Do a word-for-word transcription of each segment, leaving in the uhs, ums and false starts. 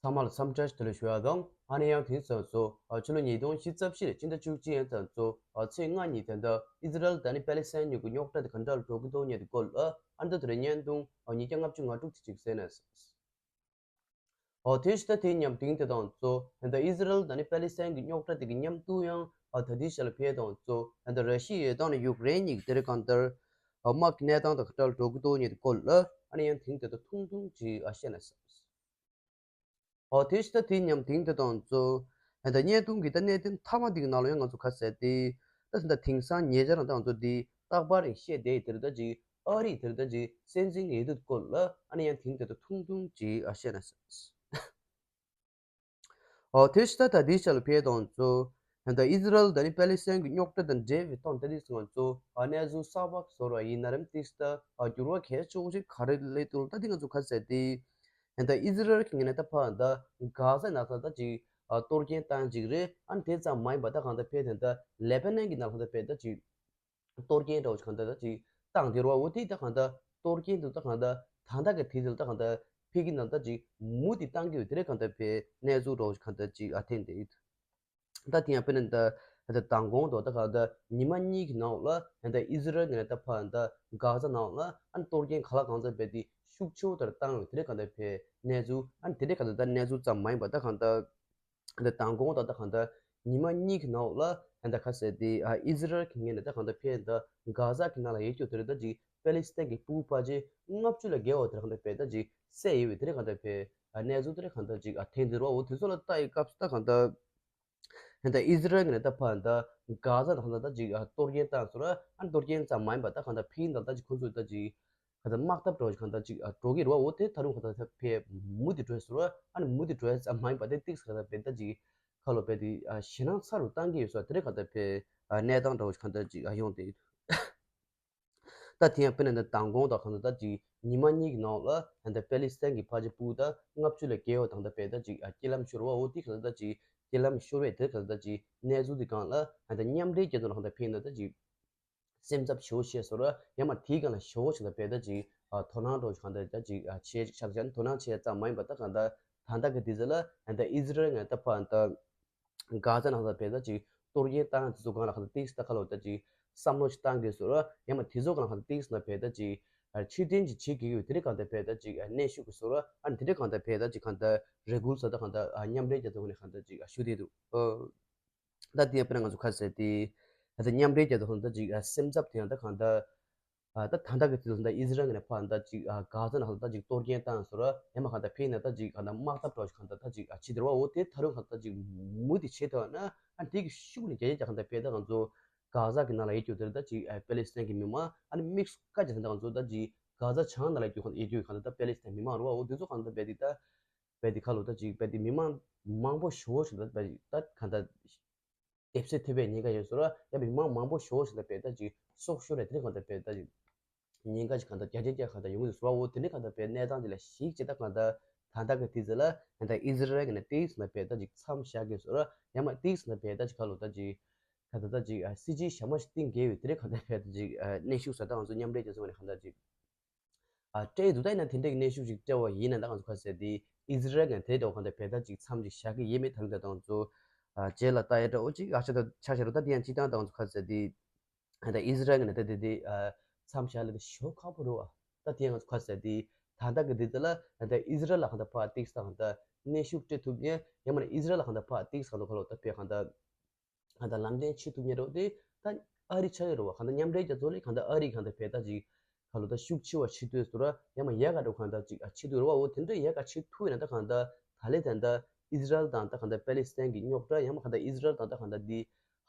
ཚང་མ་ལ་འཚམས་འདྲི་བདེ་ལེགས་ཞུ་ཡ་དང་། ཨ་ནི་ཡང་དེང་སང་ཚོ་ཨ་ཕྱི་ལོ་ཉིས་སྟོང་ཉི་ཤུ་རྩ་བཞི་ལོའི་སྤྱི་ཟླ་བཅུ་གཅིག་ཡན་ཚང་ཚོ་ཨ་ཚེས་ལྔ་ཉིན་ད་ལྟ་ཨི་ཟི་རལ་དང་ནི་པེ་ལི་སི་ཐན་གཉིས་ཀྱི་རྙོག་དྲ་དེ་ག་འདྲ་ལ་འགྲོ་གི་འདུག་ཉེ་དུ་སྐོར་ལ་ཨ་ནི་ད་དེ་རིང་བརྙན་ཐུང་ཨ་ཉིས་བརྒྱ་ལྔ་བཅུ་ང་དྲུག་དེ་ཅིག་གསན་ན། ཨོ་དེ་ཕྱི་ད་དེ་མཉམ་དེང་དེ་དང་ཚོ་ད་ལྟ་ཨི་ཟི་རལ་དང་ནི་པེ་ལི་སི་ཐན་གྱི་རྙོག་དྲ་དེ་གི་མཉམ་དུ་ཡང་ཨ་ད་ལྟའི་ཆ་ལ་ཕེབས་དང་ཚོ་ད་ལྟ་ར་ཤི་ཡའི་དང་ནི་ཡུཀ་རེན་གཉིས་ཀྱི་དེ་རིང་གང་ལྟར་ཨ་དམག་གི་གནས་སྟངས་དང་ག་འདྲ་ལ་འགྲོ་གི་འདུག་ཉེ་དུ་སྐོར་ལ་ཨ་ནི་ཡང་དེང་དེ་དང་ཐུང་ཐུང་ཅིག་ཨ་བཤད་ན་བསམ། ཨོ་དེ་ཕྱི་ད་དེ་མཉམ་དེང་དེ་དང་ཚོ་ད་ལྟ་བརྙན་ཐུང་གི་ད་གནད་དོན་མཐའ་མ་འདི་གི་ནང་ལ་ཡང་ང་ཚོ་ག་ཟེར་ཏེ་ད་ད་ལྟ་དེང་སང་ཉེ་ཆར་རང་ད་ང་ཚོ་འདི་རྟག་པར་རིང་བཤད་བསྡད་ཡི་དེ་རེད། ད་ཅིག་ཨ་རི་དེ་རེད། ད་ཅིག་སྲིད་འཛིན་ཡིན་དུས་སྐོར་ལ་ཨ་ནི་ཡང་དེང་དེ་དང་ཐུང་ཐུང་ཅིག་ཨ་བཤད་ན་བསམ། ཨོ་དེ་ཕྱི་ད་ད་དེའི་ཆ་ལ་ཕེབས་དང་ཚོ་ད་ལྟ་ཨི་ཟི་རལ་དང་ནི་པེ་ལི་སི་ཐན་གྱི་རྙོག་དྲ་དང་འབྲེལ་བའི་ཐོག་ད་དེ་ང་ཚོ་ཨ་གནས་ཚུལ་གསར་པ་བཟོ་ར་ཡིན་ན་རམ་ཏིག་ད་ཨ་འགྱུར་བ་གལ་ཆེ་ཤོས་ག་རེ་སླེབས་འདུག་ད་དེ་ང་ཚོ་ག་ཟེར་ཏེ་ད་ལྟ་ཨི་ཟི་རལ་གྱི་ངོས་ནས་ད་ཕར་ད་གྷ་ཟ་ནང་ད་ད་ཅིག་ཨ་གཏོར་སྐྱོན་བཏང་ཅིག་རེད། ཨ་ནི་དེ་ཙམ་མ་ཡིན་པ་ད་གང་ལྟར་ཕེབས་དེ་ད་ལེ་པ་ནན་གྱི་ནང་ལ་ད་ཕེབས་ད་ཅིག་གཏོར་སྐྱོན་འདྲ་བོ་ཞིག་གང་ལྟར་ད་ཅིག་བཏང་དེ་རུ་བ། འོ་དེ་ད་གང་ལྟར་གཏོར་སྐྱོན་དུ་ད་གང་ལྟར་ད་ལྟ་གི་དུས་ཚོད་ད་གང་ལྟར་ཕེབས་ཀྱི་ནང་ད་ཅིག་མུ་མཐུད་བཏང་གི་ཡོད། དེ་རེད། གང་ལྟར་ཕེབས་གནས་ཚུལ་འདྲ་བོ་ཞིག་གང་ལྟར་ཅིག་ཨ་ཐོན་བསྡད་ཡོད། ད་དེ་ཡང་དཔེར་ན་ད་ད་མདང་དགོང་དུ་ད་གང་ལྟར་ཉི་མ་གཉིས་ཀྱི་ནང་ལ་ད་ཨི་ཟི་རལ་ངོས་ནས་ད་ཕར་ད་གྷ་ཟ་ནང་ལ་ཨ་ནི་གཏོར་སྐྱོན་ག་ལ་གང་འཚམ་རྦད་དེ་ཤུགས་ཆེ་བོ་ལྟར་བཏང་ཡོད། དེ་རེད། གང་ལྟར་ཕེབས་གནས་ཚུལ་ཨ་ནི་དེ་རེད། གང་ལྟར་ད་གནས་ཚུལ་ཙམ་མ་ཡིན་པ་ད་གང་ལྟར་ད་མདང་དགོང་དང་ད་གང་ལྟར་ཉི་མ་གཉིས་ཀྱི་ནང་ལ་ད་ག་ཟེར་ཏེ་ཨ་ཨི་ཟི་རལ་གྱི་ངོས་ནས་ད་གང་ལྟར་ཕེབས་ད་གྷ་ཟ་གི་ནང་ལ་ཡོད་རྒྱུ་དེ་རེད། ད་ཅིག་པེ་ལི་སི་ཐན་གྱི་སྤུ་གུ་ཕལ་ཆེར་ལྔ་བཅུ་ལས་བརྒལ་བ་དེ་རེད། གང་ལྟར་ཕེབས་ད་ཅིག་བསད་ཡོད་པའི་དེ་རེད། གང་ལྟར་ཕེབས་ཨ་གནས་ཚུལ་དེ་རེད། གང་ལྟར་ཅིག་ཨ་ཐོན་དེ་རུ་བ། འོ་དེ་ཚོ་ལ་ལྟ་ཡི་སྐབས་སུ་ད་གང་ལྟར་ད་ཨི་ཟི་རལ་ངོས་ནས་ད་ཕར་ད་གྷ་ཟ་ད་གང་ལྟར་ད་ཅིག་ཨ་གཏོར་སྐྱོན་བཏང་སོང་ར། ཨ་གཏོར་སྐྱོན་ཙམ་མ་ཡིན་པ་ད་གང་ལྟར་ཕིན་དང་ད་ཅིག་ཁོ་ཚོས་ད་ཅིག་ག་ད་དམག་འཐབ་འདྲ་བོ་ཞིག་གང་ལྟར་ཅིག་ཨ་འགྲོ་གི་རེད་བ། འོ་དེ་ད་རུང་གང་ལྟར་ད་ཕེབས་མུ་མཐུད་འགྲོ་ཟེར་བ། ཨ་ནི་མུ་མཐུད་འགྲོ་ཡ་ཙམ་མ་ཡིན་པ་དེ་ཏིག་ག་ད་ཕེབས་ད་ཅིག་ཁ་ལོ་ཕེབས་དེ་ཨ་ཞེད་སྣང་ཚ་རུ་བཏང་གི་ཡོད་ས་དེ་རེད། གང་ལྟར་ཕེབས་ཨ་གནས་སྟངས་འདྲ་བོ་ཞིག་གང་ལྟར་ཅིག་ཨ་ཡོང་བསྡད་ཡོད། ད་དེ་ཡང་དཔེར་ན་ད་མདང་དགོང་དང་གང་ལྟར་ད་ཅིག་ཉི་མ་གཉིས་ཀྱི་ནང་ལ་ད་པེ་ལི་སི་ཐན་གྱི་ཕལ་ཆེར་སྤུ་གུ་ད་ལྔ་བཅུ་ལས་བརྒལ་བ་དང་ད་ཕེབས་ད་ཅིག་ཨ་རྐྱེན་ལམ་ཤོར་བ། འོ་དེ་གང་ལྟར་ད་ཅིག་རྐྱེན་ལམ་ཤོར་བའི་དེ་གང་ལྟར་ད་ཅིག་གནས་ཚུལ་དེ་སྒང་ལ་ད་མཉམ་འབྲེལ་རྒྱལ་ཚོགས་ལ་གང་ལྟར་ཕེབས་ན་ད་ཅིག་སེམས་འཚབ་ཞེ་པོ་བྱས་སོང་ར། ཡང་མ་དེའི་སྒང་ལ་ཞེ་པོ་ཞིག་ལ་བས་ད་ཅིག་ཨ་དོ་སྣང་འདྲ་བོ་ཞིག་གང་ལྟར་ད་ཅིག་ཨ་བྱས་ཅིག་ཆགས་ཀྱང་དོ་སྣང་བྱས་ཙམ་མ་ཡིན་པ་ད་གང་ལྟར་ད་ལྟ་གི་དུས་ཚོད་ལ་ད་ཨི་ཟི་རལ་ངོས་ད་ཕར་ད་གྷ་ཟ་ནང་ལ་བས་ད་ཅིག་གཏོར་སྐྱོན་བཏང་དེ་ཚོ་སྒང་ལ་གང་ལྟར་ཏིག་ད་ཁ་ལོ་ད་ཅིག་བསམ་བློ་ཞིག་བཏང་དགོས་སོང་ར། ཡང་མ་དེ་ཚོ་སྒང་ལ་གང་ལྟར་ཏིག་ན་བས་ད་ཅིག་ཨ་ཕྱིར་འཐེན་ཅིག་བྱེད་དགོས་ཀྱི་ཡོད། དེ་རིང་གང་ལྟར་བས་ད་ཅིག་ཨ་གནོན་ཤུགས་ཀྱིས་སོང་ར། ཨ་ནི་དེ་རིང་གང་ལྟར་བས་ད་ཅིག་གང་ལྟར་རེ་སྐུལ་ས་ད་གང་ལྟར་ཨ་མཉམ་འབྲེལ་རྒྱལ་ཚོགས་ནས་གང་ལྟར་ཅིག་ཨ་ཞུ་བསྡད་འདུག་ཨ། ད་དེ་ཡང་དཔེར་ན་ང་ཚོ་ག་ཟེར་ཏེ། ད་ལྟ་མཉམ་འབྲེལ་རྒྱལ་ཚོགས་ལ་ད་ཅིག་ཨ་སེམས་འཚབ་དེ་ཡང་ད་གང་ལྟར། ཨ་ད་ད་ལྟ་གི་དུས་ལ་ད་ཨི་ཟི་རལ་ངོས་ནས་ཕར་ད་ཅིག་ཨ་གྷ་ཟ་ནང་ལ་ད་ཅིག་གཏོར་སྐྱོན་བཏང་སོང་ར། ཡང་མ་གང་ལྟར་ཕིན་ན་ད་ཅིག་གང་ལྟར་དམག་འཐབ་འདྲ་བོ་ཞིག་གང་ལྟར་ད་ཅིག་ཨ་བྱེད་དེ་ར་བ། འོ་དེ་ད་རུང་གང་ལྟར་ཅིག་མུ་མཐུད་བྱེད་ཐུབ་ན་ཨ་དེ་གི་ཤུགས་ནས་རྒྱ་ཆེ་རྒྱ་གང་ལྟར་བས་ད་ང་ཚོ་གྷ་ཟ་གི་ནང་ལ་ཡོད་རྒྱུ་དེ་ད་ཅིག་ཨ་པེ་ལི་སི་ཐན་གི་མི་མང་ཨ་ནི་དམིགས་སུ་བཀར་བྱས་ད་ང་ཚོ་ད་ཅིག་གྷ་ཟ་བྱང་ནང་ལ་ཡོད་རྒྱུ་གང་ལྟར་ཡོད་རྒྱུ་གང་ལྟར་ད་པེ་ལི་སི་ཐན་མི་མང་ར་བ། འོ་དེ་ཚོ་གང་ལྟར་བས་དེ་ད་བས་དེ་ཁ་ལོ་ད་ཅིག་བས་དེ་མི་མང་མང་པོ་ཞེ་པོ་ཞིག་ད་བས་ད་གང་ལྟར། སྡེབ་གསོད་ཐེབས་པའི་ཉེན་ཁ་ཡོད་སོང་ར། ཡང་མི་མང་མང་པོ་ཞེ་པོ་ཞིག་ལ་བས་ད་ཅིག་སྲོག་ཤོར་རེད། དེ་རིང་གང་ལྟར་བས་ད་ཅིག་ཉེན་ཁ་ཅིག་གང་ལྟར་རྒྱ་ཆེ་རྒྱ་གང་ལྟར་ཡོང་གི་འདུག་ཟེར་བ། འོ་དེ་རིང་གང་ལྟར་བས་གནས་སྟངས་དེ་ལ་གཞིགས་བྱས་ད་གང་ལྟར་ད་ལྟ་གི་དུས་ཚོད་ལ་ད་ལྟ་ཨི་ཟི་རལ་གྱི་ནས་ཏིག་ཙམ་ལ་བས་ད་ཅིག་མཚམས་བཞག་གི་ཟེར་ར། ཡང་མ་ཏིག་ཙམ་ལ་བས་ད་ཅིག་ཁ་ལོ་ད་ཅིག་ད་ད་ད་ཅིག་ཨ་སྲིད་ཇུས་ཞྭ་མོ་ཞིག་བཏིང་གི་ཡོད། དེ་རིང་གང་ལྟར་བས་ད་ཅིག་ཨ་གནོན་ཤུགས་ཟེར་ད་ང་ཚོ་མཉམ་འབྲེལ་རྒྱལ་ཚོགས་ནས་གང་ལྟར་ཅིག་ཨ་སྤྲད་འདུག་ད་ཡིན་ན་དེ་འདྲའི་གནོན་ཤུགས་ཤིག་སྤྲད་པ་ཡིན་ན་ད་ང་ཚོ་ག་ཟེར་དེ་ཨི་ཟི་རལ་གྱིས་དེ་འདྲ་བ་གང་ལྟར་བས་ད་ཅིག་མཚམས་ཅིག་བཞག་གི་ཡིན་མེད་ད་རུང་ད་ང་ཚོ་ཨ་རྗེས་ལ་ལྟ་ཡ་འདྲ་བོ་ཅིག་ཨ་ཆ་ད་ཆ་བཞག་རོགས། ད་དེ་ཡང་སྤྱིར་བཏང་ད་ང་ཚོ་ག་ཟེར་དེ་ཨ་ད་ཨི་ཟི་རལ་གྱིས་ད་དེ་དེ་ཨ་མཚམས་བཞག་ལ་དེ་ཞེ་པོ་ཁག་པོ་རེད་བ། ད་དེ་ཡང་ང་ཚོ་ག་ཟེར་དེ་ད་ལྟ་གི་དེ་དེ་ལ་ཨ་ད་ཨི་ཟི་རལ་ལ་གང་ལྟར་ཕར་ཏིག་ས་གང་ལྟར་གནོན་ཤུགས་སྤྲད་ཐུབ་ཉེ་ཡང་མིན་ན་ཨི་ཟི་རལ་ལ་གང་ལྟར་ཕར་ཏིག་ས་གང་ལྟར་ཁ་ལོ་ད་བས་གང་ལྟར། གང་ལྟར་ལམ་སྟོན་བྱེད་ཐུབ་མཁན་རེད་བ། དེ་ད་ཨ་རི་ཆགས་ཡོད་རེད་བ། གང་ལྟར་མཉམ་འབྲེལ་རྒྱལ་ཚོགས་ལས་གང་ལྟར་ཨ་རི་གང་ལྟར་བས་ད་ཅིག་ཁ་ལོ་ད་ཤུགས་ཆེ་བ་བྱེད་འདོད་སོ་ར། ཡང་མ་ཡག་ག་འགྲོ་གང་ལྟར་ཅིག་ཨ་བྱེད་འདོད་རེད་བ། འོ་དེ་འདྲ་ཡག་ག་བྱེད་ཐུབ་ཡོད་ན་ད་གང་ལྟར་ད་ལས་ད་ལྟ་ཨི་ཟི་རལ་དང་ད་གང་ལྟར་པེ་ལི་སི་ཐན་གྱི་རྙོག་དྲ། ཡང་མ་གང་ལྟར་ཨི་ཟི་རལ་དང་ད་གང་ལྟར་འདི་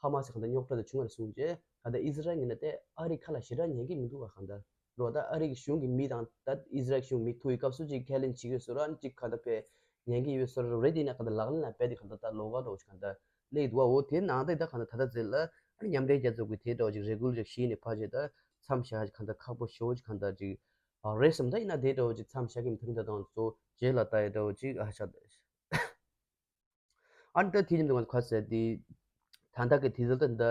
ཧ་མ་སི་གང་ལྟར་རྙོག་དྲ་དེ་བྱུང་བ་ལ་བཟུང་རྗེས་གང་ལྟར་ཨི་ཟི་རལ་ངོས་ནས་དེ་ཨ་རི་ཁ་ལ་ཞེ་དྲག་ཉན་གི་མི་འདུག་བ། གང་ལྟར། རོ་ད་ཨ་རི་གི་གཞུང་གི་མི་དང་ད་ཨི་ཟི་རལ་གཞུང་མི་ཐུག་ཡི་སྐབས་སུ་ཅིག་ཁས་ལེན་བྱེད་ཀྱི་ཡོད་སོ་ར། ཅིག་ག་ད་པས་ཉན་གྱི་ཡོད་སོ་ར། རེད་དེ་ན་ག་ད་ལག་ལེན་ལ་འབད་དེ་ག་ད་ད་ལོགས་ཀ་འདྲ་བོ་ཅིག་ག་ད་སླེབས་འདུག་བ། འོ་དེ་ནང་ད་ད་ག་ད་ད་ད་ཟེར་ལ་ཨ་ནི་མཉམ་འབྲེལ་རྒྱལ་ཚོགས་ཀྱི་དེ་འདྲ་བོ་ཅིག་རེ་སྐུལ་ཅིག་ཞུས་ནས་ཕར་རྗེས་ད་མཚམས་བཞག་ག་ད་ཁག་པོ་ཞེ་པོ་ཅིག་ག་ད་ཅིག་ཨ་རེད་བསམ། ད་ཡིན་ན་དེ་འདྲ་བོ་ཅིག་མཚམས་བཞག་གི་མི་ཐུབ་ད་དང་ཚོ་རྗེས་ལ་ད་ཡི་འདྲ་བོ་ཅིག་ཨ་ཤ་ད། ཨ་ནི་ད་དེ་བཞིན་དུ་ང་ཚོ་ག་ཟེར་དེ། ད་ལྟ་གི་དུས་ཚོད་ད་ད་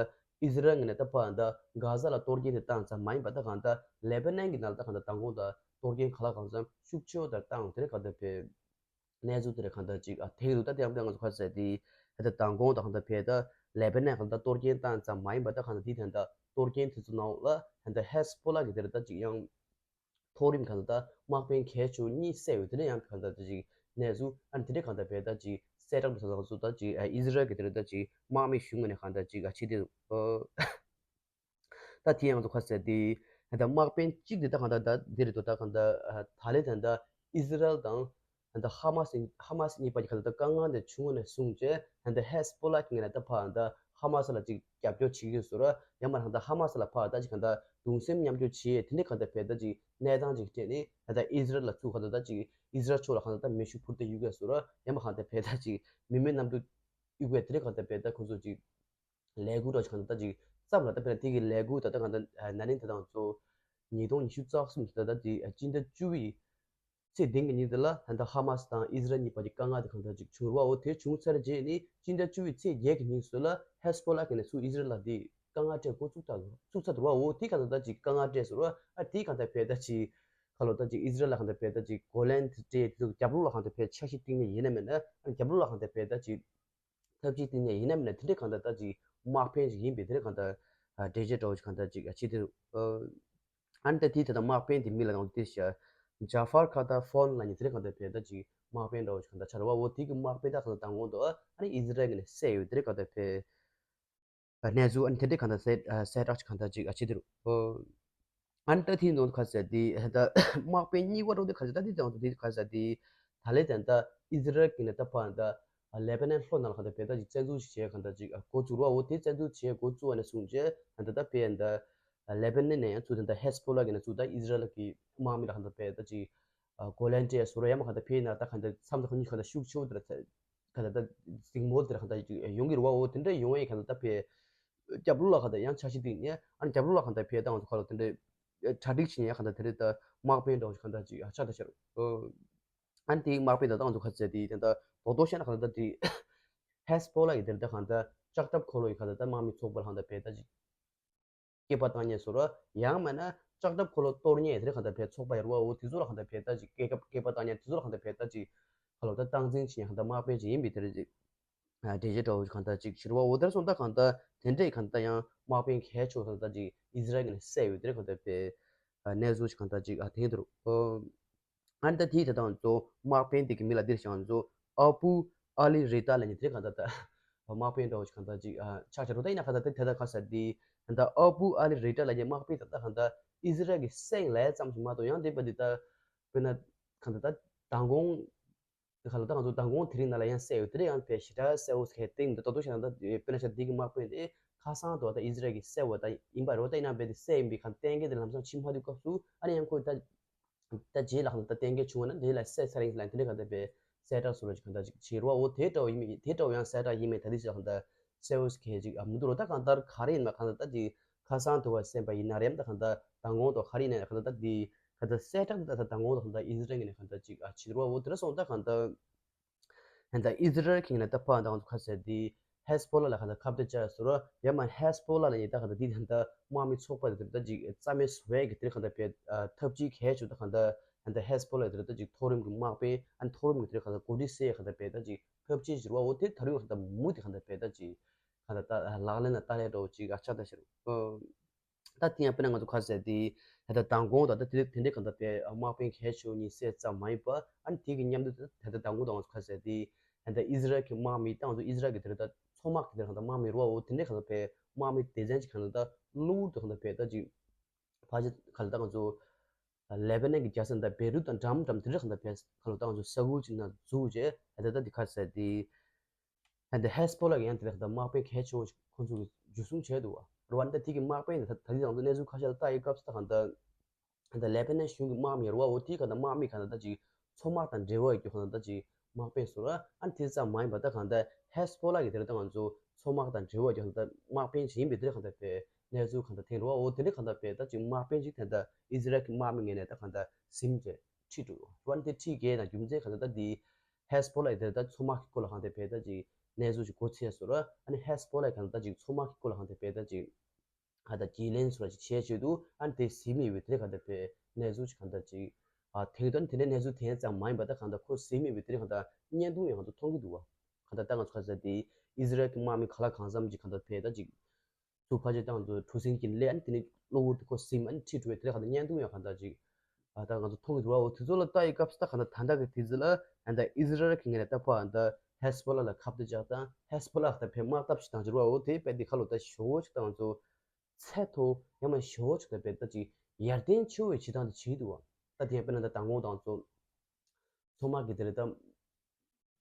ཨི་ཟི་རལ་ངོས་ནས་ད་ཕར་ད་གྷ་ཟ་ལ་གཏོར་སྐྱོན་དེ་བཏང་ཙམ་མ་ཡིན་པ་ད་གང་ལྟར་ལེ་པ་ནན་གྱི་ནང་ལ་ད་གང་ལྟར་མདང་དགོང་ད་གཏོར་སྐྱོན་ག་ལ་གང་འཚམ་ཤུགས་ཆེ་བོ་ད་བཏང་དེ་རེད། ག་ད་པས་ གནས་ཚུལ་དེ་རེད་གང་ལྟར་ཅིག་ཨ་ཐེག་འདུག་ད་དེ་ཡང་ང་ཚོ་ཁ་ཟེར་དེ་ད་ལྟ་མདང་དགོང་དང་གང་ལྟར་ཕེ་ད་ལེ་པ་ནན་གང་ལྟར་གཏོར་སྐྱོན་བཏང་ཙམ་མ་ཡིན་པ་ད་གང་ལྟར་དེ་ད་ལྟ་གཏོར་སྐྱོན་དེ་ཚོ་ནང་ལ་ད་ལྟ་ཧེ་སི་པོ་ལ་གི་དེ་རེད་ད་ཅིག་ཡང་མཐོ་རིམ་གང་ལྟར་དམག་དཔོན་གལ་ཆེ་བོ་གཉིས་བསད་ཡོད་དེ་ནས་ཡང་གང་ལྟར་ད་ཅིག་གནས་ཚུལ་ཨ་ནི་དེ་འདྲ་གང་ལྟར་ཕེ་ད་ཅིག་གསལ་བསྒྲགས་དུ་ད་ཚོ་ད་ཅིག་ཨ་ཨི་ཟི་རལ་གི་དེ་རེད་ད་ཅིག་དམག་མི་གཞུང་ངོས་ནས་གང་ལྟར་ཅིག་ཨ་ཕྱི་དེ་ཨ། ད་དེ་ཡང་ང་ཚོ་ཁ་གསལ་དེ་ད་དམག་དཔོན་གཅིག་དེ་ད་གང་ལྟར་ད་འདི་རེད་དོ། ད་གང་ལྟར་ད་ལན་ད་ལྟ་ཨི་ཟི་རལ་དང་ད་ལྟ་ཧ་མ་སི་ཧ་མ་སི་གཉིས་བར་གྱི་གང་ལྟར་ད་དཀའ་ངལ་དེ་བྱུང་བ་ནས་བཟུང་བྱས་ད་ལྟ་ཧེ་སི་པོ་ལ་གི་ངོས་ནས་ད་ཕར་ད་ཧ་མ་སི་ལ་ཅིག་རྒྱབ་སྐྱོར་བྱེད་ཀྱི་ཡོད་ཟེར་ར། ཡང་མ་ད་ཧ་མ་སི་ལ་ཕར་ད་ཅིག་གང་ལྟར་གདུང་སེམས་མཉམ་སྐྱེད་བྱེད་དེ་འདྲ་གང་ལྟར་ཕེ་ད་ཅིག་གནས་སྟངས་ཅིག་སྤྲད་ནས་ད་ལྟ་ཨི་ཟི་རལ་ལ་ཚུར་གང་ལྟར་ད་ཅིག་ཨི་ཟི་རལ་ཕྱོགས་ལ་གང་ལྟར་ད་མེ་ཤུགས་འཕུར་མདའ་གཡུག་གི་ཡོད་ཟེར་ར། ཡང་མ་གང་ལྟར་ཕེ་ད་ཅིག་མི་མེད་གནམ་གྲུ་གཡུག་གི་ཡོད་དེ་འདྲ་གང་ལྟར་ཕེ་ད་ཁོ་ཚོ་ཅིག་ལས་འགུལ་འདྲ་ཞིག་གང་ལྟར་ད་ཅིག་བརྩམས་ལ་ད་དཔེར་ན་དེ་གི་ལས་འགུལ་ད་ལྟ་གང་ལྟར་ན་ནིང་ད་ལྟ་ང་ཚོ་ཉིས་སྟོང་ཉི་ཤུ་རྩ་གསུམ་ད་ལྟ་དེ་སྤྱི་ཟླ་བཅུ་པའི་ཚེས་བདུན་གི་ཉིན་དེ་ལ་ད་ལྟ་ཧ་མ་སི་དང་ཨི་ཟི་རལ་གཉིས་བར་གྱི་དཀའ་ངལ་དེ་གང་ལྟར་ཅིག་བྱུང་རེད་བ། འོ་དེ་བྱུང་ཚར་རྗེས་ནི་སྤྱི་ཟླ་བཅུ་པའི་ཚེས་བརྒྱད་ཀྱི་ཉིན་ཚོ་ལ་ཧེ་སི་པོ་ལ་གི་ནས་ཚུར་ཨི་ཟི་རལ་ལ་དེ་དཀའ་ངལ་སྤྲད་འགོ་བཙུགས་ཚར་བཙུགས་ཚར་འདུག་བ། འོ་དེ་གང་ལྟར་ད་ཅིག་དཀའ་ངལ་སྤྲད་ཟེར་བ། ཨ་དེ་གང་ལྟར་ཕེ་ད་ཅིག་ཁ་ལོ་ད་ཅིག་ཨི་ཟི་རལ་ལ་གང་ལྟར་ཕེ་ད་ཅིག་གོ་ལན་དེ་སྤྲད་དེ་ཚོ་རྒྱབ་ལོགས་ལ་གང་ལྟར་ཕེ་འཆར་གཞི་བཏིང་ནས་ཡིན་ན་མིན་ན་ཨ་རྒྱབ་ལོགས་ལ་གང་ལྟར་ཕེ་ད་ཅིག་ཐབས་ཇུས་དེ་ནས་ཡིན་ན་མིན་ན་དེ་འདྲའི་གང་ལྟར་ད་ཅིག་དམག་དཔོན་ཅིག་ཡིན་པའི་དེ་འདྲའི་གང་ལྟར་འགྲེལ་བརྗོད་འདྲ་བོ་ཅིག་གང་ལྟར་ཅིག་བྱེད་དེ་རུ། ཨ་ནི་ད་དེའི་ད་ལྟ་དམག་དཔོན་དེ་མི་ལ་དང་དེ་ཤ་ཇ་ཧྥར་ཁ་ཏར་ཧྥོན་ལ་ནི་དེ་འདྲའི་གང་ལྟར་བས་ད་ཅིག་དམག་དཔོན་འདྲ་བོ་ཅིག་གང་ལྟར་ཆགས་རེད་བ། འོ་དེ་གི་དམག་དཔོན་ད་གང་ལྟར་དང་པོ་འདུག་ཨ་ནི་ཨི་ཟི་རལ་གི་ནས་བསད་ཡོད་དེ་འདྲའི་གང་ལྟར་བས། གནས་ཚུལ་ཨ་ནི་དེ་འདྲའི་གང་ལྟར་གསལ་གསལ་བསྒྲགས་ཅིག་གང་ལྟར་ཅིག་བྱེད་དེ་རུ། ཨ་ནི་ད་དེའི་ནང་དུ་ཁ་ཟེར་དེ་ད་དམག་དཔོན་གཉིས་པ་རོ་དེ་ཁ་ཟེར་ད་དེ་དང་དུ་དེ་ཁ་ཟེར་དེ་ད་ལས་དེ་ད་ཨི་ཟི་རལ་གྱི་ནས་ད་ཕར་ད་ལེ་པ་ནན་ལྷོ་ནང་ལ་གང་ལྟར་བས་ད་ཅིག་བཙན་འཛུལ་ཞིག་བྱས་གང་ལྟར་ཅིག་འགོ་བཙུགས་རོ། འོ་དེ་བཙན་འཛུལ་བྱས་འགོ་བཙུགས་པ་ནས་བཟུང་བྱས་ད་ད་ད་བས་ད་ལེ་པ་ནན་ནས་ཡང་ཚུར་ད་ད་ཧེ་སི་པོ་ལ་གི་ནས་ཚུར་ད་ཨི་ཟི་རལ་གྱི་དམག་མི་ལ་གང་ལྟར་བས་ད་ཅིག་གོ་ལན་སྤྲད་སོ་ར། ཡང་མ་གང་ལྟར་བས་ན་ད་གང་ལྟར་མཚམས་ད་ཁོ་གཉིས་གང་ལྟར་ཤུགས་ཆེ་བོ་དེ་ལ་ག་ད་ད་འཛིང་མོ་དེར་ག་ད་ཡོང་གི་རེད་བ། འོ་དེ་འདྲ་ཡོང་ཡས་ག་ད་ད་ཕེ་རྒྱབ་ལོགས་ལ་ག་ད་ཡང་འཆར་གཞི་བཏིང་ནས་ཨ་ནི་རྒྱབ་ལོགས་ལ་ག་ད་ཕེ་ད་ང་ཚོ་ག་ལ་དེ་འདྲ་གྲ་སྒྲིག་བྱེད་ཡས་ག་ད་དེ་འདྲ་ད་དམག་དཔོན་འདྲ་བོ་ཞིག་ག་ད་ཅིག་ཆགས་ད་ཤར། ཨ་ནི་དེའི་དམག་དཔོན་ད་ད་ང་ཚོ་ག་ཚད་དེ་དེ་ད་རྡོག་རྡོག་བཤད་ན་ག་ད་ད་དེ་ཧེ་སི་པོ་ལ་ཡི་དེ་འདྲ་ད་ག་ད་ལྕགས་ཐབ་འཁོར་ལོ་ཡི་ག་ད་ད་དམག་མི་ཚོགས་པ་ལ་ག་ད་ཕེ་ད་ཅིག་སྐད་པ་བཏང་མཁན་བཟོ་འདྲ། ཡང་མིན་ན་ལྕགས་ཐབ་འཁོར་ལོ་གཏོར་མཁན་དེ་འདྲ་གང་ལྟར་བས་ཚོགས་པ་ཡོད་རེད་བ། འོ་དེ་ཚོ་ལ་གང་ལྟར་བས་ད་ཅིག་སྐད་སྐད་པ་བཏང་མཁན་དེ་ཚོ་ལ་གང་ལྟར་བས་ད་ཅིག་ཁ་ལོ་ད་སྟངས་འཛིན་བྱེད་མཁན་གང་ལྟར་དམག་དཔོན་ཅིག་ཡིན་པའི་དེ་འདྲ་ཅིག་འགྲེལ་བརྗོད་འདྲ་བོ་གང་ལྟར་ཅིག་བྱེད་རེད་བ། འོ་དེར་སོང་ད་གང་ལྟར་དེ་འདྲས་གང་ལྟར་ཡང་དམག་དཔོན་གལ་ཆེ་བ་གང་ལྟར་ཅིག་ཨི་ཟི་རལ་གྱི་ནས་བསད་ཡོད་དེ་འདྲ་གང་ལྟར་བས་གནས་ཚུལ་ཅིག་གང་ལྟར་ཅིག་ཨ་དེང་དུ་རུ། ཨ་ནི་ད་དེའི་ད་ལྟ་ང་ཚོ་དམག་དཔོན་དེ་གི་མི་ལ་འདིར་བཞག་ང་ཚོ་ཨ་པུ་ཨ་ལི་རི་ཏཱ་ལབ་མཁན་དེ་གང་ལྟར་ད་དམག་དཔོན་འདྲ་བོ་ཞིག་གང་ལྟར་ཅིག་ཨ་ཆགས་ཆགས་འགྲོ། ད་ཡིན་ན་གང་ལྟར་དེ་ད་ལྟ་ག་ས་དེ་ད་ལྟ་ཨ་པུ་ཨ་ལི་རི་ཏཱ་ལབ་མཁན་དམག་དཔོན་ད་ལྟ་གང་ལྟར་ཨི་ཟི་རལ་གྱི་སེང་ལས་ཙམ་ཞིག་མ་གཏོགས་ཡང་དེ་བ་འདི་ད་དཔེར་ན་གང་ལྟར་ད་མདང་དགོང་ག་ལ་ད་ང་ཚོ་མདང་དགོང་དེ་རིང་ནང་ལ་ཡང་བསད་ཡོད་དེ་རེད། ཡང་དཔེ་ཞེ་དྲག་གསལ་བོ་ཞིག་སྟེང་དུ་ད་དུང་ཞེ་ན་ད་དཔེར་ན་ཤ་འདི་གི་དམག་དཔོན་དེ་ཁ་སང་དུ་ད་ཨི་ཟི་རལ་གྱི་བསད་པ་ད་ཡིན་པ་རེད་བ། ད་ཡིན་ན་བས་དེ་བསད་ཡིན་པའི་གང་གཏན་འཁེལ་དེ་ལམ་སང་ཕྱི་མ་དུས་སྐབས་སུ་ཨ་ནི་ཡང་ཁོས་ད། ད་རྗེས་ལ་གང་ལྟར་གཏན་འཁེལ་བྱུང་བ་ན་དེ་ལ་བསད་ཚར་ཡིན་ལ་དེ་འདྲ་གང་ལྟར་བས་གསལ་བསྒྲགས་སོགས་ལ་གང་ལྟར་ཅིག་བྱེད་རོགས། འོ་དེ་འདྲ་བ་ཡིན་མིན་དེ་འདྲ་བ་ཡང་གསལ་བསྒྲགས་ཡིན་མིན་ད་ལྟ་ཅིག་གང་ལྟར་གསལ་བོ་གལ་ཅིག་ཨ་མི་འདུག་རོགས། ད་གང་ལྟར་ག་རེ་ཡིན་ན་གང་ལྟར་ད་ཅིག་ཁ་སང་དུ་བ་གསན་པ་ཡིན་ན་རེམ་ད་གང་ལྟར་མདང་དགོང་དུ་ག་རེ་ཡིན་ན་གང་ལྟར་ད་དེ་གང་ལྟར་གསལ་བསྒྲགས་ད་ད་མདང་དགོང་དུ་གང་ལྟར་ཨི་ཟི་རལ་ངོས་ནས་གང་ལྟར་ཅིག་ཨ་བྱེད་རོགས། འོ་དེ་འདྲ་སོང་ད་གང་ལྟར། ད་ཨི་ཟི་རལ་གྱི་ནས་ད་ཕར་ད་ང་ཚོ་ཁ་ཟེར་དེ་ཧེ་སི་པོ་ལ་ལ་ག་ད་ཁ་གཏད་བཅག་སོ་ར། ཡང་མ་ཧེ་སི་པོ་ལ་ལ་ཡིན་ད་ག་ད་དེ་ད་ད་དམག་མི་ཚོགས་པ་དེ་ད་ཅིག་རྩ་མེད་བཟོ་ཡས་ཀྱི་དེ་ག་ད་བས་ཐབས་ཇུས་གལ་ཆེ་ད་ག་ད་ད་ཧེ་སི་པོ་ལ་དེ་ད་ཅིག་མཐོ་རིམ་གྱི་དམག་དཔོན་ཨ་མཐོ་རིམ་གྱི་དེ་ག་ད་འགོ་ཁྲིད་སེ་ག་ད་བས་ད་ཅིག་ཐབས་ཇུས་ཟེར་བ། འོ་དེ་ད་རུང་ག་ད་མུ་དེ་ག་ད་བས་ད་ཅིག་ག་ད་ད་ལག་ལེན་ལ་བསྟར་ཡས་འདྲ་བོ་ཅིག་ཨ་ཆགས་ད་ཤར། ད་དེ་ཡང་དཔེར་ན་ང་ཚོ་ཁ་ཟེར་དེ་ད་ལྟ་མདང་དགོང་དང་ད་དེ་དེ་འདྲའི་གང་ལྟར་པའི་དམག་དཔོན་གལ་ཆེ་བ་གཉིས་བསད་ཙམ་མ་ཡིན་པ་ཨ་ནི་དེ་གི་མཉམ་དུ་ད་ལྟ་མདང་དགོང་དང་ང་ཚོ་ཁ་ཟེར་དེ་ད་ལྟ་ཨི་ཟི་རལ་གྱི་དམག་མི་ད་ང་ཚོ་ཨི་ཟི་རལ་གྱི་དེ་རེད་ད་མཚོ་དམག་གི་དེ་གང་ལྟར་དམག་མི་རུ་བ་འོ་དེ་འདྲའི་གང་ལྟར་པའི་དམག་མི་སྡེ་ཚན་གྱི་གང་ལྟར་ད་གློ་བུར་དུ་གང་ལྟར་པའི་ད་ཅིག་ཕ་ཅི་གང་ལྟར་ད་ང་ཚོ་ལེ་པ་ནན་གྱི་རྒྱལ་ས་ད་བེ་རུད་དང་འགྲམ་འགྲམ་དེ་འདྲའི་གང་ལྟར་པའི་གང་ལྟར་ད་ང་ཚོ་ས་ཁུལ་ཅིག་ན་འཛུལ་རྗེས་ད་ལྟ་ད་འདི་ཁ་ཟེར་དེ། ད་ལྟ་ཧེ་སི་པོ་ལ་གི་ཡང་དེ་ལ་ད་དམག་དཔོན་གལ་ཆེ་བོ་ཞིག་ཁོང་ཚོ་གིས་འཇུ་བཟུང་བྱས་འདུག་བ། རེད་བ། ད་དེ་གི་དམག་དཔོན་དེ་ད་ད་ལྟའི་ང་ཚོ་གནས་ཚུལ་ཁ་ཤས་ལ་ལྟ་ཡི་སྐབས་སུ་ད་གང་ལྟར་ད་ལེ་པ་ནན་གཞུང་གི་དམག་མི་རེད་བ། འོ་དེའི་གང་ལྟར་དམག་མི་གང་ལྟར་ད་ཅིག་མཚོ་དམག་དང་འབྲེལ་བ་ཡོད་རྒྱུ་གང་ལྟར་ད་ཅིག་དམག་དཔོན་ཟེར་བ། ཨ་ནི་དེ་ཙམ་མ་ཡིན་པ་ད་གང་ལྟར་ཧེ་སི་པོ་ལ་གི་དེ་ལ་ད་ང་ཚོ་མཚོ་དམག་དང་འབྲེལ་བ་ཡོད་རྒྱུ་གང་ལྟར་དམག་དཔོན་ཞིག་ཡིན་པའི་དེ་ལ་གང་ལྟར་པའི་གནས་ཚུལ་གང་ལྟར་ཐོན་རེད་བ། འོ་དེ་འདྲ་གང་ལྟར་པའི་ད་ཅིག་དམག་དཔོན་ཅིག་ད་ལྟ་ཨི་ཟི་རལ་གྱི་དམག་མི་ངོས་ནས་ད་གང་ལྟར་ཟིན་བྱས་ཁྲིད་འགྲོ། ཨ་ནི་དེ་ཁྲིད་མཁན་དང་རྒྱུ་མཚན་གང་ལྟར་ད་འདི་ཧེ་སི་པོ་ལ་ཡི་དེར་ད་མཚོ་དམག་གི་སྐོར་ལ་གང་ལྟར་བས་ད་ཅིག་གནས་ཚུལ་ཞིག་གོ་ཚད་སོ་ར། ཨ་ནི་ཧེ་སི་པོ་ལ་གང་ལྟར་ད་ཅིག་མཚོ་དམག་གི་སྐོར་ལ་གང་ལྟར་བས་ད་ཅིག་གང་ལྟར་རྒྱུས་ལོན་སོ་ར་ཅིག་བྱས་བྱས་འདུག་ཨ་ནི་དེ་ཟིན་མི་ཡོད་པའི་དེ་གང་ལྟར་བས་གནས་ཚུལ་ཞིག་གང་ལྟར་ཅིག་ ཨ་ཐེངས་དང་དེ་འདྲའི་གནས་ཚུལ་དེ་ཙམ་མ་ཡིན་པ་ད་གང་ལྟར་ཁོ་ཟིན་མེད་པའི་དེ་རིང་གང་ལྟར་བརྙན་ཐུང་ཡང་ང་ཚོ་མཐོང་གི་འདུག་བ། གང་ལྟར་ད་ང་ཚོ་ཁ་ས་དེ་ཨི་ཟི་རལ་གྱི་དམག་མི་ག་ལ་གང་འཚམ་ཅིག་གང་ལྟར་ཕེ་ད་ཅིག་ཚུར་ཕར་ཕྱོགས་ད་ང་ཚོ་གྲུ་གཟིངས་ཀྱི་སླེབས་ཨ་ནི་དེ་ནས་གློ་བུར་དུ་ཁོ་ཟིན་ཨ་ནི་ཁྲིད་འགྲོ་བའི་དེ་ལ་གང་ལྟར་བརྙན་ཐུང་ཡང་གང་ལྟར་ཅིག་ཨ་ད་ང་ཚོ་མཐོང་གི་འདུག་བ། འོ་དེ་ཚོ་ལ་ལྟ་ཡི་སྐབས་སུ་ད་གང་ལྟར་ད་ལྟ་གི་དུས་ཚོད་ལ་ཨ་ད་ཨི་ཟི་རལ་གྱི་ངོས་ནས་ད་ཕར་ཨ་ད་ཧེ་སི་བྷོ་ལ་ལ་ཁ་གཏད་བཅག་དང་ཧེ་སི་བྷོ་ལ་ད་ཕེ་དམག་འཐབ་བྱེད་སྟངས་ཅིག་རེད་བ། འོ་དེ་དཔེ་དེ་ཁ་ལོ་ད་ཞོ་ཅིག་ད་ང་ཚོ་ཚད་མཐོ་ཡང་མ་ཞོ་ཅིག་ད་དཔེ་ད་ཅིག་ཡར་ལྡན་ཆེ་བའི་བྱེད་སྟངས་དེ་བྱེད་ཀྱི་འདུག་བ། ད་དེ་ཡང་དཔེར་ན་ད་མདང་དགོང་དང་ཚོ་མཚོ་དམག་གི་དེ་རེད་ད།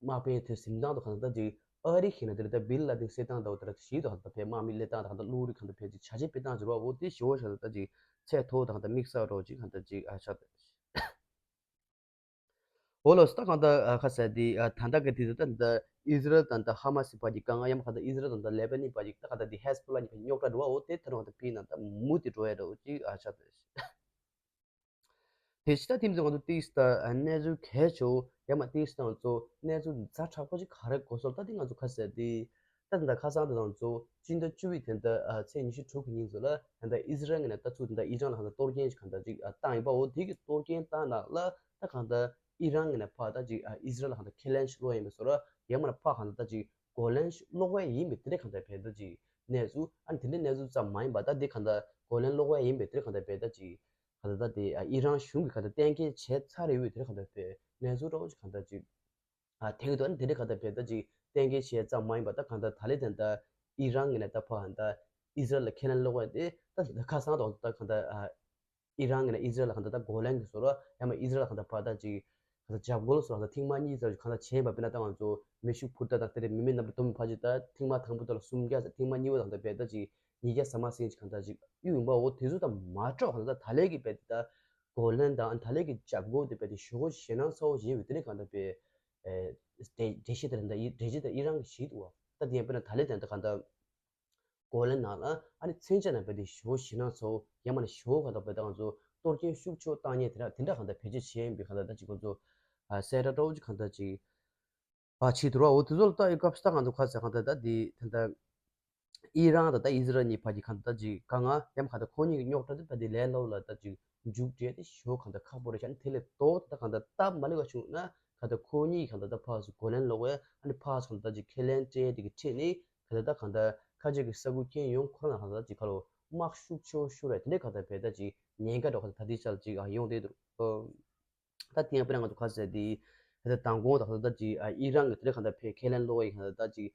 དམག་དཔོན་དེ་ཟིན་སྟངས་དང་གང་ལྟར་ཅིག་ཨ་རི་ཞིག་ན་དེ་ལྟར་བིལ་ལ་དིན་སེ་སྟངས་དང་དེ་ལྟར་ཞིག་དང་གང་ལྟར་ཕེ་དམག་མི་སླེབས་སྟངས་དང་གང་ལྟར་བློ་རིག་གང་ལྟར་ཕེ་ཅིག་བྱ་བྱེད་སྤེལ་སྟངས་ཅིག་རོ་བོ་དེ་ཞི་བོ་ཞིག་ལ་ལྟ་ཅིག་ཚད་མཐོ་དང་གང་ལྟར་དམིགས་བསལ་རོ་ཅིག་གང་ལྟར་ཅིག་ཨ་ཆགས་ཏེ། འོ་ལོ་སི་ད་གང་ལྟར་ཨ་ཁ་ཟེར་དེ་ཨ་ད་ལྟ་གི་དུས་སུ་ད་ལྟ་ཨི་ཟི་རལ་དང་ད་ཧ་མ་སི་བར་གྱི་དཀའ་ངལ་ཡང་མ་གང་ལྟར་ཨི་ཟི་རལ་དང་ད་ལེ་བྷ་ནི་བར་གྱི་ད་གང་ལྟར་དེ་ཧེ་སི་བྷོ་ལ་གཉིས་ཕེ་རྙོག་དྲ་འགྲོ་བ་འོ་དེ་ཐར་བ་ད་པི་ན་ད་མུ་དེ་འགྲོ་ཡ་འདྲ་བོ་ཅིག་ཨ་ཆགས་ཏེ། དེ་ཕྱི་ད་ཐིམ་ཚོ་ང་ཚོ་ཏིས་ད་གནས་ཚུལ་གལ་ཆེ་བོ་ཡང་མ་ཏིས་ད་ང་ཚོ་གནས་ཚུལ་ཛ་དྲག་པོ་ཅིག་ག་རེ་གོ་སོང་ད་དེ་ང་ཚོ་ཁ་གསལ་དེ་ད་ད་ཁ་སང་ད་ང་ཚོ་སྤྱི་ཟླ་བཅུ་པའི་དེ་ད་ཚེས་ཉི་ཤུ་དྲུག་གི་ཉིན་ཚོ་ལ་ད་ཨི་ཟི་རལ་ངོས་ནས་ད་ཚུར་ད་ཨི་རན་ལ་གང་ད་གཏོར་སྐྱོན་ཅིག་གང་ད་ཅིག་བཏང་ཡིན་པ་འོ་དེ་གི་གཏོར་སྐྱོན་བཏང་ནང་ལ་ད་གང་ད་ཨི་རན་ངོས་ནས་ཕར་ད་ཅིག་ཨི་ཟི་རལ་ལ་གང་ད་ཁས་ལེན་ཞིག་སློག་ཡིན་པ་སོ་ར་ཡང་མ་ཕར་གང་ད་ཅིག་གོ་ལན་ཞིག་སློག་ཡ་ཡིན་པའི་དེ་འདྲ་གང་ད་བེ་ད་ཅིག་གནས་ཚུལ་ཨ་ནི་དེ་འདྲའི་གནས་ཚུལ་ཙམ་མ་ཡིན་པ་ད་དེ་གང་ད་གོ་ལན་སློག་ཡ་ཡིན་པའི་དེ་འདྲ་གང་ད་བེ་ད་ཅིག་ག་ད་ད་དེ་ཨི་རན་གཞུང་གིས་ག་ད་གཏན་འཁེལ་བྱས་ཚར་ཡོད་པའི་དེ་ག་ད་བེ་གནས་ཚུལ་འདྲ་བོ་ཅིག་ག་ད་ཅིག་ཨ་ཐེངས་དུ་ཨ་ནི་དེ་འདྲ་ག་ད་བེ་ད་ཅིག་གཏན་འཁེལ་བྱས་ཙམ་མ་ཡིན་པ་ད་ག་ད་ད་ལེ་དེ་ད་ཨི་རན་གི་ནས་ད་ཕ་ད་ཨི་ཟི་རལ་ལ་ཁས་ལེན་སློག་ཡ་དེ་ད་ཁ་སང་དང་ད་ག་ད་ཨི་རན་གི་ནས་ཨི་ཟི་རལ་ལ་ག་ད་ད་གོ་ལན་གི་བཟོ་ར་ཡང་མ་ཨི་ཟི་རལ་ལ་ག་ད་ཕ་ད་ཅིག་ག་ད་འཇབ་རྒོལ་བཟོ་ར་ག་ད་ཐེངས་མ་གཉིས་ཙམ་ག་ད་བྱས་པ་དཔེར་ན་ད་ང་ཚོ་མེ་ཤུགས་འཕུར་མདའ་དང་དེ་རེ་མི་མེད་རྣམ་པར་སྡོམ་ཕ་ཅིག་ད་ཐེངས་མ་དང་པོ་ད་ལ་སུམ་བརྒྱ་ཐེངས་མ་གཉིས་པ་དང་ད་བེ་ད་ཅིག་ཉིས་བརྒྱ་ཟ་མ་ཟིན་ཅིག་གང་ལྟར་ཅིག་གཡུག་ཡིན་པའོ། དེ་ཚོ་དང་མ་འཕྲོག་གང་ལྟར་ད་ལས་ཀྱི་བེ་ད་གོ་ལན་དང་ད་ལས་ཀྱི་འཇབ་རྒོལ་དེ་བེ་དེ་ཞོ་ཞེ་ནང་ཚ་བོ་ཞེ་བེ་དེ་ནས་གང་ལྟར་བེ་འགྲེལ་བཤད་དེ་རེད་ད་འགྲེལ་བཤད་དེ་ཨི་རང་གི་ཞིག་འདུག་བ། ད་དེ་ཡང་དཔེར་ན་ད་ལས་དེ་ད་གང་ལྟར་གོ་ལན་ནང་ལ་ཨ་ནི་མཚོན་ཆ་ནང་བེ་དེ་ཞོ་ཞེ་ནང་ཚ་བོ་ཡང་མ་ནི་ཞོ་གང་ལྟར་བེ་ད་ང་ཚོ་གཏོར་སྐྱོན་ཤུགས་ཆེ་བོ་བཏང་མཁན་དེ་འདྲ་དེ་འདྲ་གང་ལྟར་བེད་སྤྱོད་བྱས་ཡིན་པའི་གང་ལྟར་ད་ཅིག་ཁོ་ཚོ་གསལ་བསྒྲགས་འདྲ་བོ་ཅིག་གང་ལྟར་ཅིག་ཨ་ཕྱིས་འདུག་ར། འོ་དེ་ཚོ་ལ་ལྟ་ཡི་སྐབས་སུ་ད་ང་ཚོ་ཁ་ཟེར་གང་ལྟར་ད་འདི་ད་ལྟ་ཨི་རན་དང་ད་ཨི་ཟི་རལ་གཉིས་བར་གྱི་གང་ལྟར་ད་ཅིག་དཀའ་ངལ་ཡང་གང་ལྟར་ཁོ་གཉིས་ཀྱི་རྙོག་དྲ་དེ་ད་འདི་ལས་སླ་བོ་ལ་ད་ཅིག་མཇུག་སྒྲིལ་ཏེ་ཞོ་གང་ལྟར་ཁག་པོ་རེད་ཤག་ཨ་ནི་དེ་ལས་ལྡོག་ད་གང་ལྟར་སྟབས་མ་ལེགས་པ་བྱུང་ན་གང་ལྟར་ཁོ་གཉིས་གང་ལྟར་ད་ཕར་ཚུར་གོ་ལན་སློག་ཡ་ཨ་ནི་ཕར་ཚུར་གང་ལྟར་ད་ཅིག་ཁས་ལེན་སྤྲད་དེ་གི་ཁྲིད་ནི་གང་ལྟར་ད་ཁ་ཆེ་གི་ས་ཁུལ་ཁྱེར་ཡོང་ཁོ་རང་ལ་གང་ལྟར་ད་ཅིག་ཁ་ལོ་དམག་ཤུགས་ཆེ་བོ་ཤོར་རེད། དེ་འདྲའི་གང་ལྟར་བེ་ད་ཅིག་ཉེན་ཁ་འདྲ་གང་ལྟར་ད་ལྟའི་ཆར་ཅིག་ཡོང་བསྡད་འདུག་ད་དེ་ཡང་དཔེར་ན་ང་ཚོ་ཁ་ཟེར་དེ་ད་ལྟ་མདང་དགོང་དང་ད་ལྟ་ཅིག་ཨི་རན་གྱི་དེ་འདྲ་གང་ལྟར་བེ་ཁས་ལེན་སློག་ཡ་གང་ལྟར་ད་ཅིག་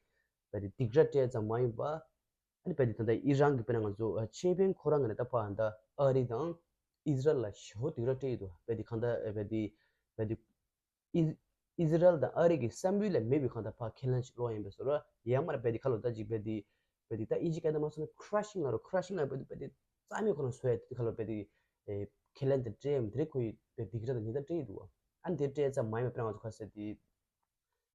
བེ་དེ་སྡིགས་ར་སྤྲད་ཙམ་མ་ཡིན་པ་ཨ་ནི་བེ་དེ་ད་ལྟ་ཨི་རན་གྱི་དཔེར་ན་ང་ཚོ་ཆེ་དཔོན་ཁོ་རང་གི་ནས་ད་ཕར་ད་ཨ་རི་དང་ཨི་ཟི་རལ་ལ་ཞེ་པོ་སྡིགས་ར་སྤྲད་ཡོད་འདུག་བེ་དེ་གང་ལྟར་བེ་དེ་བེ་དེ་ཨི་ཨི་ཟི་རལ་དང་ཨ་རི་གི་བསམ་ཡུལ་ལ་མེད་པའི་གང་ལྟར་ཕར་ཁས་ལེན་ཞིག་སློག་ཡིན་པས་སོ་ར་ཡང་མར་བེ་དེ་ཁ་ལོ་ད་ཅིག་བེ་དེ་བེ་དེ་ད་ཨིན་ཇི་སྐད་དུ་མ་སོང་ན་ཁྲ་ཤིང་ལ་རོ་ཁྲ་ཤིང་ལ་བེ་དེ་བེ་དེ་རྩ་མེད་ཁོ་ན་བཟོ་ཡ་དེ་ཁ་ལོ་བེ་དེ་ཁས་ལེན་དེ་སྤྲད་ཡོད་མི་དེ་རེད། ཁོ་ཡི་བེ་སྡིགས་ར་དང་ཉེན་བརྡ་སྤྲད་ཡི་འདུག་བ། ཨ་ནི་དེ་སྤྲད་ཙམ་མ་ཡིན་པ་དཔེར་ན་ང་ཚོ་ཁ་ཟེར་དེ།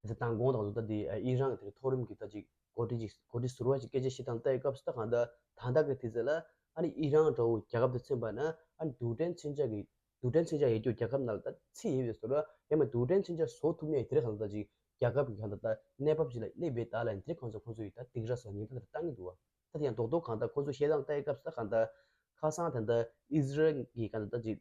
ད་མདང་དགོང་དང་ད་དེ་ཨི་རན་གྱི་དེ་མཐོ་རིམ་གྱི་ད་ཅིག་འགོ་ཁྲིད་ཅིག་འགོ་ཁྲིད་ཟུར་པ་ཅིག་སྐད་ཆ་བཤད་སྟངས་ལྟ་ཡི་སྐབས་སུ་ད་གང་ལྟར་ད་ལྟ་གི་དུས་ཚོད་ལ་ཨ་ནི་ཨི་རན་འདྲ་བོ་རྒྱལ་ཁབ་དང་མཚོན་པ་ན་ཨ་ནི་རྡུལ་ཕྲན་མཚོན་ཆ་གི་རྡུལ་ཕྲན་མཚོན་ཆ་ཡོད་རྒྱུ་རྒྱལ་ཁབ་ནང་ལ་ད་ཚིག་ཡོད་པའི་བཟོ་འདྲ་ཡང་མ་རྡུལ་ཕྲན་མཚོན་ཆ་བཟོ་ཐུབ་མེད་དེ་རེད། གང་ལྟར་ད་ཅིག་རྒྱལ་ཁབ་ཀྱི་གང་ལྟར་ད་གནས་བབ་ཅིག་ལ་སླེབས་པའི་ད་ལ་དེ་རེད། གང་ཚོ་ཁོང་ཚོ་ཡི་ད་སྡིགས་ར་སོགས་ཉེན་བརྡ་དེ་བཏང་གི་འདུག་བ། ད་དེ་ཡང་རྡོག་རྡོག་གང་ལྟར་ཁོང་ཚོ་བཤད་སྟངས་ལྟ་ཡི་སྐབས་སུ་ད་གང་ལྟར་ཁ་སང་ད་ལྟ་ཨི་ཟི་རལ་གྱི་གང་ལྟར་ད་ཅིག་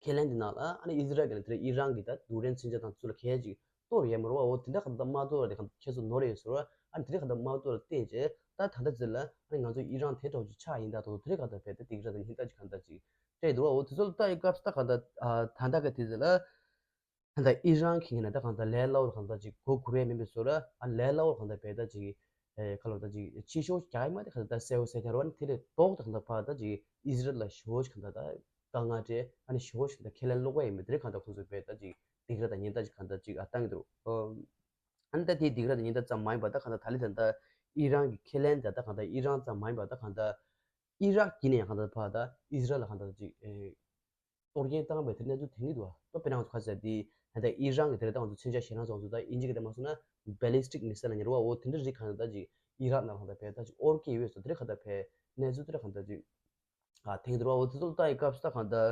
ཁས་ལེན་དེ་ནང་ལ་ཨ་ནི་ཨི་ཟི་རལ་གྱི་དེ་ཨི་རན་གྱི་ད་རྡུལ་ཕྲན་མཚོན་ཆ་དང་ཚུར་ལ་གས་ཅིག་གཏོར་ཡས་མ་རུང་བ། འོ་དེ་འདྲ་གང་ལྟར་མ་གཏོར་བ་དེ་གང་ལྟར་ཁྱེད་ཚོ་ནོར་ཡོད་ཟེར་བ། ཨ་ནི་དེ་འདྲ་གང་ལྟར་མ་གཏོར་བ་བརྟེན་བྱས་ད་ད་ལྟ་ཚེ་ལ་ཨ་ནི་ང་ཚོ་ཨི་རན་དེ་འདྲ་ཅིག་ཆགས་ཡིན་ད་དོ་དེ་འདྲ་གང་ལྟར་བས་ད་སྡིགས་ར་དང་ཉེན་བརྡ་ཅིག་གང་ལྟར་ཅིག་སྤྲད་འདུག་བ། འོ་དེ་ཚོ་ལ་ལྟ་ཡི་སྐབས་སུ་ད་གང་ལྟར་ད་ལྟ་གི་དུས་ཚོད་ལ་ད་ལྟ་ཨི་རན་གྱི་ངོས་ནས་ད་གང་ལྟར་ལས་སླ་བོར་གང་ལྟར་ཅིག་གོ་བཀུར་ཡས་མིན་པའི་བཟོ་འདྲ། ཨ་ལས་སླ་བོར་གང་ལྟར་བས་ད་ཅིག་ཨེ་ཁ་ལོ་ད་ཅིག་ཕྱི་ཤོག་རྒྱག་ཡས་མ་དེ་གང་ལྟར་གསལ་བོ་གསལ་རྐྱང་རེད་བ། ཨ་ནི་དེ་ལས་ལྡོག་ཏུ་གང་ལྟར་ཕར་ད་ཅིག་ཨི་ཟི་རལ་ལ་ཞེ་པོ་ཅིག་གང་ལྟར་ད་དཀའ་ངལ་སྤྲད། ཨ་ནི་ཞེ་པོ་ཅིག་གང་ལྟར་ཁས་ལེན་སློག་པ་ཡིན་པས་དེ་རེད། གང་ལྟར་ཁོང་ཚོས་བས་ད་ཅིག་སྡིགས་ར་དང་ཉེན་བརྡ་ཅིག་གང་ལྟར་ཅིག་ཨ་བཏང་གི་འདུག་ཨ་ནི་ད་དེའི་སྡིགས་ར་དང་ཉེན་བརྡ་ཙམ་མ་ཡིན་པར་ད་གང་ལྟར་ད་ལི་ད་ལྟ་ཨི་རན་གྱི་ཁས་ལེན་དེ་ད་གང་ལྟར་ཨི་རན་ཙམ་མ་ཡིན་པར་ད་གང་ལྟར་ཨི་རག་གི་ནས་ཡང་གང་ལྟར་ཕར་ད་ཨི་ཟི་རལ་ལ་གང་ལྟར་ཅིག་ཨེ། གཏོར་སྐྱོན་བཏང་བའི་དེ་གནས་ཚུལ་དེང་གི་འདུག་བ། ད་དཔེར་ན་ང་ཚོ་ཁ་ཟེར་དེ་ད་ལྟ་ཨི་རན་གྱི་དེ་རེད། ད་ང་ཚོ་མཚོན་ཆ་ཞེ་དྲག་བཟོ་ཚོ་ད་ཨིན་ཇི་གི་དེ་མ་སོང་ན་ballistic missile་ལ་ཉེ་རུ་བ། འོ་དེ་འདྲ་རིགས་གང་ལྟར་ད་ཅིག་ཨི་རག་ནང་ལ་གང་ལྟར་བས་ད་ཅིག་འོར་སྐྱེས་ཡོད་སོ། དེ་རིགས་གང་ལྟར་བས་གནས་ཚུལ་དེ་རིགས་གང་ལྟར་ཅིག་ཨ་དེང་དུ་རུ་བ། འོ་དེ་ཚོ་ལ་ལྟ་ཡི་སྐབས་སུ་ད་གང་ལྟར་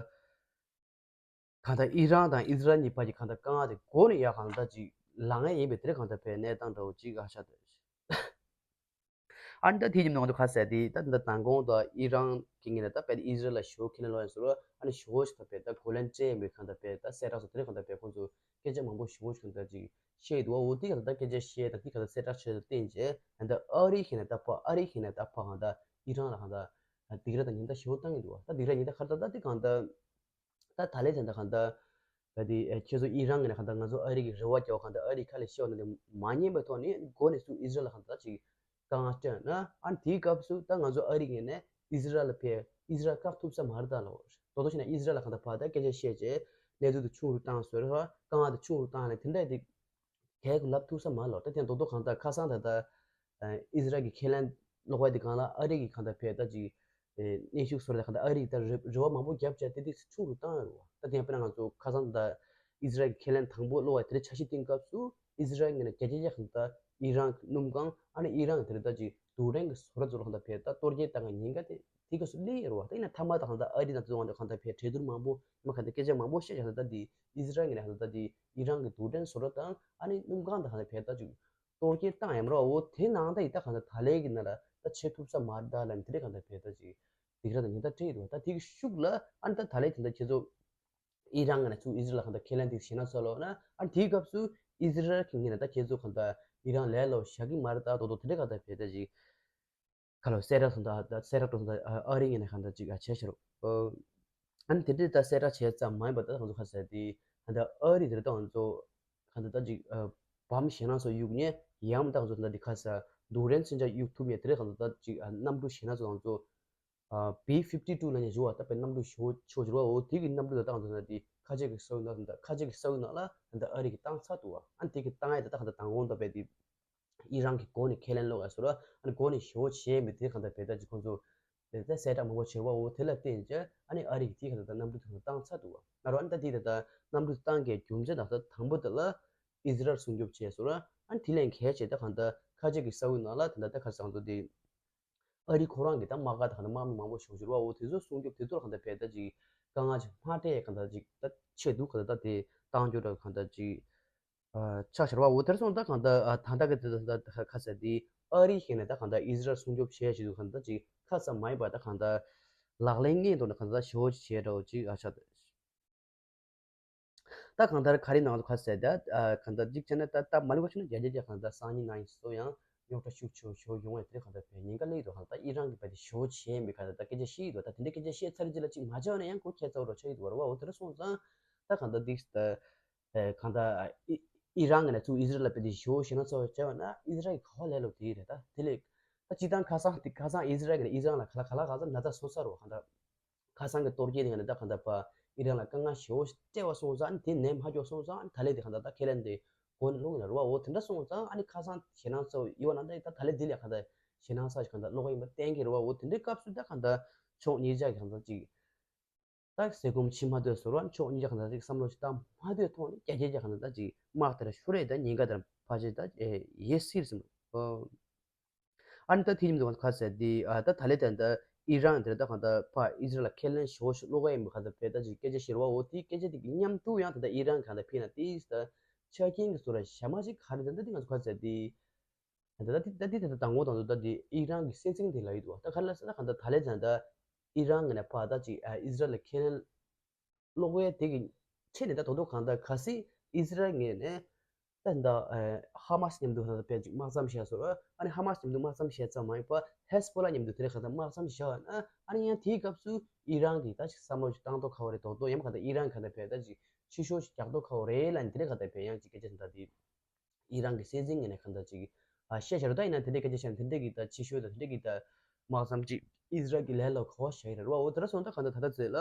གང་ལྟར་ཨི་རན་དང་ཨི་ཟི་རལ་གཉིས་བར་གྱི་གང་ལྟར་དཀའ་ངལ་དེ་འགོ་ནས་ཡར་གང་ལྟར་ཅིག་ལངས་ཡས་ཡིན་པའི་དེ་རིགས་གང་ལྟར་བས་གནས་སྟངས་འདྲ་བོ་ཅིག་ཨ་ཤ་དེ། ཨ་ནི་ད་དེ་ཡིན་ནང་དུ་ཁ་གསལ་དེ་ད་ད་མདང་དགོང་དང་ཨི་རན་གྱི་ངོས་ནས་ད་དཔེ་ཨི་ཟི་རལ་ལ་ཞེ་པོ་ཁས་ལེན་ལོག་ཡང་ཟེར་རོ། ཨ་ནི་ཞེ་པོ་ཞིག་ད་དཔེ་ད་གོ་ལན་སྤྲད་ཡིན་པའི་གང་ད་དཔེ་ད་གསལ་བསྒྲགས་སོགས་དེ་རིང་གང་ད་དཔེ་ཁོང་ཚོ་སྐད་ཆ་མང་པོ་ཞེ་པོ་ཞིག་གང་ད་ཅིག་བཤད་འདུག་བ། འོ་དེ་གང་ད་ད་སྐད་ཆ་བཤད་ད་དེ་གང་ད་གསལ་བསྒྲགས་བྱས་ད་བརྟེན་བྱས་ད་ཨ་རི་གི་ནས་ད་ཕ་ཨ་རི་གི་ནས་ད་ཕ་གང་ད་ཨི་རན་ལ་གང་ད་སྡིགས་ར་དང་ཉེན་བརྡ་ཞེ་པོ་བཏང་གི་འདུག་བ། ད་སྡིགས་ར་ཉེན་བརྡ་ག་རེ་ད་ད་དེ་གང་ད། ད་ད་ལན་དེ་འདྲ་གང་ལྟར། ད་དེ་ཨེ་ཁྱེད་ཚོ་ཨི་རན་གྱི་ནས་གང་ལྟར་ང་ཚོ་ཨ་རི་གི་རེ་བ་རྒྱག་པ་གང་ལྟར་ཨ་རི་ཁ་ལ་བཤད་པ་ནང་དེ་མ་ཉན་པའི་ཐོག་ནས་འགོ་ནས་ཚུར་ཨི་ཟི་རལ་ལ་གང་ལྟར་ཅིག་དཀའ་ངལ་སྤྲད་ན། ཨ་ནི་དེའི་སྐབས་སུ་ད་ང་ཚོ་ཨ་རི་གི་ནས་ཨི་ཟི་རལ་ལ་ཕེབས་ཨི་ཟི་རལ་བཀག་ཐུབ་ས་མ་རེད་ད་ལོ། དོ་དོ་བྱས་ན་ཨི་ཟི་རལ་ལ་གང་ལྟར་ཕར་ད་སྐད་ཆ་བཤད་བྱས་གནས་ཚུལ་དེ་ཆུང་རུ་བཏང་ཟེར་བ་དཀའ་ངལ་དེ་ཆུང་རུ་བཏང་ནས་དེ་འདྲ་དེ། གལ་ལབ་ཐུབ་ས་མ་ལོ། ད་དེ་རྡོག་རྡོག་གང་ལྟར་ཁ་སང་ད་ལྟ་ཨི་ཟི་རལ་གྱི་ཁས་ལེན་ལོག་པ་དེ་གང་ལ་ཨ་རི་གི་གང་ལྟར་ཕེ་ད་ཅིག་གནོན་ཤུགས་བཟོ་རེད། གང་ལྟར་ཨ་རི་གི་ད་རེ་རེ་བ་མང་པོ་བརྒྱབ་བྱས་དེ་དེ་ཆུང་རུ་བཏང་ཡོད་རེད་བ། ད་དེ་ཡང་དཔེར་ན་ང་ཚོ་ཁ་སང་ད་ཨི་ཟི་རལ་གྱི་ཁས་ལེན་དང་པོ་ལོག་པ་དེ་འདྲ་འཆར་གཞི་བཏིང་སྐབས་སུ་ཨི་ཟི་རལ་ངོས་ནས་རྒྱ་སྐྱེད་ཀྱི་གང་ལྟར་ཨི་རན་གྱི་སྣུམ་ཁང་ཨ་ནི་ཨི་རན་གྱི་དེ་འདྲ་ད་ཅིག་རྡུལ་ཕྲན་གྱི་བཟོ་གྲྭ་ཚོ་ལ་གང་ལྟར་ཕེ་ད་གཏོར་སྐྱོན་བཏང་གི་ཉེན་ཁ་དེ་དེ་སྐབས་སུ་སླེབས་ཡོད་རེད་བ། ད་ཡིན་ན་མཐའ་མ་ད་གང་ལྟར་ཨ་རི་དང་དེ་ཚོ་གང་ལྟར་ཕེ་གྲོས་བསྡུར་མང་པོ་མ་གང་ལྟར་སྐད་ཆ་མང་པོ་བཤད་ཀྱང་ད་ལྟ་དེ་ཨི་ཟི་རལ་ངོས་ནས་གང་ལྟར་ད་དེ་ཨི་རན་གྱི་རྡུལ་ཕྲན་བཟོ་གྲྭ་དང་ཨ་ནི་སྣུམ་ཁང་དང་གང་ལྟར་ཕེ་ད་ཅིག་གཏོར་སྐྱོན་བཏང་ཡམ་ར། འོ་དེ་ནང་ད་ཡིན་ད་གང་ལྟར་ད་ལན་གྱི་ནང་ལ་ད་བྱེད་ཐུབ་ས་མ་རེད་ད་ལན་དེ་རེད། གང་ལྟར་ཕེ་ད་ཅིག་སྡིགས་ར་དང་ཉེན་བརྡ་སྤྲད་ཡོད་རེད་བ། ད་དེ་གི་ཤུགས་ལ་ཨ་ནི་ད་ད་ལན་དེ་འདྲ་ཁྱེད་ཚོ་ཨི་རན་ངོས་ནས་ཚུར་ཨི་ཟི་རལ་ལ་གང་ལྟར་ཁས་ལེན་དེ་བྱས་ན་ཚོ་ལོ་ན། ཨ་ནི་དེའི་སྐབས་སུ་ཨི་ཟི་རལ་གྱི་ངོས་ནས་ད་ཁྱེད་ཚོ་གང་ལྟར་ཨི་རན་ལས་ལོ་བཞག་གི་མ་རེད་ད་དོ་དོ་དེ་འདྲ་གང་ལྟར་ཕེ་ད་ཅིག་ཁ་ལོ་གསལ་བསྒྲགས་སོང་ད་གསལ་བསྒྲགས་སོང་ད་ཨ་རི་ངོས་ནས་གང་ལྟར་ཅིག་བྱས་ཤར། ཨ་ནི་དེ་འདྲ་ད་གསལ་བསྒྲགས་བྱས་ཙམ་མ་ཡིན་པ་ད་ང་ཚོ་ཁ་ཟེར་དེ་གང་ལྟར་ཨ་རི་དེ་ད་ང་ཚོ་གང་ལྟར་ད་ཅིག་བམ་ཞེ་ན་ཚོ་གཡུག་ནས་ཡང་ད་ང་ཚོ་ད་འདི་ཁ་ཟེར་རྡུལ་ཕྲན་མཚོན་ཆ་གཡུག་ཐུབ་ནས་དེ་རེད། གང་ལྟར་ད་ཅིག་གནམ་གྲུ་ཞེ་ན་ཚོ་ང་ཚོ་བི་ཕིབ་ཊི་ཊུ་ལབ་ནས་བཞུགས་པ་ད་དཔེ་གནམ་གྲུ་ཞེ་པོ་ཆེ་བོ་ཅིག་རེད་བ། འོ་དེ་གི་གནམ་གྲུ་ད་ད་ང་ཚོ་ད་འདི་ཁ་ཆེ་གི་ས་འོག་ནང་ད་ཁ་ཆེ་གི་ས་འོག་ནང་ལ་ད་ཨ་རི་གི་བཏང་ཚར་འདུག་བ། ཨ་ནི་དེ་གི་བཏང་ཡས་ད་ད་གང་ལྟར་དང་པོ་ད་དཔེ་དེ། ཨི་རན་གྱི་སྒོ་ནས་ཁས་ལེན་ལོག་ཡ་ཟེར་རོ། ཨ་ནི་སྒོ་ནས་ཞེ་པོ་བྱས་མི་དེ་གང་ལྟར་བེ་ད་ཅིག་ཁོང་ཚོ་དེ་ལྟར་གསལ་བསྒྲགས་མང་པོ་བྱས་པ་འོ་དེ་ལ་བརྟེན་ཅིག་ཨ་ནི་ཨ་རི་གི་དེ་གང་ལྟར་གནམ་གྲུ་དེ་གང་ལྟར་བཏང་ཚར་འདུག་བ། ང་རང་ཨ་ནི་ད་དེ་ད་ལྟ་གནམ་གྲུ་བཏང་གི་རྒྱུ་མཚན་དང་ད་དང་པོ་དེ་ལ་ཨི་ཟི་རལ་སྲུང་སྐྱོབ་བྱས་ཟེར་རོ། ཨ་ནི་དེ་ལས་གལ་ཆེ་ད་གང་ལྟར་ཁ་ཆེ་གི་ས་འོག་ནང་ལ་ད་ལྟ་ད་ཁ་སང་དུ་དེ་ཨ་རི་ཁོ་རང་གི་ད་དམག་སྒར་ད་གང་ལྟར་དམག་མི་མང་པོ་བཞུགས་བཞུགས་པ་འོ་དེ་ཚོ་སྲུང་སྐྱོབ་དེ་ཚོ་ལ་གང་ལྟར་བེ་ད་ཅིག་དཀའ་ངལ་ཅིག་མ་སྤྲད་གང་ལྟར་ཅིག་ད་ཆེད་དུ་གང་ལྟར་ད་དེ་བཏང་རྒྱུ་འདྲ་གང་ལྟར་ཅིག་ཆགས་ཤར་བ་འོ་དེར་སོང་ད་གང་ལྟར་ད་ལྟ་གི་དེ་ད་ཁ་ཟེར་དེ་ཨ་རི་ཞིག་ནས་ད་གང་ལྟར་ཨི་ཟི་རལ་སྲུང་སྐྱོབ་བྱས་བྱེད་དུ་གང་ལྟར་ཅིག་ཁ་ཙམ་མ་ཡིན་པ་ད་གང་ལྟར་ལག་ལེན་ངེས་འདུག་ན་གང་ལྟར་ཞོ་བྱས་འདྲ་བོ་ཅིག་ཨ་ཆགས། ད་གང་ལྟར་ག་རེ་ནང་དུ་ཁ་ཟེར་ད་གང་ལྟར་ཅིག་བྱས་ན་ད་ད་མ་ལུག་ཆུ་ན་རྒྱ་རྒྱ་རྒྱ་གང་ལྟར་སང་ཉིན་གནངས་ཉིན་སོ་ཡང་རྙོག་དྲ་ཤུགས་ཆེ་ཤོ་ཡོང་བའི་དེ་གང་ལྟར་བས་ཉེན་ཁ་སླེབས་འདུག་གང་ལྟར་ཨི་རན་གྱི་བས་དེ་ཞོ་བྱས་མི་གང་ལྟར་ད་སྐད་ཆ་བཤད་འདུག་ད་དེ་འདྲའི་སྐད་ཆ་བཤད་ཚར་རྗེས་ལ་ཅིག་མ་བྱས་ན་ཡང་ཁོ་ཁྱད་མཚར་བོ་ར་ཆགས་ཀྱི་འདུག་བ་ར་བ་འོ་དེར་སོང་ཙང་ད་གང་ལྟར་འདི་ད། ཨེ་གང་ལྟར་ཨི་ཨི་རན་གྱི་ནས་ཚུར་ཨི་ཟི་རལ་ལ་དཔེ་དེ་ཞོ་ཞེ་ན་ཚོ་བྱས་པ་ན་ཨི་ཟི་རལ་གྱི་ག་བ་ལས་ལོ་དེ་རེད་ད་དེ་ལས་ད་སྤྱི་བཏང་ཁ་སང་དེ་ཁ་སང་ཨི་ཟི་རལ་གྱི་ནས་ཨི་རན་ལ་ག་ལ་ག་ལ་ག་ཚ་ན་ཚ་སོ་ས་རོ་གང་ལྟར་ཁ་སང་གི་གཏོར་སྐྱོན་དེ་ག་ནས་ད་གང་ལྟར་ཕ་ཨི་རན་ལ་དཀའ་ངལ་ཞེ་པོ་སྤྲད་པ་སོང་ཙང་དེ་ནས་མ་འཇོག་སོང་ཙང་ད་ལས་དེ་གང་ལྟར་ད་ཁས་ལེན་དེ་གོ་ནས་ལོག་ཡིན་ལ་རོ་བ་འོ་དེ་འདྲ་སོང་ཙང་ཨ་ནི་ཁ་སང་ཞེ་ན་ཚོ་ཡི་བ་ན་ད་ད་ད་ལས་དེ་ལས་གང་ལྟར་ཞེ་ན་ཚ་ཞིག་གང་ལྟར་ལོག་ཡིན་པ་གཏན་གྱི་རོ་བ་འོ་དེ་འདྲའི་སྐབས་སུ་ད་གང་ལྟར་ཕྱོགས་གཉིས་ཆ་གི་གང་ལྟར་ཅིག་ད་ཟས་སྐོམ་ཕྱིན་མ་སྡོད་ཟེར་བ་ཕྱོགས་གཉིས་ཀ་གང་ལྟར་ཅིག་བསམ་བློ་ཞིག་བཏང་མ་སྡོད་ཐོག་ནས་རྒྱ་རྒྱ་རྒྱ་གང་ལྟར་ཅིག་དམག་དེར་ཤོར་རེད་ད་ཉེན་ཁ་དེར་ཕལ་ཆེར་ད་ཡེ་སྲིད་ཟིན། ཨ་ནི་ད་དེ་ཉིན་དུ་ཁ་ཟེར་དེ་ཨ་ད་ད་ལེ་ད་ད་ཨི་རན་དེར་ད་གང་ལྟར་ཕ་ཨི་ཟི་རལ་ལ་ཁས་ལེན་ཞོ་ཞོ་བློ་ཁ་ཡིན་པ་གང་ལྟར་བས་ད་ཅིག་སྐད་ཆ་ཤེར་བ་འོ་དེ་སྐད་ཆ་དེ་གི་མཉམ་དུ་ཡང་ད་ད་ཨི་རན་གང་ལྟར་ཕེ་ན་དེ་ད་ཆ་རྐྱེན་གི་ཚོ་ར་ཞྭ་མ་ཞིག་ག་རེ་ད་ད་དེ་ང་ཚོ་ཁ་ཟེར་དེ། ད་ལྟ་དེ་ད་དེ་ད་ལྟ་དང་པོ་དང་དུ་ད་དེ་ཨི་རན་གྱི་སྲིད་འཛིན་དེ་ལ་ཡོད་འདུག་ད་ག་ལ་ས་ད་ག་ད་ད་ལེ་ཙང་ད་ཨི་རན་གྱི་ནས་ཕ་ད་ཅིག་ཨི་ཟི་རལ་ལ་ཁས་ལེན་ལོག་པའི་དེ་གི་ཆེད་ནས་ད་དོ་དོ་གང་ད་ག་སྲིད་ཨི་ཟི་རལ་ངོས་ནས་ད་ད་ཧ་མ་སི་མཉམ་དུ་ད་ད་པས་ཅིག་དམག་མཚམས་བཞག་སོ་ཨ་ནི་ཧ་མ་སི་མཉམ་དུ་དམག་མཚམས་བཞག་ཙམ་མ་ཡིན་པ་ཧེ་སི་བྷོ་ལ་མཉམ་དུ་དེ་རེ་ག་ད་དམག་མཚམས་བཞག་ན་ཨ་ནི་ཡང་དེའི་སྐབས་སུ་ཨི་རན་གྱི་ད་ཅིག་བསམ་བློ་ཅིག་བཏང་དོ་ཁ་བ་རེད་དོ་དོ་ཡང་ག་ད་ཨི་རན་ག་ད་པས་ད་ཅིག་ཕྱི་ཤོག་ཅིག་རྒྱག་དོ་ཁ་བ་རེད་ལ་ནི་དེ་རེ་ག་ད་པས་ཡང་ཅིག་སྐད་ཆ་ད་ད་དེ། ཨི་རན་གྱི་སྲིད་འཛིན་ངོས་ནས་གང་ལྟར་ཅིག་ཨ་བཤད་བྱ་རུ་ད་ཡིན་ན་དེ་འདྲའི་སྐད་ཆ་བཤད་ན་དེ་འདྲའི་གི་ད་ཕྱི་ཤོས་དང་དེ་འདྲའི་གི་ད་དམག་མཚམས་ཅིག་ཨི་ཟི་རལ་གྱི་ལས་ལ་གོ་བ་བཞག་ཡི་རེད་བ། འོ་དེ་འདྲ་སོང་ད་གང་ལྟར་ད་ལྟ་ཚེ་ལ་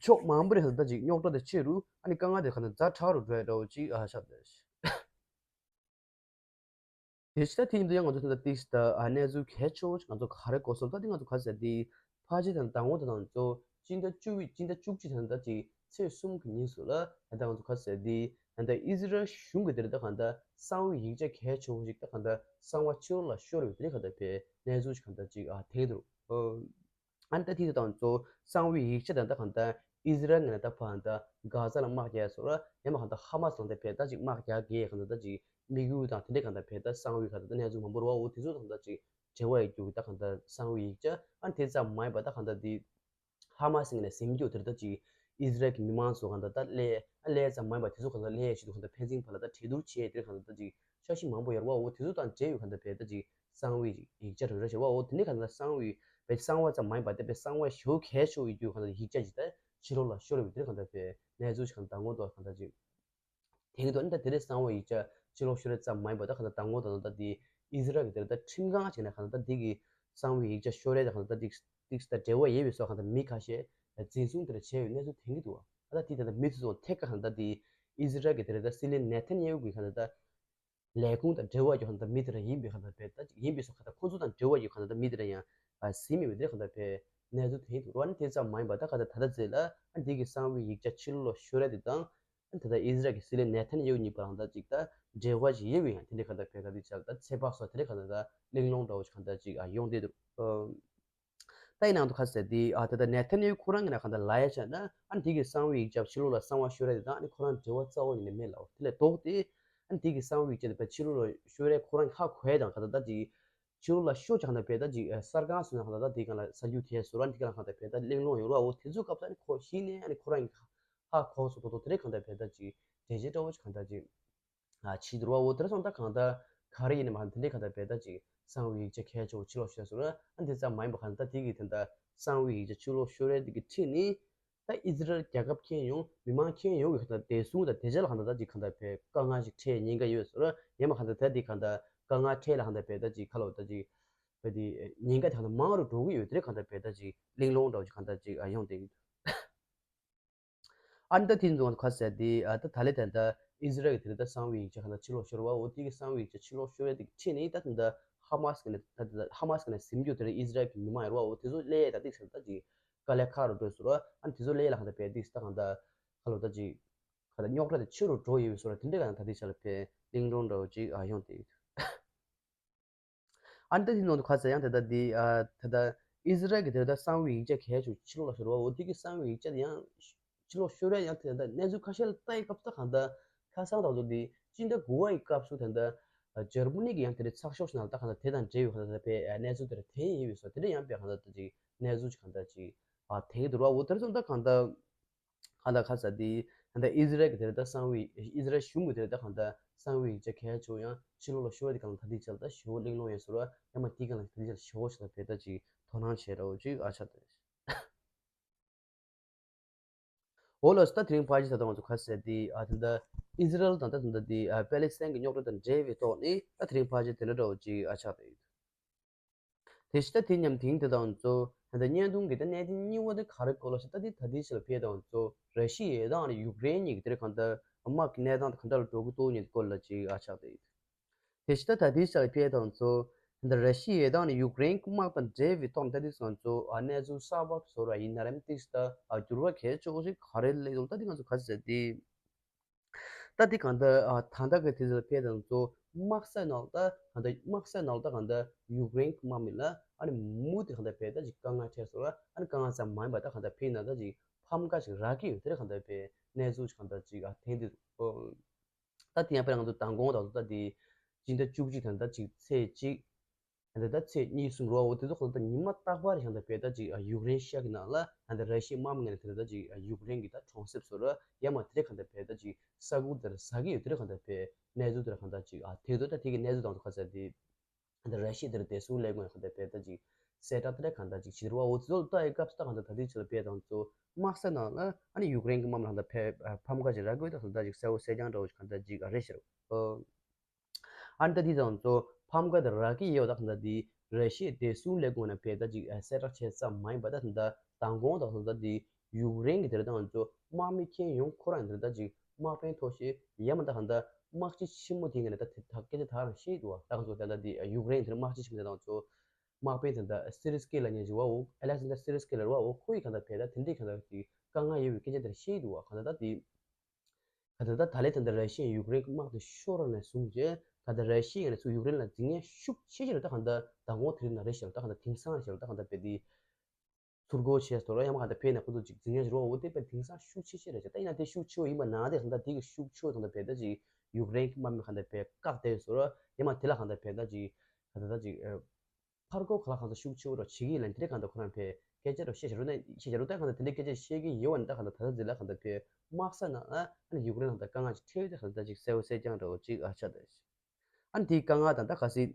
ཕྱོགས་མང་པོ་རེད་ད་ཅིག་རྙོག་དྲ་དེ་ཆེ་རུ་ཨ་ནི་དཀའ་ངལ་དེ་གང་ལྟར་ཛ་དྲག་རུ་འགྲོ་ཡ་འདྲ་བོ་ཅིག་ཨ་ཤ་དེ། དེ་ཕྱི་ད་དེ་ཡིན་དུ་ཡང་ང་ཚོ་ད་ལྟ་ཏིག་ད་ཨ་གནས་ཚུལ་གལ་ཆེ་བོ་ཅིག་ང་ཚོ་ག་རེ་གོ་སོང་ད་དེ་ང་ཚོ་ག་ཟེར་དེ། ཕལ་ཆེར་དང་དང་པོ་དང་ང་ཚོ་སྤྱི་ཟླ་བཅུ་པའི་སྤྱི་ཟླ་བཅུ་གཅིག་དང་ད་ཅིག་ཚེས་གསུམ་གྱི་ཉིན་སུ་ལ་ད་ལྟ་ང་ཚོ་ག་ཟེར་དེ་ད་ལྟ་ཨི་ཟི་རལ་གཞུང་གི་དེར་ད་གང་ལྟར་གསང་བའི་ཡིག་ཆ་གལ་ཆེ་བོ་ཞིག་ད་གང་ལྟར་གསང་བ་ཕྱི་ལོགས་ལ་ཤོར་བའི་དེ་གང་ལྟར་བའི་གནས་ཚུལ་ཞིག་གང་ལྟར་ཅིག་ཨ་ཐེག་འདུག་ཨ་ནི་ད་དེ་དང་ང་ཚོ་གསང་བའི་ཡིག་ཆ་དང་ད་གང་ལྟར་ཨི་ཟི་རལ་ནས་ད་ཕར་ད་གྷ་ཛ་ལ་དམག་རྒྱག་སོ་ར་ཡང་མ་གང་ལྟར་ཧ་མ་སི་ལ་ད་བའི་ད་ཅིག་དམག་རྒྱག་གི་གང་ལྟར་ད་ཅིག་དམིགས་ཡུལ་དང་དེ་འདྲའི་གང་ལྟར་བའི་ད་གསང་བའི་གང་ལྟར་ད་གནས་ཚུལ་མང་པོ་རེད་བ། འོ་དེ་ཚོ་གང་ལྟར་ཅིག་ འབྲེལ་བ་ཡོད་རྒྱུ་ད་གང་ལྟར་གསང་བའི་ཡིག་ཆ། ཨ་ནི་དེ་ཙམ་མ་ཡིན་པ་ད་གང་ལྟར་དེ་ཧ་མ་སི་ངོས་ནས་ཟིན་རྒྱུ་དེར་ད་ཅིག་ཨི་ཟི་རལ་གྱི་མི་མང་ཚོ་གང་ལྟར་ད་ཀླད་ཀླད་ཙམ་མ་ཡིན་པ་དེ་ཚོ་གང་ལྟར་ཀླད་ཡོད་ཆེད་དུ་གང་ལྟར་ཕན་ཚུན་བར་ལ་ད་གྲོས་བསྡུར་བྱས་དེར་གང་ལྟར་ད་ཅིག་འཆར་གཞི་མང་པོ་ཡོད་རེད་བ། འོ་དེ་ཚོ་དང་འབྲེལ་བའི་གང་ལྟར་བས་ད་ཅིག་གསང་བའི་ཡིག་ཆ་རེ་རེ་ཞིག་རེད་བ། འོ་དེ་ནས་གང་ལྟར་གསང་བའི་བས་གསང་བ་ཙམ་མ་ཡིན་པ་དེ་བས་གསང་བ་ཞེ་པོ་གལ་ཆེ་བའི་རྒྱུ་གང་ལྟར་ཡིག་ཆ་ཅིག་ད་ཕྱི་ལོགས་ལ་ཤོར་བའི་དེར་གང་ལྟར་བས་གནས་ཚུལ་ཞིག་གང་ལྟར་མདང་དགོང་ཐོག་གང་ལྟར་ཅིག་དེང་དུ་ནི་ད་དེ་རིང་གསང་བའི་ཡིག་ཆ་ཕྱི་ལོགས་ཤོར་རེ་ཙམ་མ་ཡིན་པ་ད་གང་ལྟར་མདང་དགོང་ད་ལྟ་དེ་ཨི་ཟི་རལ་གྱི་དེར་ད་ཁྲིམས་ཁང་ཅིག་ནས་གང་ལྟར་ད་དེ་གི་གསང་བའི་ཡིག་ཆ་ཤོར་རེ་ད་གང་ལྟར་ད་དེ་དེ་ད་འབྲེལ་བ་ཡོད་པའི་སོགས་གང་ལྟར་མི་ཁ་ཤས་འཛིན་བཟུང་དེར་བྱས་ཡོད་གནས་ཚུལ་ཐོན་གྱི་འདུག་བ། ད་ལྟ་དེ་ད་ལྟ་མི་དེ་ཚོ་ཐད་ཀ་གང་ལྟར་དེ་ཨི་ཟི་རལ་གྱི་དེར་ད་སྲིད་བློན་ནེ་ཐན་ཡ་ཧུ་གི་གང་ལྟར་ད་ལས་ཁུངས་དང་འབྲེལ་བ་ཡོད་གང་ལྟར་མི་དེ་ར་ཡིན་པའི་གང་ལྟར་བས་ད་ཡིན་པའི་སོགས་གང་ལྟར་ཁོ་ཚོ་དང་འབྲེལ་བ་ཡོད་གང་ལྟར་མི་དེ་ར་ཡང་ཟིན་མེད་པའི་དེ་གང་ལྟར་བས་གནས་ཚུལ་ཐོན་གྱི་འདུག་བ། ནི་དེ་ཙམ་མ་ཡིན་པ་ད་གང་ལྟར་ད་ལྟ་ཚེ་ལ་ཨ་འདི་གི་གསང་བའི་ཡིག་ཆ་ཕྱི་ལོགས་ཤོར་རེ་དེ་དང་། ད་ལྟ་ཨི་ཟི་རལ་གྱི་སྲིད་བློན་ནེ་ཐན་ཡ་ཧུ་གཉིས་བར་ལ་ད་ཅིག་ད་འབྲེལ་བ་ཞིག་ཡོད་པའི་ཡང་དེ་འདྲའི་གང་ལྟར་བས་ད་འདི་ཆར་ད་ཚེ་དཔག་སོགས་དེ་འདྲའི་གང་ལྟར་ད་གླེང་སློང་འདྲ་བོ་ཞིག་གང་ལྟར་ཅིག་ཡོང་བསྡད་འདུག་ད་ཡིན་ནང་དུ་ཁ་གསལ་དེ་ཨ་ད་ལྟ་ནེ་ཐན་ཡ་ཧུ་ཁོ་རང་གི་ནང་གང་ལྟར་ལབ་ཡ་ཆ་ན་ཨ་འདི་གི་གསང་བའི་ཡིག་ཆ་ཕྱི་ལོགས་ལ་གསང་བ་ཤོར་རེ་དེ་དང་ཨ་ནི་ཁོ་རང་འབྲེལ་བ་རྩ་བ་ཉིད་ནས་མེད་ལབ་དེ་ལས་ལྡོག་སྟེ་ཨ་འདི་གི་གསང་བའི་ཡིག་ཆ་དེ་བས་ཕྱི་ལོགས་ལ་ཤོར་རེ་ཁོ་རང་གི་ཧ་གོ་ཡ་དང་གང་ལྟར་ད་ཅིག་ཕྱི་ལོགས་ལ་ཤོར་ཀྱང་ད་བས་ད་ཅིག་གསར་ཁང་སོང་ན་གང་ལྟར་ད་དེ་གང་ལ་གསར་འགྱུར་དེ་སོ་ར་འདི་གང་ལ་གང་ལྟར་བས་ད་གླེང་སློང་ཡོང་ར་འོ་དེ་ཚོ་སྐབས་སུ་ཨ་ནི་ཁོ་གཞི་ནས་ཨ་ནི་ཁོ་རང་གི་ཧ་གོ་སོ་ཏོ་ཏོ་དེ་རེད་གང་ལྟར་བས་ད་ཅིག་འགྲེལ་བཤད་འདྲ་བོ་ཅིག་གང་ལྟར་ཅིག་ཨ་བྱེད་འདུག་ར་འོ་དེ་ར་སོང་ད་གང་ལྟར་ག་རེ་ཡིན་ནམ་ཧ་དེ་འདྲའི་གང་ལྟར་བས་ད་ཅིག་གསང་བའི་ཡིག་ཆ་གལ་ཆེ་བོ་ཕྱི་ལོགས་ཤོར་སོང་ར་ཨ་འདི་ཙམ་མ་ཡིན་པ་གང་ལྟར་དེ་གི་དེ་འདྲ་གསང་བའི་ཡིག་ཆ་ཕྱི་ལོགས་ཤོར་རེ་དེ་གི་ཁྲིད་ནི། ད་ཨི་ཟི་རལ་རྒྱལ་ཁབ་ཁྱོན་ཡོངས་མི་མང་ཁྱོན་ཡོངས་ཀྱི་ཁ་ཐག་བདེ་སྲུང་དང་བདེ་འཇགས་ལ་གང་ལྟར་ད་ཅིག་གང་ལྟར་བས་དཀའ་ངལ་ཞིག་འཕྲད་ཉེན་ཁ་ཡོད་ཟེར་ཡང་མ་གང་ལྟར་ད་འདི་གང་ལྟར་དཀའ་ངལ་འཕྲད་ལ་གང་ལྟར་བས་ད་ཅིག་ཁ་ལོ་ད་ཅིག་བས་འདི་ཉེན་ཁ་དེ་གང་ལྟར་མང་རུ་འགྲོ་གི་ཡོད་དེ་གང་ལྟར་བས་ད་ཅིག་གླེང་སློང་འདྲ་བོ་ཅིག་གང་ལྟར་ཅིག་ཡོང་བསྡད་ཀྱི་འདུག་ཨ་ནི་ད་དེ་ཚོ་ཁ་གསལ་དེ་ད་ད་ལས་ད་ལྟ་ཨི་ཟི་རལ་གྱི་དེ་ད་གསང་བའི་ཡིག་ཆ་གང་ལྟར་ཕྱི་ལོགས་ཤོར་བ་འོ་དེ་གི་གསང་བའི་ཡིག་ཆ་ཕྱི་ལོགས་ཤོར་བའི་དེ་གི་ཁྲིད་ནས་ད་ད་ལྟ་ཧ་མ་སི་གི་ནས་ད་ད་ཧ་མ་སི་གི་ནས་ཟིན་རྒྱུ་དེ་ཨི་ཟི་རལ་གྱི་མི་མང་ཡོད་ར་འོ་དེ་ཚོ་ལས་ད་དེ་ཚོ་ད་ཅིག་དཀའ་ལས་ཁག་རུ་འགྲོ་སོང་ར། ཨ་ནི་དེ་ཚོ་ལས་ལ་གང་ལྟར་བས་དེ་ད་གང་ལྟར་ཁ་ལོ་ད་ཅིག་ག་ལ་རྙོག་དྲ་དེ་ཆེ་རུ་འགྲོ་ཡོད་པའི་བཟོ་འདྲ་དེ་འདྲ་གང་ལྟར་ད་དེ་ཆ་ལ་བས་གླེང་སློང་འདྲ་བོ་ཅིག་ཡོང་བསྡད་ཡོད། ཨ་ནི་ད་དེ་ནང་དུ་ཁ་གསལ་ཡང་དེ་ལྟར་འདི་ཨ་ད་ལྟ་ཨི་ཟི་རལ་གྱི་དེ་ལྟར་གསང་བའི་ཡིག་ཆ་གལ་ཆེ་ཕྱི་ལོགས་ལ་ཤོར་བ་འོ་དེ་གི་གསང་བའི་ཡིག་ཆ་དེ་ཡང་ཕྱི་ལོགས་ཤོར་ཡ་ཡང་དེ་ལྟར་གནས་ཚུལ་ཁ་ཤས་ལ་ལྟ་ཡི་སྐབས་སུ་གང་ལྟར་ཁ་སང་དང་དུ་འདི་སྤྱི་ཟླ་དགུ་པ་ཡི་སྐབས་སུ་དེ་ལྟར་འཇར་མ་ནི་གི་ཡང་དེ་རིང་ཚགས་ཤོག་ཞིག་ནང་ལ་ད་གང་ལྟར་དེ་དང་འབྲེལ་ཡོད་གང་ལྟར་བས་གནས་ཚུལ་དེ་ལ་བསྟན་ཡོད་པའི་བཟོ་དེ་འདྲ་ཡང་བས་གང་ལྟར་ད་ཅིག་གནས་ཚུལ་ཅིག་གང་ལྟར་ཅིག་ཨ་དེ་གི་འདུག་ར་འོ་དེར་སོང་ད་གང་ལྟར། གང་ལྟར་ཁ་ས་དེ་ད་ལྟ་ཨི་ཟི་རལ་གྱི་དེར་ད་གསང་བའི་ཨི་ཟི་རལ་གཞུང་གི་དེར་ད་གང་ལྟར་གསང་བའི་ཡིག་ཆ་གལ་ཆེ་བོ་ཡང་ཕྱི་ལོགས་ལ་ཤོར་བ་དེ་གང་ལ་ད་ལྟའི་ཆར་ད་ཞེ་པོ་གླེང་སློང་ཡོད་ཟེར་བ་ཡང་མ་དེའི་གང་ལ་ད་ལྟའི་ཆར་ཞེ་པོ་ཞིག་ལ་བེད་ད་ཅིག་དོ་སྣང་བྱེད་རོགས་ཅིག་ཨ་ཆ་དེ། འོ་ལགས་སོ་ད་དེ་རིང་ཕལ་ཆེར་ད་ལྟ་ང་ཚོ་ཁ་ས་དེ་ཨ་ད་ལྟ་ཨི་ཟི་རལ་དང་ད་ད་ལྟ་དེ་ཨ་པེ་ལེ་སི་ཐན་གྱི་རྙོག་དྲ་དང་འབྲེལ་བའི་ཐོག་ནས་ད་དེ་རིང་ཕལ་ཆེར་དེ་འདྲ་འདྲ་བོ་ཅིག་ཨ་ཆ་དེ་ཡོད། དེ་ཕྱི་ད་དེ་མཉམ་དེང་དེ་དང་ཚོ་ད་ལྟ་བརྙན་ཐུང་གི་ད་གནད་དོན་གཉིས་པ་དེ་ག་རེ་སྐོར་ལ་ཞིག་ད་དེ་ད་དེ་ཕྱི་ལ་ཕེབས་དང་ཚོ་ར་ཤི་ཡའི་དང་ནི་ཡུཀ་རེན་གཉིས་ཀྱི་དེར་གང་ལྟར་དམག་གི་གནས་སྟངས་དེ་ག་འདྲ་ལ་འགྲོ་གི་འདུག་ཉིད་སྐོར་ལ་ཅིག་ཨ་ཆགས་ཏེ་ཡོད། དེ་ཕྱི་ད་ད་དེ་ཕྱི་ལ་ཕེབས་དང་ཚོ་ད་ལྟ་ར་ཤི་ཡའི་དང་ནི་ཡུཀ་རེན་གྱི་དམག་དང་འབྲེལ་བའི་ཐོག་ད་དེ་ཚོ་ཚོ་ཨ་གནས་ཚུལ་གསར་པ་བཟོ་ར་ཡིན་ན་རེམ་ཏིག་ད་ཨ་འགྱུར་བ་གལ་ཆེ་བོ་ཞིག་ག་རེ་སླེབས་འདུག་ད་དེ་ང་ཚོ་ག་ཚོད་དེ། ད་དེ་གང་ལྟར་ཨ་ད་ལྟ་གི་དུས་ཚོད་ཕལ་ཆེར་ཚོ་དམག་ས་ནང་ད་གང་ལྟར་དམག་ས་ནང་ད་གང་ལྟར་ཡུཀ་རེན་གྱི་དམག་མི་ལ་ཨ་ནི་མུ་མཐུད་གང་ལྟར་བས་ད་ཅིག་དཀའ་ངལ་འཕྲད་སོང་ར། ཨ་ནི་དཀའ་ངལ་ཙམ་མ་ཡིན་པ་ད་གང་ལྟར་ཕན་ན་ད་ཅིག་ཕམ་ཁ་ཅིག་རག་གི་ཡོད་དེ་ར་གང་ལྟར་བས་གནས་ཚུལ་ཅིག་གང་ལྟར་ཅིག་ཨ་ཐེངས་འདི་ད་དེ་ཡང་དཔེར་ན་ང་ཚོ་མདང་དགོང་དང་ད་དེ་སྤྱི་ཟླ་བཅུ་གཅིག་དང་ད་ཅིག་ཚེས་གཅིག་ད་ལྟ་ཚེས་གཉིས་གསུམ་རོ་འོ་དེ་ཚོ་གང་ལྟར་ཉི་མ་རྟག་པར་ཡང་ད་བས་ད་ཅིག་ཡུཀ་རེན་ཤ་གི་ནང་ལ་ད་ལྟ་ར་ཤི་ཡའི་དམག་མི་ངན་ད་ལྟ་ཅིག་ཡུཀ་རེན་གྱི་ད་གྲོང་གསེབ་སོ་ར་ཡ་མ་དེ་གང་ལྟར་བས་ད་ཅིག་ས་ཁུག་དེར་ཟ་གི་ཡོད་དེ་གང་ལྟར་བས་གནས་ཚུལ་དེར་གང་ལྟར་ཅིག་ཨ་དེ་ཚོ་ད་དེ་གི་གནས་ཚུལ་དང་ཚོ་ཁ་ཚ་དེ་ད་ལྟ་ར་ཤི་ཡ་དེར་བདེ་སྲུང་ལས་ཁུངས་ཡང་གང་ལྟར་བས་ད་ཅིག་གསལ་བསྒྲགས་དེ་གང་ལྟར་ཅིག་བྱེད་ར་བ་འོ་དེ་ཚོ་ལྟ་ཡི་སྐབས་སུ་ད་གང་ལྟར་ད་དེ་ཆེད་ལ་བས་དང་ཚོ་དམག་ས་ནང་ལ་ཨ་ནི་ཡུཀ་རེན་གྱི་དམག་མི་ལ་གང་ལྟར་ཕམ་ཁ་ཅིག་རག་དགོས་ད་གང་ལྟར་ཅིག་གསལ་བོ་གསལ་རྐྱང་འདྲ་བོ་ཞིག་གང་ལྟར་ཅིག་ཨ་རེད་ཤག་ཨ་ནི་ད་དེ་ཙམ་ཚོ་ཕམ་ཁ་དེ་རག་གི་ཡོད་ད་གང་ལྟར་དེ་ར་ཤི་ཡའི་བདེ་སྲུང་ལས་ཁུངས་ནས་བས་ད་ཅིག་གསལ་བསྒྲགས་བྱས་ཙམ་མ་ཡིན་པ་ད་ད་ལྟ་མདང་དགོང་དང་ད་ལྟ་དེ་ཡུཀ་རེན་གྱི་དེ་ར་ད་ང་ཚོ་དམག་མི་ཁྱོན་ཡོངས་ཁོ་རང་དེ་ར་ད་ཅིག་དམག་དཔོན་ཐོག་ཤེས་ཡ་མ་ད་གང་ལྟར་དམག་སྤྱི་ཆེན་མོ་དེ་ངས་ནས་ད་དེ་ད་སྐད་ཆ་ད་རང་བཤད་འདུག་བ། ད་ང་ཚོ་ད་ལྟ་དེ་ཡུཀ་རེན་དེ་ར་དམག་སྤྱི་ཆེན་མོ་དེ་ད་ང་ཚོ་དམག་དཔོན་དེ་ད་སི་རི་སི་ཀི་ལབ་མཁན་ཅིག་བ་འོ་ཨ་ལེག་སན་ཌར་སི་རི་སི་ཀི་ལབ་ར་བ་འོ་ཁོ་ཡི་གང་ལྟར་བས་ད་དེ་འདྲའི་གང་ལྟར་གྱི་དཀའ་ངལ་ཡོད་པའི་སྐད་ཆ་དེ་ར་བཤད་འདུག་བ། གང་ལྟར་ད་དེ། ག་ད་ད་ད་ལས་དེ་འདྲ་ར་ཤི་ཡ་ཡུཀ་རེན་གྱི་དམག་དེ་ཤོར་བ་ནས་བཟུང་རྗེས་ག་ད་ར་ཤི་ཡ་ནས་ཚུར་ཡུཀ་རེན་ལ་འཛིང་ཡ་ཤུགས་ཆེ་ཆེ་རེད། ད་ག་ད་མདང་དགོང་དེ་རིང་ན་རེད་ཤག་ད་ག་ད་དེང་སང་རེད་ཤག་ད་ག་ད་བས་དེ་ཚུར་རྒོལ་བྱས་སོ་ར་ཡང་མ་ག་ད་བས་ན་ཁོ་ཚོ་ཅིག་འཛིང་ཡ་ཞིག་རོ་འོ་དེ་བས་དེང་སང་ཤུགས་ཆེ་ཆེ་རེད་ཤག་ད་ཡིན་ན་དེ་ཤུགས་ཆེ་བོ་ཡིན་པ་ན་དེ་ག་ད་དེ་གི་ཤུགས་ཆེ་བོ་ད་ག་ད་བས་ད་ཅིག་ཡུཀ་རེན་གྱི་དམག་མི་ག་ད་བས་བཀག་བསྡད་སོ་ར་ཡང་མ་དེ་ལ་ག་ད་བས་ད་ཅིག་ག་ད་ད་ཅིག་ཕར་རྒོལ་ག་ལ་གང་ཚ་ཤུགས་ཆེ་བོ་རོ་བྱེད་ཀྱི་ཡིན་ལ་དེ་རེད། གང་ལྟར་ཁོ་རང་ཕེ་སྐད་ཆ་རོ་བཤད་བྱ་རོ་ན་བཤད་བྱ་རོ་ད་གང་ལྟར་དེ་འདྲའི་སྐད་ཆ་བཤད་ཀྱི་ཡོད་བ་ནི་ད་གང་ལྟར་ད་ལྟ་ཟིག་ལ་གང་ལྟར་ཕེ་དམག་ས་ནང་ཨ་ནི་ཡུཀ་རེན་ལ་ད་དཀའ་ངལ་ཅིག་འཕྲད་ཡོད་དེ་གང་ལྟར་ཅིག་གསལ་བོ་གསལ་རྐྱང་འདྲ་བོ་ཅིག་ཨ་ཆགས་བསྡད། ཨ་ནི་དེའི་དཀའ་ངལ་དང་ད་ག་སྲིད་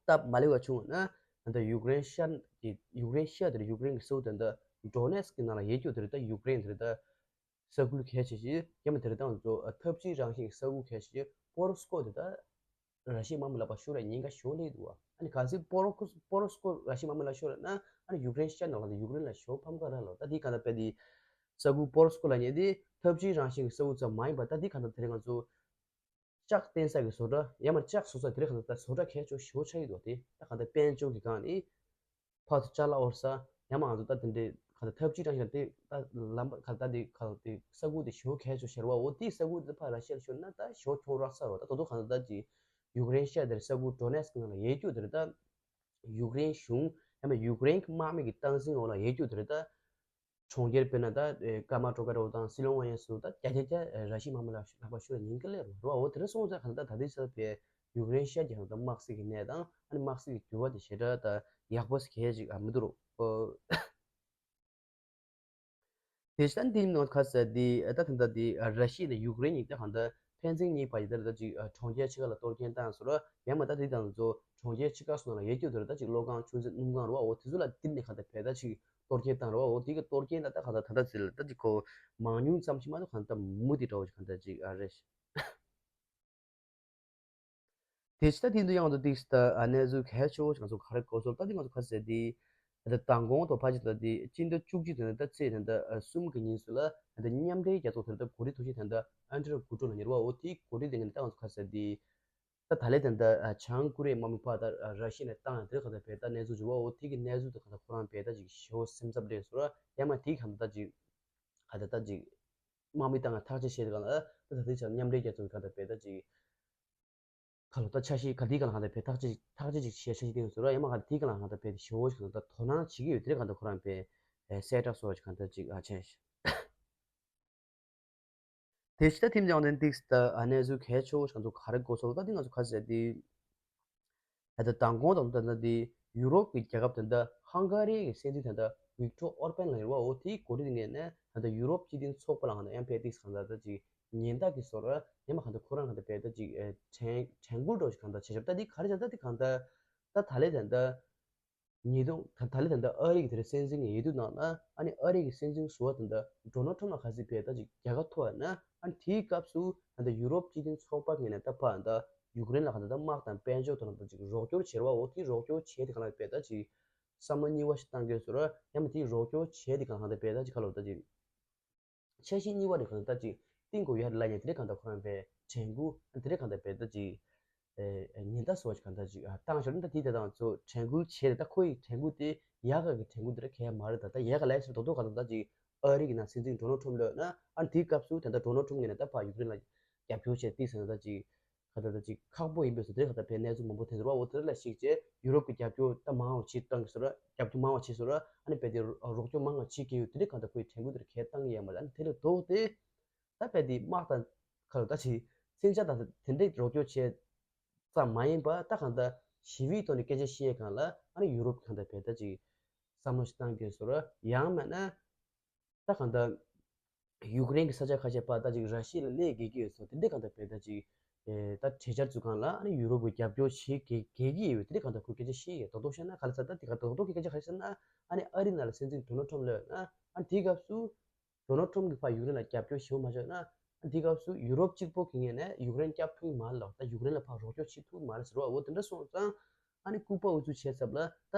སྟབས་མ་ལེགས་པ་བྱུང་བ་ན་ད་ལྟ་ཡུཀ་རེན་ཤར་གྱི་ཡུཀ་རེན་ཤར་དེར་ཡུཀ་རེན་གྱི་སོ་དེ་འདྲ་ཌོ་ནེ་སི་ཀི་ནང་ལ་ཡོད་རྒྱུ་དེ་རེད། ད་ཡུཀ་རེན་དེ་རེད་ད། ས་ཁུལ་གལ་ཆེ་ཞིག་ཡང་མ་དེར་བཏང་ཚོ་འཐབ་ཇུས་རང་བཞིན་གྱི་ས་ཁུལ་གལ་ཆེ་ཞིག་པོ་རོ་སི་ཀོ་དེ་དག་ར་ཤི་ཡའི་དམག་མི་ལ་ཕར་ཤོར་ཡ་ཉེན་ཁ་ཞེ་པོ་སླེབས་འདུག་བ། ཨ་ནི་གལ་སྲིད་པོ་རོ་པོ་རོ་སི་ཀོ་ར་ཤི་ཡའི་དམག་མི་ལ་ཤོར་ཡ་ན་ཨ་ནི་ཡུཀ་རེན་ཤར་ནང་ལ་ཡུཀ་རེན་ལ་ཞེ་པོ་ཕམ་ཁ་རག་ལོ། ད་དེའི་གང་ལྟར་དཔེ་དེ་ས་ཁུལ་པོ་རོ་སི་ཀོ་ལབ་མཁན་དེ་འཐབ་ཇུས་རང་བཞིན་གྱི་ས་ཁུལ་ཙམ་མ་ཡིན་པར་ད་དེའི་གང་ལྟར་དེ་རིང་ང་ཚོ་ལྕགས་བསྟེན་ས་གི་བཟོ་གྲྭ་ཡང་མ་ལྕགས་བཟོ་ས་དེ་རིང་གང་ལྟར་ད་བཟོ་གྲྭ་གལ་ཆེ་ཤོས་ཆགས་ཡོད་འདུག་དེ་ད་གང་ལྟར་དཔལ་འབྱོར་གྱི་སྒང་ནས། ཕར་ཚུར་ཅ་ལག་དབོར་ས། ཡང་མ་ང་ཚོ་ད་དེ་འདྲའི་ག་ད་འཐབ་ཇུས་རང་བཞིན་དེ་ད་ལམ་པ་ག་ད་དེ་ག་དེ་ས་ཁུལ་དེ་ཞེ་པོ་གལ་ཆེ་ཤར་བ་འོ་དེའི་ས་ཁུལ་དེ་ཕར་ར་ཤི་ཡར་ཤོར་ན་ད་ཞེ་པོ་ཁྱོང་རག་ས་རོ། ད་དོ་དོ་ག་ད་ད་ཅི་ཡུཀ་རེན་ཤར་དེར་ས་ཁུལ་ཌོ་ནེ་སི་ཀི་ནང་ལ་ཡོད་རྒྱུ་དེ་རེད་ད། ཡུཀ་རེན་གཞུང་ཡང་མ་ཡུཀ་རེན་གྱི་དམག་མི་གི་སྟངས་འཛིན་འོག་ལ་ཡོད་རྒྱུ་དེ་རེད་ད། གྲོང་ཁྱེར་དཔེར་ན་ད་ཀར་མ་ཊོ་ཀ་འདྲ་བོ་དང་སི་ལོ་ཝ་ཡ་སུ་ད་རྒྱ་རྒྱ་རྒྱ་ར་ཤི་ཡའི་དམག་མི་ལ་ལྷག་པར་ཤོར་ཉེན་ཁ་སླེབས་རོ་རོ་འོ་དེ་རེད་སོང་ཙང་ག་ད་ད་དེ་ཆ་ཕེ། ཡུཀ་རེན་ཤར་གྱི་ཧང་ད་དམག་སྲིད་ཀྱི་གནས་སྟངས་ཨ་ནི་དམག་སྲིད་ཀྱི་འགྱུར་བ་དེ་ཞེ་དྲག་ད་ཡག་པོ་ཞིག་གལ་ཅིག་ཨ་མི་འདུག་རོ། དེ་ཤ་འདི་ནང་ཁ་ས་འདི་ད་ད་ད་འདི་ར་ཤི་ཡ་དང་ཡུཀ་རེན་གཉིས་ད་ཧང་ད་ཕན་ཚུན་གཉིས་བར་གྱི་ད་ད་ཅིག་གྲོང་ཁྱེར་ཕྱི་ཁ་ལ་གཏོར་སྐྱོན་བཏང་སོང་ར་ཡང་མ་ད་དེ་དང་ཚོ་གྲོང་ཁྱེར་ཕྱི་ཁ་སོང་ལ་ཡོད་རྒྱུ་དེ་ར་ད་ཅིག་གློག་ཁང་ཆུ་མཛོད་སྣུམ་ཁང་ར་བ་འོ་དེ་ཚོ་ལ་འདི་ནས་ཁ་ད་ཕེ་ད་ཅིག་གཏོར་སྐྱོན་བཏང་ར་བ་འོ་དེ་གི་གཏོར་སྐྱོན་ད་ད་ཁ་ད་ད་ད་ཟེར་ལ་ད་ཅིག་གོ་མང་ཉུང་ཙམ་ཞིག་མ་གཏོགས་ཁ་ད་མུ་དེ་འདྲ་བོ་ཞིག་ཁ་ད་ཅིག་ཨ་རེ་ཤི། དེ་ཕྱི་ད་དེ་འདུ་ཡང་དུ་ཏིག་སི་ད་ཨ་གནས་ཚུལ་གལ་ཆེ་བོ་ཞིག་ང་ཚོ་ག་རེ་གོ་སོང་ད་དེ་ང་ཚོ་ག་ཟེར་དེ་ད་མདང་དགོང་དང་ཕ་ཅི་ད་དེ་སྤྱི་ཟླ་བཅུ་གཅིག་དེ་ད་ཚེས་ད་ད་གསུམ་གི་ཉིན་སུ་ལ་ད་མཉམ་འབྲེལ་རྒྱལ་ཚོགས་དེ་ད་གོ་སྒྲིག་ཐུགས་ཆེན་ད་ད་ཨན་ཏི་རོ་གུ་ཀྲོ་ལ་ཉེར་བ་འོ་དེ་གོ་སྒྲིག་དེ་ངས་ད་ང་ཚོ་ག་ཟེར་དེ་ད་ད་ལས་ད་ད་བྱང་ཀོ་རི་ཡའི་དམག་མི་ཕ་ད་ར་ཤི་ཡ་ནས་བཏང་ཡང་དེ་ག་ད་བས་ད་གནས་ཚུལ་བྱུང་བ་འོ་དེ་གི་གནས་ཚུལ་དེ་ག་ད་ཁོ་རང་བས་ད་ཅིག་ཞེ་བོ་སེམས་འཚབ་རེད་སོ་ར་ཡང་མ་དེ་ག་ད་ད་ཅིག་ག་ད་ད་ཅིག་དམག་མི་བཏང་ཡང་ཐག་གཅོད་བྱས་དེ་ག་ལ་ད་ད་དེ་ཆ་མཉམ་འབྲེལ་རྒྱལ་ཚོགས་ག་ད་བས་ད་ཅིག་ཁ་ལོ་ད་འཆར་གཞི་ག་དེའི་སྒང་ལ་གང་ལྟར་བས་ཐག་གཅོད་ཐག་གཅོད་ཅིག་བྱས་འཆར་གཞི་བཏིང་ཟེར་རོ་ཡང་མ་ག་དེའི་སྒང་ལ་གང་ལྟར་བས་དེ་ཞེ་བོ་ཞིག་ད་དོ་སྣང་བྱེད་ཀྱི་ཡོད་དེ་གང་ལྟར་ཁོ་རང་བས་གསལ་བསྒྲགས་སོགས་ཀྱི་གང་ལྟར་ཅིག་ཨ་བྱས་ཤག་དེ་ཕྱི་ད་ཐིམ་ལྗང་དེ་ཏིག་སི་ད་ཨ་གནས་ཚུལ་གལ་ཆེ་བོ་ཞིག་ང་ཚོ་ག་རེ་གོ་སོང་ད་དེ་ང་ཚོ་ག་ཟེར་དེ་ད་ད་མདང་དགོང་དང་ད་ད་དེ་ཡུ་རོབ་ཀྱི་རྒྱལ་ཁབ་ད་ད་ཧང་ག་རི་གི་སྲིད་འཛིན་ད་ད་ཝིག་ཊོར་ཨོར་པན་ལ་ཡོད་བ་འོ་དེའི་གོ་སྒྲིག་ངེས་ནས་ད་ད་ཡུ་རོབ་སྤྱི་མཐུན་ཚོགས་པ་ལ་ང་ད་ཡང་བས་ཏིག་སི་གང་ལྟར་ད་ཅིག་ཉེན་བརྡ་གི་བཟོ་ར་ཡང་མ་གང་ལྟར་ཁོ་རང་གང་ལྟར་བས་ད་ཅིག་ཨེ་དྲན་དྲན་སྐུལ་འགྲོ་ཞིག་གང་ལྟར་བྱེད་ཞབས་ད་འདི་ག་རེ་བྱ་ད་འདི་གང་ལྟར་ད་ད་ལས་ད་ལྟ་ཉིས་སྟོང་ད་ད་ལས་ད་ལྟ་ཨ་རི་གི་དེ་རིང་སྲིད་འཛིན་གྱི་ཡིད་སྡུག་ནང་ན་ཨ་ནི་ཨ་རི་གི་སྲིད་འཛིན་ཟུར་པ་ད་ལྟ་ཌོ་ནལ་ཊམ་ལ་ག་ཚོད་བས་ད་ཅིག་རྒྱལ་ཁ་ཐོབ་ཡ་ན་ཨ་ནི་དེའི་སྐབས་སུ་ད་ལྟ་ཡུ་རོབ་སྤྱི་མཐུན་ཚོགས་པ་ངོས་ནས་ད་ཕ་ད་ཡུཀ་རེན་ལ་ག་ད་ད་དམག་དང་དཔལ་འབྱོར་ཐོག་ལ་ད་ཅིག་རོགས་སྐྱོར་བྱེད་ར་བ་འོ་དེ་རོགས་སྐྱོར་བྱས་དེ་གང་ལ་བས་ད་ཅིག་བསམ་བློ་གཉིས་པ་ཞིག་བཏང་དགོས་ཟེར་ར་ཡང་མ་དེའི་རོགས་སྐྱོར་བྱས་དེ་གང་ལ་ད་བས་ད་ཅིག་ཁ་ལོ་ད་ཅིག་འཆར་གཞི་གཉིས་པ་རེ་གང་ལྟར་ཅིག་བཏིང་དགོས་ཡ་རེད་ལབ་ཡ་དེ་རེད། གང་ལྟར་ཁོ་རང་བས་དྲན་སྐུལ་དེ་རེད། གང་ལྟར་བས་ད་ཅིག་ཨེ་ཉེན་བརྡ་བཟོ་བ་ཅིག་གང་ལྟར་ཅིག་ཨ་བཏང་ཞོར་ད་དེ་དེ་དང་ཚོ་དྲན་སྐུལ་བྱས་ཏེ་ད་ཁོ་ཡི་དྲན་སྐུལ་དེ་ཡག་ག་གི་དྲན་སྐུལ་དེ་རེད་གལ་མ་རེད། ད་ད་ཡག་ག་ལས་ཟེར་དོ་དོ་གང་ལྟར་ཅིག་ཨ་རི་གི་ནང་སྲིད་འཛིན་ཌོ་ནལ་ཊམ་ལོས་ན་ཨ་དེའི་སྐབས་སུ་ད་ལྟ་ཌོ་ནལ་ཊམ་ངོས་ནས་ད་ཕ་ཡུཀ་རེན་ལ་རྒྱབ་སྐྱོར་བྱས་ཏེ་ཟེར་ན་ད་ཅིག་ག་ད་ད་ཅིག་ཁག་པོ་ཡིན་པས་སོ་དེ་རེད། ག་ད་བས་གནས་ཚུལ་མང་པོ་དེ་ཚོ་ར་འོ་དེ་རེད་ལ་གཞིགས་བྱས་ཡུ་རོབ་ཀྱི་རྒྱབ་སྐྱོར་ད་མང་བ་ཅིག་བཏང་གི་སོ་ར་རྒྱབ་སྐྱོར་མང་བ་བྱས་སོ་ར་ཨ་ནི་བས་དེ་རོགས་སྐྱོར་མང་བ་བྱེད་ཀྱི་ཡོད་དེ་རེད། གང་ལྟར་ཁོའི་དྲན་སྐུལ་དེར་གལ་བཏང་གི་ཡོད་མ་རེད། ཨ་ནི་དེ་ལས་ལྡོག་སྟེ་ད་བས་དེ་དམག་དང་ཁ་ལོ་ད་ཅིག་མཚོན་ཆ་དང་དེ་འདྲའི་རོགས་སྐྱོར་བྱས་ཙམ་མ་ཡིན་པ་ད་གང་ལྟར་ཞི་བའི་ཐོག་ནས་སྐད་ཆ་བཤད་གང་ལ་ཨ་ནི་ཡུ་རོབ་གང་ལྟར་བས་ད་ཅིག་བསམ་བློ་ཞིག་བཏང་དགོས་སོ་ར་ཡང་མིན་ན་ད་གང་ལྟར་ཡུཀ་རེན་གྱི་ས་ཆ་ཁ་ཤས་ཕར་ད་ཅིག་ར་ཤི་ཡ་ལ་སླེབས་དགོས་ཀྱི་ཡོད་སོ་དེ་འདྲའི་གང་ལྟར་བས་ད་ཅིག་ཨེ་ད་གྲོས་འཆར་བཙུགས་གང་ལ་ཨ་ནི་ཡུ་རོབ་ཀྱི་རྒྱབ་སྐྱོར་བྱེད་དགོས་དགོས་ཀྱི་ཡོད་དེ་འདྲའི་གང་ལྟར་ཁོས་སྐད་ཆ་བཤད་ཡོད། རྡོག་རྡོག་བཤད་ན་ག་ལ་ས་ད་དེ་ག་རྡོག་རྡོག་གི་སྐད་ཆ་ག་རེ་ཟེར་ན་ཨ་ནི་ཨ་རི་ནང་ལ་སྲིད་འཛིན་ཌོ་ནལ་ཊམ་ལོས་ན་ཨ་ནི་དེའི་སྐབས་སུ་ཌོ་ནལ་ཊམ་གྱིས་ཕར་ཡུཀ་རེན་ལ་རྒྱབ་སྐྱོར་ཞེ་པོ་མ་བྱས་ན་ཨ་ནི་དེའི་སྐབས་སུ་ཡུ་རོབ་གཅིག་པོ་གི་ངོས་ནས་ཡུཀ་རེན་སྐྱོབ་ཐུབ་ཀྱི་མ་རེད་ལ་ད་ཡུཀ་རེན་ལ་ཕར་རོགས་སྐྱོར་བྱེད་ཐུབ་ཀྱི་མ་རེད་ཟེར་བ་འོ་དེ་འདྲ་སོང་ཙང་། ཨ་ནི་ལྐུགས་པ་འུ་ཚུགས་བྱས་ཚབ་ལ་ད་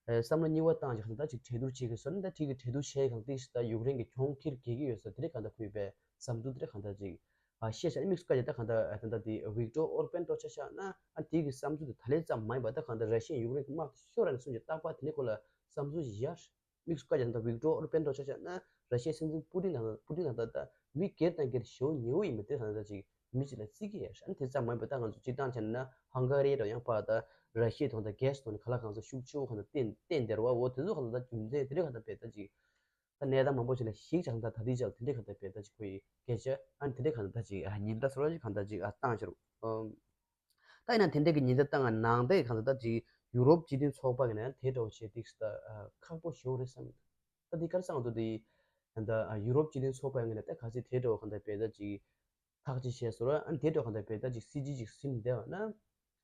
ཨེ་བསམ་བློ་གཉིས་པ་བཏང་ཅིག་ད་ཅིག་གྲོས་བསྡུར་བྱེད་དགོས་ཟེར་ན་ད་དེ་གི་གྲོས་བསྡུར་བྱས་གང་ཏིག་ཞིག་ད་ཡུཀ་རེན་གྱི་གྱོང་ཁྱེར་གེ་གི་ཡོད་ས་དེ་རེད། གང་ལྟར་ཁོས་པའི་བསམ་ཚུལ་དེ་རེད། གང་ལྟར་ཅིག་ཨ་བཤད་བྱ་དམིགས་སུ་བཀར་ཅིག་ད་གང་ལྟར་ཨ་ད་ལྟ་དེ་ཝིག་ཏོར་ཨོར་པན་ཏོ་ཆ་བཞག་ན་ཨ་དེ་གི་བསམ་ཚུལ་དེ་ད་ལས་ཙམ་མ་ཡིན་པ་ད་གང་ལྟར་ར་ཤི་ཡ་ཡུཀ་རེན་གྱི་དམག་དེ་ཤོར་ར་ནས་སོང་ཅིག་རྟག་པར་དེ་ནས་ཁོ་ལ་བསམ་ཚུལ་ཞིག་ཡར། དམིགས་སུ་བཀར་ཀྱང་ད་ཝིག་ཏོར་ཨོར་པན་ཐོག་ཆ་བཞག་ན་ར་ཤི་ཡའི་སྲིད་འཛིན་པུ་ཏིན་དང་པུ་ཏིན་དང་ད་ལྟ་མི་སྒེར་དང་སྒེར་ཞེ་པོ་ཉེ་བོ་ཡིན་པ་དེ་གང་ལྟར་ཅིག་མི་གཅིག་ལ་བརྩི་གི་ཡོད་རེད། ཨ་ནི་དེ་ཙམ་མ་ཡིན་པ་ད་ང་ཚོ་སྤྱིར་བཏང་བྱས་ན་ཧང་ག་རི་དང་ཡང་ཕར་ད་ར་ཤི་ཡའི་ཐོག་ད་གྷེ་སི་ཐོག་ནས་ག་ལ་གང་ས་ཤུགས་ཆེ་བོ་གང་ལྟར་བརྟེན་བརྟེན་བསྡད་རེད་བ། འོ་དེ་ཚོ་གང་ལྟར་ད་རྒྱུ་མཚན་དེ་འདྲ་གང་ལྟར་བས་ད་ཅིག་ད་གནས་སྟངས་མང་པོ་ཞིག་ལ་གཞིགས་ཀྱང་ད་ད་ལྟའི་ཆར་དེ་འདྲ་གང་ལྟར་བས་ད་ཅིག་ཁོ་ཡི་སྐད་ཆ་ཨ་ནི་དེ་འདྲ་གང་ལྟར་ད་ཅིག་ཉེན་བརྡ་སོ་ར་ཅིག་གང་ལྟར་ཅིག་བཏང་ཕྱིར། ད་ཡིན་ན་དེ་འདྲ་གི་ཉེན་བརྡ་བཏང་ནང་དེ་གང་ལྟར་ད་ཅིག་ ཡུ་རོབ་སྤྱི་མཐུན་ཚོགས་པ་གི་ནས་དེ་འདྲ་བོ་བྱས་ཏིག་ད་ཁག་པོ་ཞེ་པོ་རེད་བསམ། ད་འདི་ག་རེ་བསམ་འདུག་དེ། ད་ཡུ་རོབ་སྤྱི་མཐུན་ཚོགས་པ་གི་ནས་ད་ག་ཚོད་དེ་འདྲ་བོ་གང་ལྟར་བས་ད་ཅིག་ཐག་གཅིག་བྱས་སོང་ར། ཨ་ནི་དེ་འདྲ་གང་ལྟར་བས་ད་ཅིག་སྲིད་ཇུས་ཅིག་ཟིན་བསྡད་པ་ན།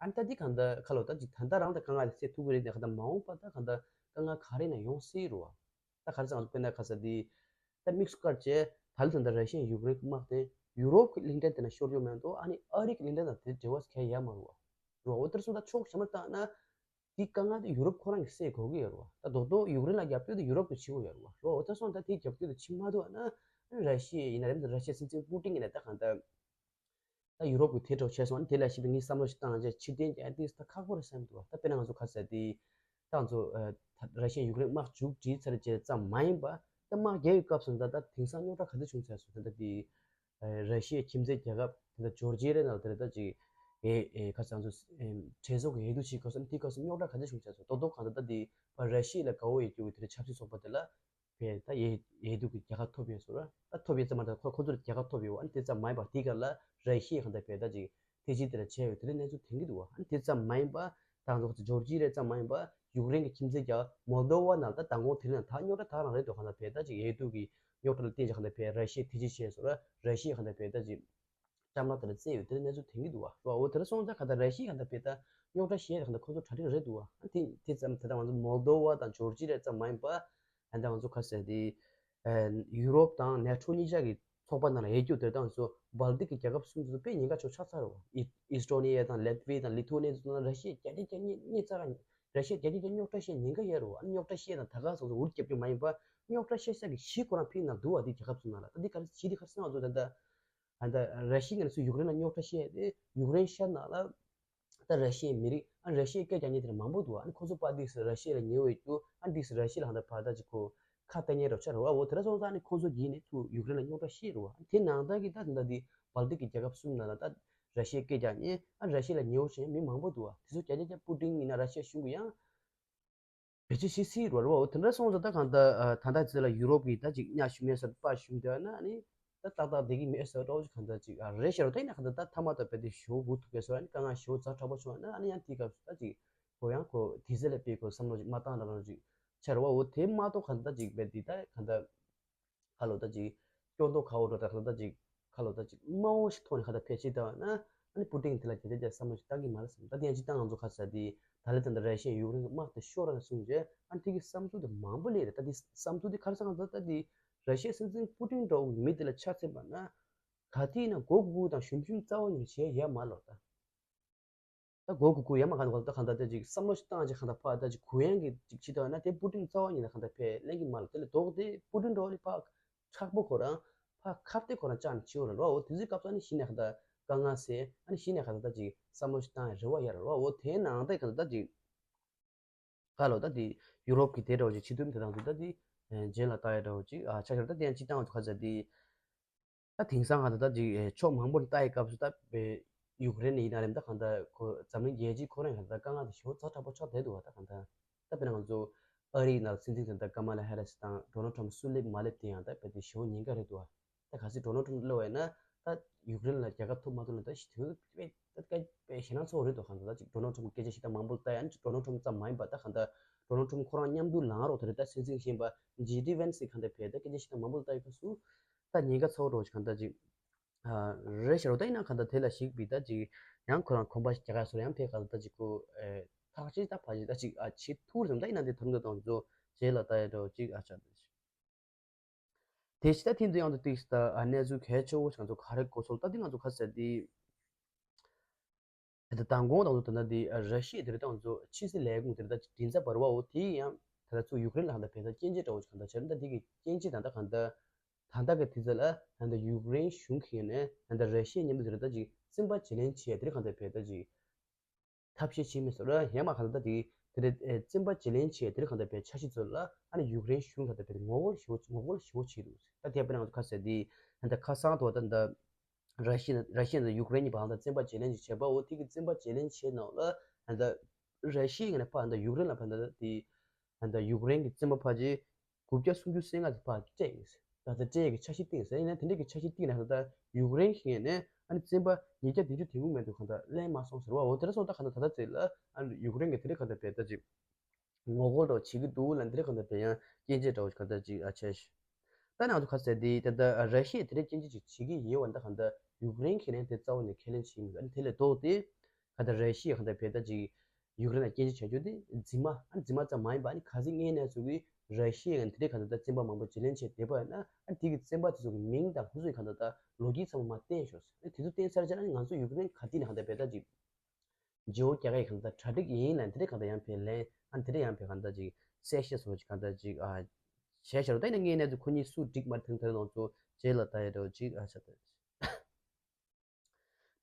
ཨ་ནི་ད་འདི་གང་ལྟར་ཁ་ལོ་ད་ཅིག་ད་ལྟ་རང་ད་དཀའ་ངལ་དེ་སེལ་ཐུབ་ཀྱི་རེད་དེ། གང་ལྟར་མ་འོངས་པ་ད་གང་ལྟར་དཀའ་ངལ་ག་རེ་ན་ཡོང་སྲིད་རུ་བ། ད་ག་རེ་ཟེར་ང་ཚོ་དཔེར་ན་ཁ་ས་དེ། ད་དམིགས་སུ་བཀར་བྱས་ད་ལི་ད་ད་ར་ཤི་ཡ་ཡུཀ་རེན་དམག་དེ་ཡུ་རོབ་ཀྱི་གླིང་ཕྲན་དེ་ན་ཤོར་རྒྱུ་མེད་འདུག་ཨ་ནི་ཨ་རི་གི་གླིང་ཕྲན་དང་དེ་འབྲེལ་བ་གལ་ཡ་མ་རུ་བ། རུ་བ་འོ་དེར་སོང་ད་ཕྱོགས་ཞེ་མར་བཏང་ན། དེའི་དཀའ་ངལ་དེ་ཡུ་རོབ་ཁོ་རང་གིས་སེལ་དགོས་ཀྱི་ཡོད་རེད་བ། ད་རྡོག་རྡོག་ཡུཀ་རེན་ལ་རྒྱབ་སྐྱོར་དེ་ཡུ་རོབ་ཀྱིས་བྱེད་དགོས་ཡོད་རེད་བ། ལོ་འོ་ད་སོང་ད་དེའི་རྒྱབ་སྐྱོར་དེ་བྱེད་མ་ཐུབ་ན། ར་ཤི་ཡ་ཡིན་ན་རེད། ད་ར་ཤི་ཡའི་སྲིད་འཛིན་པུ་ཏིན་ཡིན་ན་ད་གང་ལྟར། ད་ཡུ་རོབ་ཀྱིས་དེ་འདྲ་བྱས་སོང་ན་དེ་ལ་ཞིབ་པའི་ངས་བསམ་བློ་ཞིག་བཏང་རྗེས་ཕྱིར་འཐེན་རྒྱག་དུས་ད་ཁག་པོ་རེད་བསམ་འདུག་ད་དཔེར་ན་ང་ཚོ་ག་ཟེར་དེ། ད་ང་ཚོ་ཨ་ད་ར་ཤི་ཡ་ཡུཀ་རེན་དམག་མཇུག་སྒྲིལ་ཚར་རྗེས་ཙམ་མ་ཡིན་པ། ད་དམག་རྒྱག་པའི་སྐབས་སུ་ད་ད་དེང་སང་རྙོག་དྲ་ག་ཚོད་བྱུང་ཚར་སོང་། ད་ད་དེ། ར་ཤི་ཡའི་ཁྱིམ་མཚེས་རྒྱལ་ཁབ་དེ་འདྲ་ཇོར་ཇི་ཡའི་ནང་དེ་འདྲ་ད་ཅིག་ཨེ་ཨེ་ཁ་སང་ཚོ་ཨེ་གྲོས་ཚོགས་ཀྱི་འོས་བསྡུ་བྱེད་སྐབས་སུ་དེའི་སྐབས་སུ་རྙོག་དྲ་ག་ཚོད་བྱུང་ཆགས་སོང་། རྡོག་རྡོག་གང་ལྟར་ད་དེ་ཕར་ར་ཤི་ཡ་ལ་དགའ་བོ་ཡོད་རྒྱུ་གི་དེ་འདྲ་ཆབ་སྲིད་ཚོགས་པ་དེ་ལ་ཕར་ད་འོས་འོས་བསྡུ་གི་རྒྱལ་ཁ་ཐོབ་ཡོད་སོང་ར། ད་ཐོབ་ཡོད་ཙམ་མ་རེད། ཁོ་ཁོ་ཚོར་རྒྱལ་ཁ་ཐོབ་ཡོད་པ། ཨ་ནི་དེ་ཙམ་མ་ཡིན་པར་དེའི་སྐབས་ལ་ར་ཤི་ཡས་གང་ལྟར་ཕར་ད་ཅིག་ཐེ་ཇི་དེ་ལ་བྱས་ཡོད་དེ་འདྲ་གནས་ཚུལ་ཐོན་གྱི་འདུག་བ། ཨ་ནི་དེ་ཙམ་མ་ཡིན་པར་ད་ང་ཚོ་ཇོར་ཇི་ཡ་རེད་ཙམ་མ་ཡིན་པར་ཡུཀ་རེན་གྱི་ཁྱིམ་མཚེས་རྒྱལ་ཁབ་མོལ་དོ་བ་ནང་ད་མདང་དགོང་དེ་རིང་ད་རྙོག་དྲ་དག་རང་རེད་འདུག་གང་ལྟར་ཕར་ད་ཅིག་འོས་བསྡུ་གི་རྙོག་དྲ་ལ་བརྟེན་བྱས་གང་ལྟར་ཕར་ར་ཤི་ཡས་ཐེ་ཇི་བྱས་སོང་ར། ར་ཤི་ཡས་གང་ལྟར་ཕར་ད་ཅིག་བཀྲམ་ལ་དེ་འདྲ་བཙལ་ཡོད་དེ་འདྲ་གནས་ཚུལ་ཐོན་གྱི་འདུག་བ། འོ་དེ་འདྲ་སོང་ཙང་གང་ལྟར་ར་ཤི་ཡས་གང་ལྟར་ཕར་ད་རྙོག་དྲ་བཤད་གང་ལྟར་ཁོ་ཚོ་གྲ་སྒྲིག་རེད་འདུག་བ། དེ་དེ་ཙམ་དེ་ད་ང་ཚོ་མོལ་དོ་བ་དང་ཇོར་ཇི་ཡ་རེད་ཙམ་མ་ཡིན་པ། ད་ང་ཚོ་ག་ཟེར་དེ། ཨ་ཡུ་རོབ་དང་ནེ་ཊོ་གཉིས་ཆ་གི་ཚོགས་པ་ནང་ལ་འོས་བསྡུ་དེ་ད་ང་ཚོ་སྦལ་ཏིག་གི་རྒྱལ་ཁབ་གསུམ་དེ་ཚོ་དཔེ་ཉེན་ཁ་ཆེ་ཆགས་ཚར་རེད་བ། ཨི་ཨི་སི་ཊོ་ནི་ཡ་དང་ལེ་ཏི་ཝི་ཡ་དང་ལི་ཐུ་ནི་ཡ་དེ་ཚོ་ནང་ར་ཤི་ཡས་བརྒྱ་ཆ་བརྒྱ་ཉེས་ཉེས་ཚར་ར། ར་ཤི་ཡས་བརྒྱ་ཆ་བརྒྱ་རྙོག་དྲ་བཤད་ཉེན་ཁ་ཡོད་རེད་བ། ཨ་རྙོག་དྲ་བཤད་དང་ད་ག་སོང་ཙང་འུར་རྒྱབ་རྒྱུ་མ་ཡིན་པ། རྙོག་དྲ་བཤད་ས་གི་གཞི་ཁོ་རང་ཕིའི་ནང་འདུག་བ། དེ་རྒྱལ་ཁབ་ཚོ་ནང་ལ་ད་འདི་ག་རེ་གཞི་དེ་ག་རེ་སེང་བ་ཚོ་ད་ལྟ། ཨ་ད་ར་ཤི་ཡ་ནས་ཚུར་ཡུཀ་རེན་ལ་རྙོག་དྲ་བཤད་དེ་ཡུཀ་རེན་ཤར་ནང་ལ། ད་ར་ཤི་ཡའི་མི་རིགས་ཨ་ར་ཤི་ཡའི་སྐད་རྒྱག་མཁན་དེ་འདྲ་མང་པོ་འདུག་ཨ་ནི་ཁོ་ཚོ་ཕར་འདུག་སེ་ར་ཤི་ཡ་ལ་ཉེ་བའི་རྒྱུ་ཨ་འདུག་སེ་ར་ཤི་ཡ་ལ་ཧང་ད་ཕར་ད་ཅིག་ཁོ་ཁ་གཏད་ཉེན་རོགས་ཆགས་རེད་བ། འོ་དེ་འདྲ་སོང་ཙང་ཨ་ནི་ཁོ་ཚོ་གིས་ནི་ཚུར་ཡུཀ་རེན་ལ་རྙོག་དྲ་བཤད་རེད་བ། དེ་ནང་ལྟར་གྱི་ད་ད་ལྟ་དེ་སྦལ་ཏིག་གི་རྒྱལ་ཁབ་གསུམ་ནང་ལ་ད་ར་ཤི་ཡའི་སྐད་རྒྱག་མཁན་ཨ་ར་ཤི་ཡ་ལ་ཉེ་བོ་བྱེད་མཁན་མི་མང་པོ་འདུག་བ། དེ་ཚོ་བརྒྱ་ཆ་བརྒྱ་པུ་ཏིན་ཡིན་ན་ར་ཤི་ཡ་གཞུང་གི་ཡང་བེད་སྤྱོད་བྱེད་སྲིད་རེད་བ། འོ་དེ་འདྲ་སོང་ཙང་ད་གང་ལྟར་ད་ལྟ་དེ་ལ་ཡུ་རོབ་ཀྱི་ད་ཅིག་གཉའ་ཞུམ་མེད་སར་དཔའ་ཞུམ་བསྡད་ན་ཨ་ནི། ད་ཏག་ཏག་བསྡད་ཀྱི་མེད་ཟེར་འདྲ་བོ་ཅིག་གང་ལྟར་ཅིག་ཨ་རེད་ཤག་རོ། ད་ཡིན་ན་གང་ལྟར་ད་མཐའ་མ་ད་རྦད་དེ་ཞེ་པོ་སྦུག་ཐུག་གི་ཟེར་བ་ནི་དཀའ་ངལ་ཞེ་པོ་ཛ་དྲག་པོ་བྱུང་བ་ན་ཨ་ནི་ཡང་དེའི་སྐབས་སུ་ད་ཅིག་ཁོ་ཡང་ཁོ་དེ་ཚེ་ལ་དཔེ་ཁོ་བསམ་བློ་ཅིག་མ་བཏང་ལ་རང་ཅིག་ཆགས་རེད་བ། འོ་དེ་མ་གཏོགས་གང་ལྟར་ཅིག་རྦད་དེ་ད་གང་ལྟར་ཁ་ལོ་ད་ཅིག་སྐྱོ་མདོག་ཁ་པོ་འདྲ་ད་གང་ལྟར་ཅིག་ཁ་ལོ་ད་ཅིག་དམའ་བོ་ཞིག་ཐོག་ནས་གང་ལྟར་ཕལ་ཆེར་བཏང་བ་ན་ཨ་ནི་པུ་ཏིན་དེ་ལ་བརྒྱ་ཆ་བརྒྱ་བསམ་བློ་ཞིག་བཏང་གི་མ་རེད་བསམ། ད་དེ་ཡང་ཅིག་ད་ང་ཚོ་ག་ཟེར་དེ་ད་ལེ་ད་ད་ར་ཤི་ཡ་ཡུཀ་རེན་གྱི་དམག་དེ་ཤོར་ར་གསུངས་རྗེས་ཨ་ནི་དེ་གི་བསམ་ཚུལ་དེ་མང་པོ་སླེབས་རེད། ད་དེ་བསམ་ཚུལ་དེ་ག་རེ་ཟེར་ང་ཚོ་ད་དེ་ར་ཤི་ཡའི་སྲིད་འཛིན་པུ་ཏིན་འདྲ་བོ་གི་མི་དེ་ལ་ཆ་མཚོན་པ་ན། ག་དུས་ཡིན་ན་མགོ་སྒུར་སྒུར་དང་ཞུམ་ཞུམ་རྩ་བ་ཉིད་ནས་བྱས་ཡ་མ་ལོ་ད། ད་མགོ་སྒུར་སྒུར་ཡ་མ་ག་ནས་ག་ད་གང་ལྟར་ད་ཅིག་བསམ་བློ་ཞིག་བཏང་ཅིག་གང་ལྟར་ཕར་ད་ཅིག་གུ་ཡངས་ཀྱི་ཅིག་བྱེད་ཐུབ་ན་དེ་པུ་ཏིན་རྩ་བ་ཉིད་ནས་གང་ལྟར་ཕར་གླེང་གི་མ་ལོ། དེ་ལས་ལྡོག་སྟེ་པུ་ཏིན་འདྲ་བོ་ལས་ཕར་མཁྲེགས་པོ་ཁོ་རང་ཕར་ཁ་གཏད་ཁོ་རང་བཅག་ནས་བྱེད་འོ་ར་ལོ། འོ་དེ་ཚོའི་སྐབས་སུ་ནི་གཞི་ནས་གང་ལྟར་དཀའ་ངལ་སེལ། ཨ་ནི་གཞི་ནས་གང་ལྟར་ད་ཅིག་བསམ་བློ་ཞིག་བཏང་ཡ་རེ་བ་ཡ་ར་ལོ། འོ་དེའི་ནང་ད་གང་ལྟར་ད་ཅིག་ཁ་ལོ་ད་དེ་ཡུ་རོབ་ཀྱི་དེ་འདྲ་བོ་ཅིག་ཕྱི་དོན་དེ་དང་དུ་ད་དེ་རྗེས་ལ་ལྟ་ཡ་འདྲ་བོ་ཅིག་ཨ་ཆ་ཤར་ད་དེ་ཡང་སྤྱི་བཏང་བ་ཚོ་ག་ཚོད་དེ། ད་དེང་སང་ག་ད་ད་ཅིག་ཕྱོགས་མང་པོ་ལ་ལྟ་ཡི་སྐབས་སུ་ད་བའི་ཡུཀ་རེན་ཡིན་ན་རེད། ད་གང་ལྟར་ཁོ་འཛམ་གླིང་རྒྱལ་སྤྱི་ཁོ་རང་གང་ལྟར་དཀའ་ངལ་དེ་ཞེ་པོ་ཛ་དྲག་པོ་ཆགས་བསྡད་འདུག་བ། ད་གང་ལྟར་ད་དཔེར་ན་ང་ཚོ་ཨ་རིའི་ནང་སྲིད་འཛིན་དེ་ད་ཀ་མ་ལ་ཧེ་རི་སི་དང་ཌོ་ནལ་ཊམ་སུ་སླེབས་མ་སླེབས་དེ་ཡང་ད་རྦད་དེ་ཞེ་པོ་ཉེན་ཁ་རེད་འདུག་བ། ད་གལ་སྲིད་ཌོ་ནལ་ཊམ་སླེབས་པ་ཡིན་ན་ད་ཡུཀ་རེན་ལ་རྒྱལ་ཁ་ཐོབ་མ་ཐོབ་ལ་ད་ཞི་དུས་དཔེ་ད་དཀའ་དཔེ་ཞེད་སྣང་ཚ་པོ་རེད་འདུག་གང་ལྟར་ད་ཅིག་ཌོ་ནལ་ཊམ་སྐད་ཆ་བཤད་སྟངས་མང་པོ་ལ་ལྟ་ཡང་ཅིག་ཌོ་ནལ་ཊམ་ཙམ་མ་ཡིན་པ་ད་གང་ལྟར་ཌོ་ནལ་ཊམ་ཁོ་རང་མཉམ་དུ་ལངས་རོགས་དེ་རེད། ད་སྲིད་འཛིན་གཞན་པ་ཇེ་ཌི་ཝན་སི་གང་ལྟར་བས་ད་སྐད་ཆ་བཤད་སྟངས་མང་པོ་ལ་ལྟ་ཡི་སྐབས་སུ། ད་ཉེན་ཁ་ཚ་པོ་འདྲ་བོ་ཞིག་གང་ལྟར་ཅིག་ཨ་རེད་ཤག་རོ། ད་ཡིན་ན་གང་ལྟར་དེ་ལ་གཞིགས་པའི་ད་ཅིག་ཡང་ཁོ་རང་གོམ་པ་ཞིག་རྒྱག་ག་སོ་ཡང་ཕེ་གང་ལྟར་ད་ཅིག་ཁོ་ཨེ་ཐག་ཆོད་ད་ཕ་ཅིག་ད་ཅིག་ཨ་བྱེད་ཐུབ་རེད་བསམ། ད་ཡིན་ན་འདི་ཐུམ་ད་དང་ཚོ་རྗེས་ལ་ལྟ་ཡ་འདྲ་བོ་ཅིག་ཨ་ཆགས་འདུག་དེ་ཕྱི་ད་ཐེངས་འདི་ཡང་དུ་ཏིག་ད་ཨ་གནས་ཚུལ་གལ་ཆེ་བོ་ཞིག་ང་ཚོ་ག་རེ་གོ་སོང་ད་འདི་ང་ཚོ་ག་ཟེར་འདི། ད་མདང་དགོང་དང་དུ་ད་ལྟ་འདི་ར་ཤི་ཡ་དེ་རིང་ད་ང་ཚོ་ཕྱི་སྲིད་ལས་ཁུངས་དེ་རིང་ད་མགྲིན་ཚབ་པ་རེད་བ། འོ་དེ་ཡང་ད་ལྟ་ཚུར་ཡུཀ་རེན་ལ་གང་ལྟར་བས་ད་སྐྱོན་བརྗོད་འདྲ་བོ་ཞིག་གང་ལྟར་བྱས་རེད། ད་འདི་གི་སྐྱོན་བརྗོད་ད་ལྟ་གང་ལྟར་ད་ལྟ་གི་དུས་ཚོད་ལ་ད་ལྟ་ཡུཀ་རེན་གཞུང་གིས་ནས་ད་ལྟ་ར་ཤི་ཡ་མཉམ་དུ་དེ་རིང་ད་ཅིག་བཙན་པ་བརྗེ་ལེན་བྱས་དེ་རིང་གང་ལྟར་བས་ད་ཅིག་ཐབས་ཤེས་བྱེད་མི་སོར་ཡང་མ་གང་ལྟར་དེ་དེ་རེད། བཙན་པ་བརྗེ་ལེན་བྱས་དེ་རིང་གང་ལྟར་བས་འཆར་གཞི་ཚོ་ལ་ཨ་ནི་ཡུཀ་རེན་གཞུང་གང་ལྟར་བས་ངོ་རྒོལ་ཞེ་པོ་ངོ་རྒོལ་ཞེ་པོ་བྱེད་འདུག་ད་དེ་དཔེར་ན་ང་ཚོ་ཁ་ཟེར་དེ་ད་ལྟ་ཁ་སང་དུ་ད་ལྟ་ར་ཤི་ཡ་ར་ཤི་ཡ་དང་ཡུཀ་རེན་གཉིས་བར་ལ་བཙན་པ་བརྗེ་ལེན་ཅིག་བྱས་པ། འོ་དེ་གི་བཙན་པ་བརྗེ་ལེན་བྱས་ནང་ལ་ད་ལྟ་ར་ཤི་ཡ་ནས་ཕར་ད་ལྟ་ཡུཀ་རེན་ལ་ཕར་ད་ལྟ་དེ་ད་ལྟ་ཡུཀ་རེན་གྱི་བཙན་པ་ཕལ་ཆེར་དགུ་བརྒྱ་སུམ་ཅུ་སོ་ལྔ་དེ་ཕར་སྤྲད་ཡིན། ད་ལྟ་སྤྲད་ཡས་ཀྱི་འཆར་གཞི་བཏིང་ཟེར་ཡིན་ན་དེ་འདྲས་ཀྱི་འཆར་གཞི་བཏིང་ན་ད་ལྟ་ཡུཀ་རེན་གཞུང་ནས་ ཨ་ནི་བཙོན་པ་ཉིས་བརྒྱ་བདུན་ཅུ་དོན་དགུ་མན་འདུག་གང་ལྟར་ལེན་མ་སོང་ཟེར་བ། འོ་དེ་འདྲ་སོང་ཙང་གང་ལྟར་ད་ལྟ་ཚེ་ལ་ཨ་ནི་ཡུཀ་རེན་གྱིས་དེ་འདྲ་གང་ལྟར་བྱས་ད་ཅིག་ངོ་རྒོལ་འདྲ་བོ་བྱེད་ཀྱི་འདུག་ལབ། འདི་འདྲ་གང་ལྟར་བྱས་ཡང་སྐྱོན་བརྗོད་འདྲ་བོ་གང་ལྟར་ཅིག་ཨ་བྱས་ཤག་ད་ནང་དུ་ག་ཟེར་དེ་ད་ལྟ་ར་ཤི་ཡས་དེ་འདྲ་སྐྱོན་བརྗོད་ཅིག་བྱེད་ཀྱི་ཡོད་པ་འདི་གང་ལྟར་ཡུཀ་རེན་གྱིས་ནི་དེ་རྩ་བ་ནས་ཁས་ལེན་བྱེད་ཀྱི་མི་འདུག་ཨ་ནི་དེ་ལས་ལྡོག་སྟེ་གང་ལྟར་ར་ཤི་ཡས་གང་ལྟར་བྱས་ད་ཅིག་ཡུཀ་རེན་ལ་སྐྱོན་བརྗོད་བྱ་རྒྱུ་དེ་རྫུན་མ། ཨ་རྫུན་མ་ཙམ་མ་ཡིན་པ། ཨ་ནི་གལ་སྲིད་དངོས་གནས་ཚུལ་གྱི་ར་ཤི་ཡས་ཀྱིས་དེ་འདྲའི་གང་ལྟར་བཙོན་པ་མང་པོ་བརྗེ་ལེན་བྱས་བསྡད་པ་ཡིན་ན། ཨ་དེ་གི་བཙོན་པ་དེ་ཚོ་གི་མིང་དང་ཁོ་ཚོ་གི་གང་ལྟར་ད་ལོ་རྒྱུས་ཚང་མ་མར་བསྟན་ཤོག་ཟེར། ཨ་དེ་ཚོ་བསྟན་ཚར་རྗེས་ཨ་ནི་ང་ཚོ་ཡུཀ་རེན་ག་དུས་ནས་གང་ལྟར་བས་ད་ཅིག་བརྗེ་བོ་རྒྱག་གི་གང་ལྟར་གྲ་སྒྲིག་ཡིན་ལབ། དེ་འདྲའི་གང་ལྟར་ཡང་བས་ལན། ཨ་དེ་འདྲའི་ཡང་བས་གང་ལྟར་ཅིག་གསལ་བཤད་བཟོ་ཅིག་གང་ལྟར་ཅིག་ཨ་བྱས་ཤག་རོ། ད་ཡིན་ན་ངས་ནས་ཚོ་ཁོ་གཉིས་སུ་འགྲིག་མ་འགྲིག་དེ་ནང་ཚོ་རྗེས་ལ་ད་ཡ་འདྲ་བོ་ཅིག་ཨ་ཆ་ད།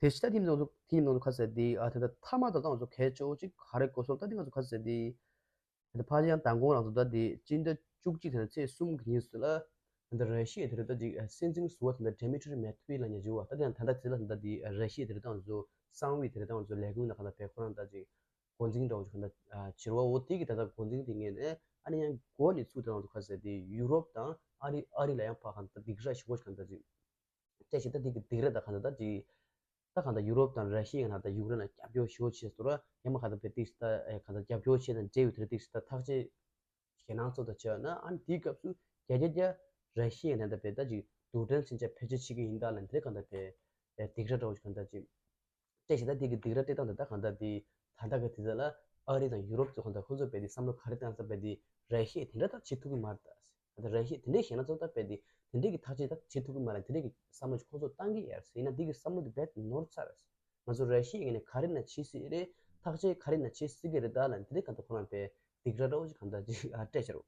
དེ་ཕྱི་ད་དེའི་ནང་དུ་དེའི་ནང་དུ་ཁ་ཟེར་དེ་ཨ་དེ་ད་མཐའ་མ་ད་ལྟ་ང་ཚོ་གལ་ཆེ་བོ་ཅིག་ག་རེ་གོ་སོང་ད་དེ་ང་ཚོ་ཁ་ཟེར་དེ། ད་ཕ་ཡང་མདང་དགོང་རང་ཚོ་ད་དེ་སྤྱི་ཟླ་བཅུ་གཅིག་དེ་ཚེས་གསུམ་གྱི་ཉིན་སུ་ལ་ད་ར་ཤི་ཡ་དེ་རེད་ད་ཅིག་སྲིད་འཛིན་ཟུར་པ་དེ་ད་ཌི་མི་ཊི་རི་མེད་ཐུ་ཝེ་ལབ་མཁན་ཅིག་ཡོད་པ། ད་དེ་ཡང་ད་ལྟ་དེ་ལ་ད་དེ་ར་ཤི་ཡ་དེ་རེད་ད་ང་ཚོ་གསང་བའི་དེ་རེད་ད་ང་ཚོ་ལས་ཁུངས་ན་ག་ད་བས་ཁོ་རང་ད་ཅིག་འགོ་འཛིན་འདྲ་བོ་ཅིག་ག་ད་བྱེད་རོགས་འོ་དེ་གི་ད་ད་འགོ་འཛིན་དེ་ངས་ནས་ཨ་ནི་ཡང་འགོ་ནས་ཚུགས་ད་ང་ཚོ་ཁ་ཟེར་དེ་ཡུ་རོབ་དང་ཨ་རི་ཨ་རི་ལ་ཡང་ཕ་ག་ད་སྡིགས་ར་ཞེ་པོ་ཞིག་ག་ད་ཅིག་སྐད་ཆ་ད་འདི་གི་སྡིགས་ར་ད་གང་ལྟར་ད་ཅིག་ད་གང་ལྟར་ཡུ་རོབ་དང་ར་ཤི་ཡ་ནང་ད་ཡུཀ་རེན་ལ་རྒྱབ་སྐྱོར་ཞེ་པོ་བྱས་སོང་ར། ཡང་མ་གང་ལྟར་བས་ཏིག་ད་གང་ལྟར་རྒྱབ་སྐྱོར་བྱས་དང་འབྲེལ་བའི་དེར་ཏིག་ད་ཐག་གཅོད་ཞེད་སྣང་ཚོ་ད་བྱས་ན་ཨ་ནི་དེའི་སྐབས་སུ་རྒྱ་རྒྱ་རྒྱ་ར་ཤི་ཡ་ནང་ད་བས་ད་ཅིག་རྡུལ་ཕྲན་མཚོན་ཆ་བེད་སྤྱོད་བྱེད་ཀྱི་ཡིན་ད་ལ་འདིར་གང་ལྟར་བས་སྡིགས་ར་འདྲ་བོ་ཞིག་གང་ལྟར་ཅིག་སྐད་ཆ་ད་དེ་གི་སྡིགས་ར་སྤྲད་སྟངས་དེ་ད་གང་ལྟར་དེ་ད་ལྟ་གི་དུས་ཚོད་ལ་ཨ་རི་དང་ཡུ་རོབ་ཚོ་གང་ལྟར་ཁོ་ཚོ་བས་དེ་བསམ་བློ་ག་རེ་བཏང་ས་བས་དེ་ར་ཤི་ཡས་དེ་འདྲ་ད་བྱེད་ཐུབ་ཀྱི་མ་རེད་ད། ད་ར་ཤི་ཡས་དེ་འདྲའི་ཞེད་སྣང་ཚོ་ད་བས་དེ་དེ་འདྲའི་གི་ཐག་གཅོད་ད་བྱེད་ཐུབ་ཀྱི་མ་རེད། དེ་འདྲའི་གི་བསམ་བློ་ཅིག་ཁོ་ཚོ་བཏང་གི་ཡོད་རེད། ཡིན་ན་དེ་གི་བསམ་བློ་དེ་བས་ནོར་ཚར་རེད། ང་ཚོ་ར་ཤི་ཡས་ནས་ག་རེ་ན་བྱེད་སྲིད་རེད། ཐག་གཅོད་ག་རེ་ན་བྱེད་སྲིད་ཀྱི་རེད་ད་ལ་དེ་འདྲའི་གང་ལྟར་ཁོ་རང་བས་སྡིགས་ར་འདྲ་བོ་ཅིག་གང་ལྟར་ཅིག་ཨ་སྤྲད་ཤག་རོ།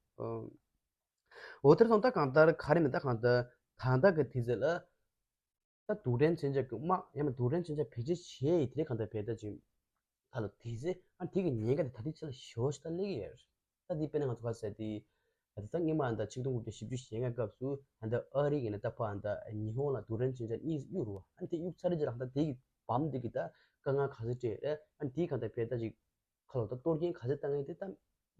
འོ་དེར་སོང་ད་གང་ལྟར་ག་རེ་ན་ད་གང་ལྟར་ད་ལྟ་གི་དུས་ཚོད་ལ། ད་རྡུལ་ཕྲན་མཚོན་ཆ་གི་དམག་ཡང་ན་རྡུལ་ཕྲན་མཚོན་ཆ་བེད་སྤྱོད་བྱས་ཡི་དེ་གང་ལྟར་བས་ད་ཅིག་ག་ལ་དེ་ཚེ་ཨ་དེ་གི་ཉེན་ཁ་དེ་ད་ལྟའི་ཆ་ལ་ཞོ་ཞིག་ད་སླེབས་ཀྱི་ཡོད་རེད། ད་དེ་དཔེར་ན་ང་ཚོ་ག་ཟེར་དེ་ད་ལྟ་སྔོན་མ་ད་ཆིག་སྟོང་དགུ་བརྒྱ་བཞི་བཅུ་ཞེ་ལྔ་སྐབས་སུ་ད་ལྟ་ཨ་རི་གི་ནས་ད་ཕ་ད་ཉི་ཧོང་ལ་རྡུལ་ཕྲན་མཚོན་ཆ་གཉིས་གཡུག་རུ་བ། ཨ་དེ་གཡུག་ཚར་རྗེས་ལ་ད་དེ་གི་བམ་དེ་གི་ད་དཀའ་ངལ་ག་ཚོད་སྤྲད་རེད། ཨ་དེ་གང་ལྟར་བས་ད་ཅིག་ཁ་ལོ་ད་གཏོར་སྐྱོན་ག་ཚོད་བཏང་ཡིན་དེ་ད་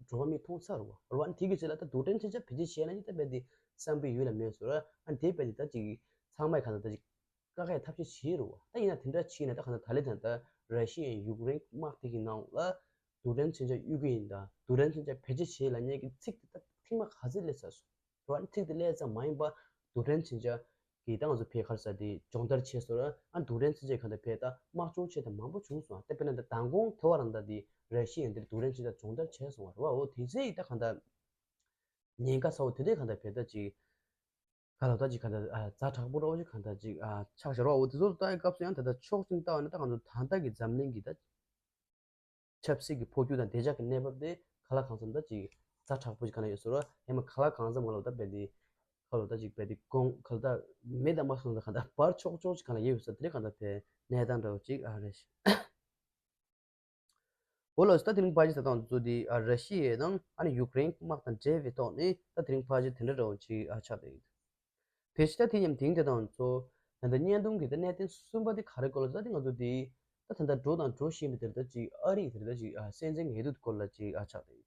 འགྲོ་བ་མིས་མཐོང་ཚར་རུ་བ། རུ་བ་ཨ་དེ་གི་ཚེ་ལ་ད་རྡུལ་ཕྲན་མཚོན་ཆ་བེད་སྤྱོད་བྱས་ན་ཡིན་ད་བས་དེ་བསམ་པའི་ཡུལ་ལ་མེད་སོ་ར། ཨ་དེ་བས་དེ་ད་ཅིག་ཚང་མས་གང་ལྟར་ད་ཅིག་བཀག་ཡའི་ཐབས་ཤེས་བྱེད་རུང་བ། ད་ཡིན་ན་དེ་འདྲ་བྱས་ན་ད་གང་ལྟར་ད་ལས་དང་ད་ར་ཤི་ཡའི་ཡུཀ་རེན་དམག་དེ་གི་ནང་ལ་རྡུལ་ཕྲན་མཚོན་ཆ་གཡུག་གི་ཡིན་ད་རྡུལ་ཕྲན་མཚོན་ཆ་བེད་སྤྱོད་བྱེད་ལབ་མཁན་གྱི་ཚིག་དེ་ད་ཐེངས་མ་ག་ཚོད་སླེབས་ཚར་སོང་། རུང་བ་ཚིག་དེ་སླེབས་ཙམ་མ་ཡིན་པ་རྡུལ་ཕྲན་མཚོན་ཆ་གི་ད་ང་ཚོ་བས་ག་རེ་ཟེར་དེ་སྦྱོང་བརྡར་བྱས་སོང་ར། ཨ་རྡུལ་ཕྲན་མཚོན་ཆ་གང་ལྟར་བས་ད་དམག་སྦྱོང་བྱས་ད་མང་པོ་བྱུང་སོང་། ད་དཔེར་ན་ད་མདང་དགོང་དེ་བ་རང་ད་དེ་ར་ཤི་ཡ་འདིར་རྡུལ་ཕྲན་མཚོན་ཆ་སྦྱོང་བརྡར་བྱས་སོང་བ་རེད་བ། འོ་དེ་ཚེ་ཡི་ད་གང་ལྟར་ཉེན་ཁ་ཚ་བོ་དེ་འདྲའི་གང་ལྟར་བས་ད་ཅིག་ག་ལ་ད་ཅིག་གང་ལྟར་ཨ་ཛ་དྲག་པོ་རོ་ཅིག་གང་ལྟར་ཅིག་ཨ་ཆགས་ཤར་བ། འོ་དེ་ཚོ་ལྟ་ཡི་སྐབས་སུ་ཡང་ད་ལྟ་ཕྱོགས་གཅིག་ལྟ་བ་ན་ད་ང་ཚོ་ད་ལྟ་གི་འཛམ་གླིང་གི་ད་ཆབ་སྲིད་ཀྱི་འཕོ་འགྱུར་དང་བདེ་འཇགས་ཀྱི་གནས་བབ་དེ་ག་ལ་གང་འཚམ་ད་ཅིག་ཛ་དྲག་པོ་ཅིག་ག་ལ་ཡོད་ཟེར་བ། ཡང་མ་ག་ལ་གང་འཚམ་ང་ལ་ད་བས་དེ་ག་ལ་ད་ཅིག་བས་དེ་གོང་ག་ལ་ད་མེད་ད་མ་སོང་ད་གང་ལྟར་བར་ཆོག་ཆོག་ཅིག་ག་ལ་ཡོད་ཟེར་དེ་རེད་གང་ལྟར་བས་གནས་སྟངས་འདྲ་བོ་ཅིག་ཨ་རེད། འོ་ལགས་སོ། ད་དེ་རིང་ཕལ་ཆེར་ད་ང་ཚོ་འདི་ཨ་ར་ཤི་ཡ་དང་ཨ་ནི་ཡུཀ་རེན་དམག་དང་འབྲེལ་བའི་ཐོག་ནས་ད་དེ་རིང་ཕལ་ཆེར་དེ་འདྲ་འདྲ་བོ་ཅིག་ཨ་ཆགས་བསྡད་ཡོད། དེ་ཕྱི་ད་དེ་མཉམ་དེང་དེ་ད་ང་ཚོ་ད་ལྟ་བརྙན་ཐུང་གི་ད་གནད་དོན་གསུམ་པ་དེ་ག་རེ་སྐོར་ལ་ད་དེ་ང་ཚོ་འདི་ད་ད་ལྟ་འགྲོ་དང་འགྲོ་བཞིན་པའི་དེར་ད་ཅིག་ཨ་རིའི་དེར་ད་ཅིག་ཨ་སྲིད་འཛིན་འོས་བསྡུ་སྐོར་ལ་ཅིག་ཨ་ཆགས་བསྡད་ཡོད།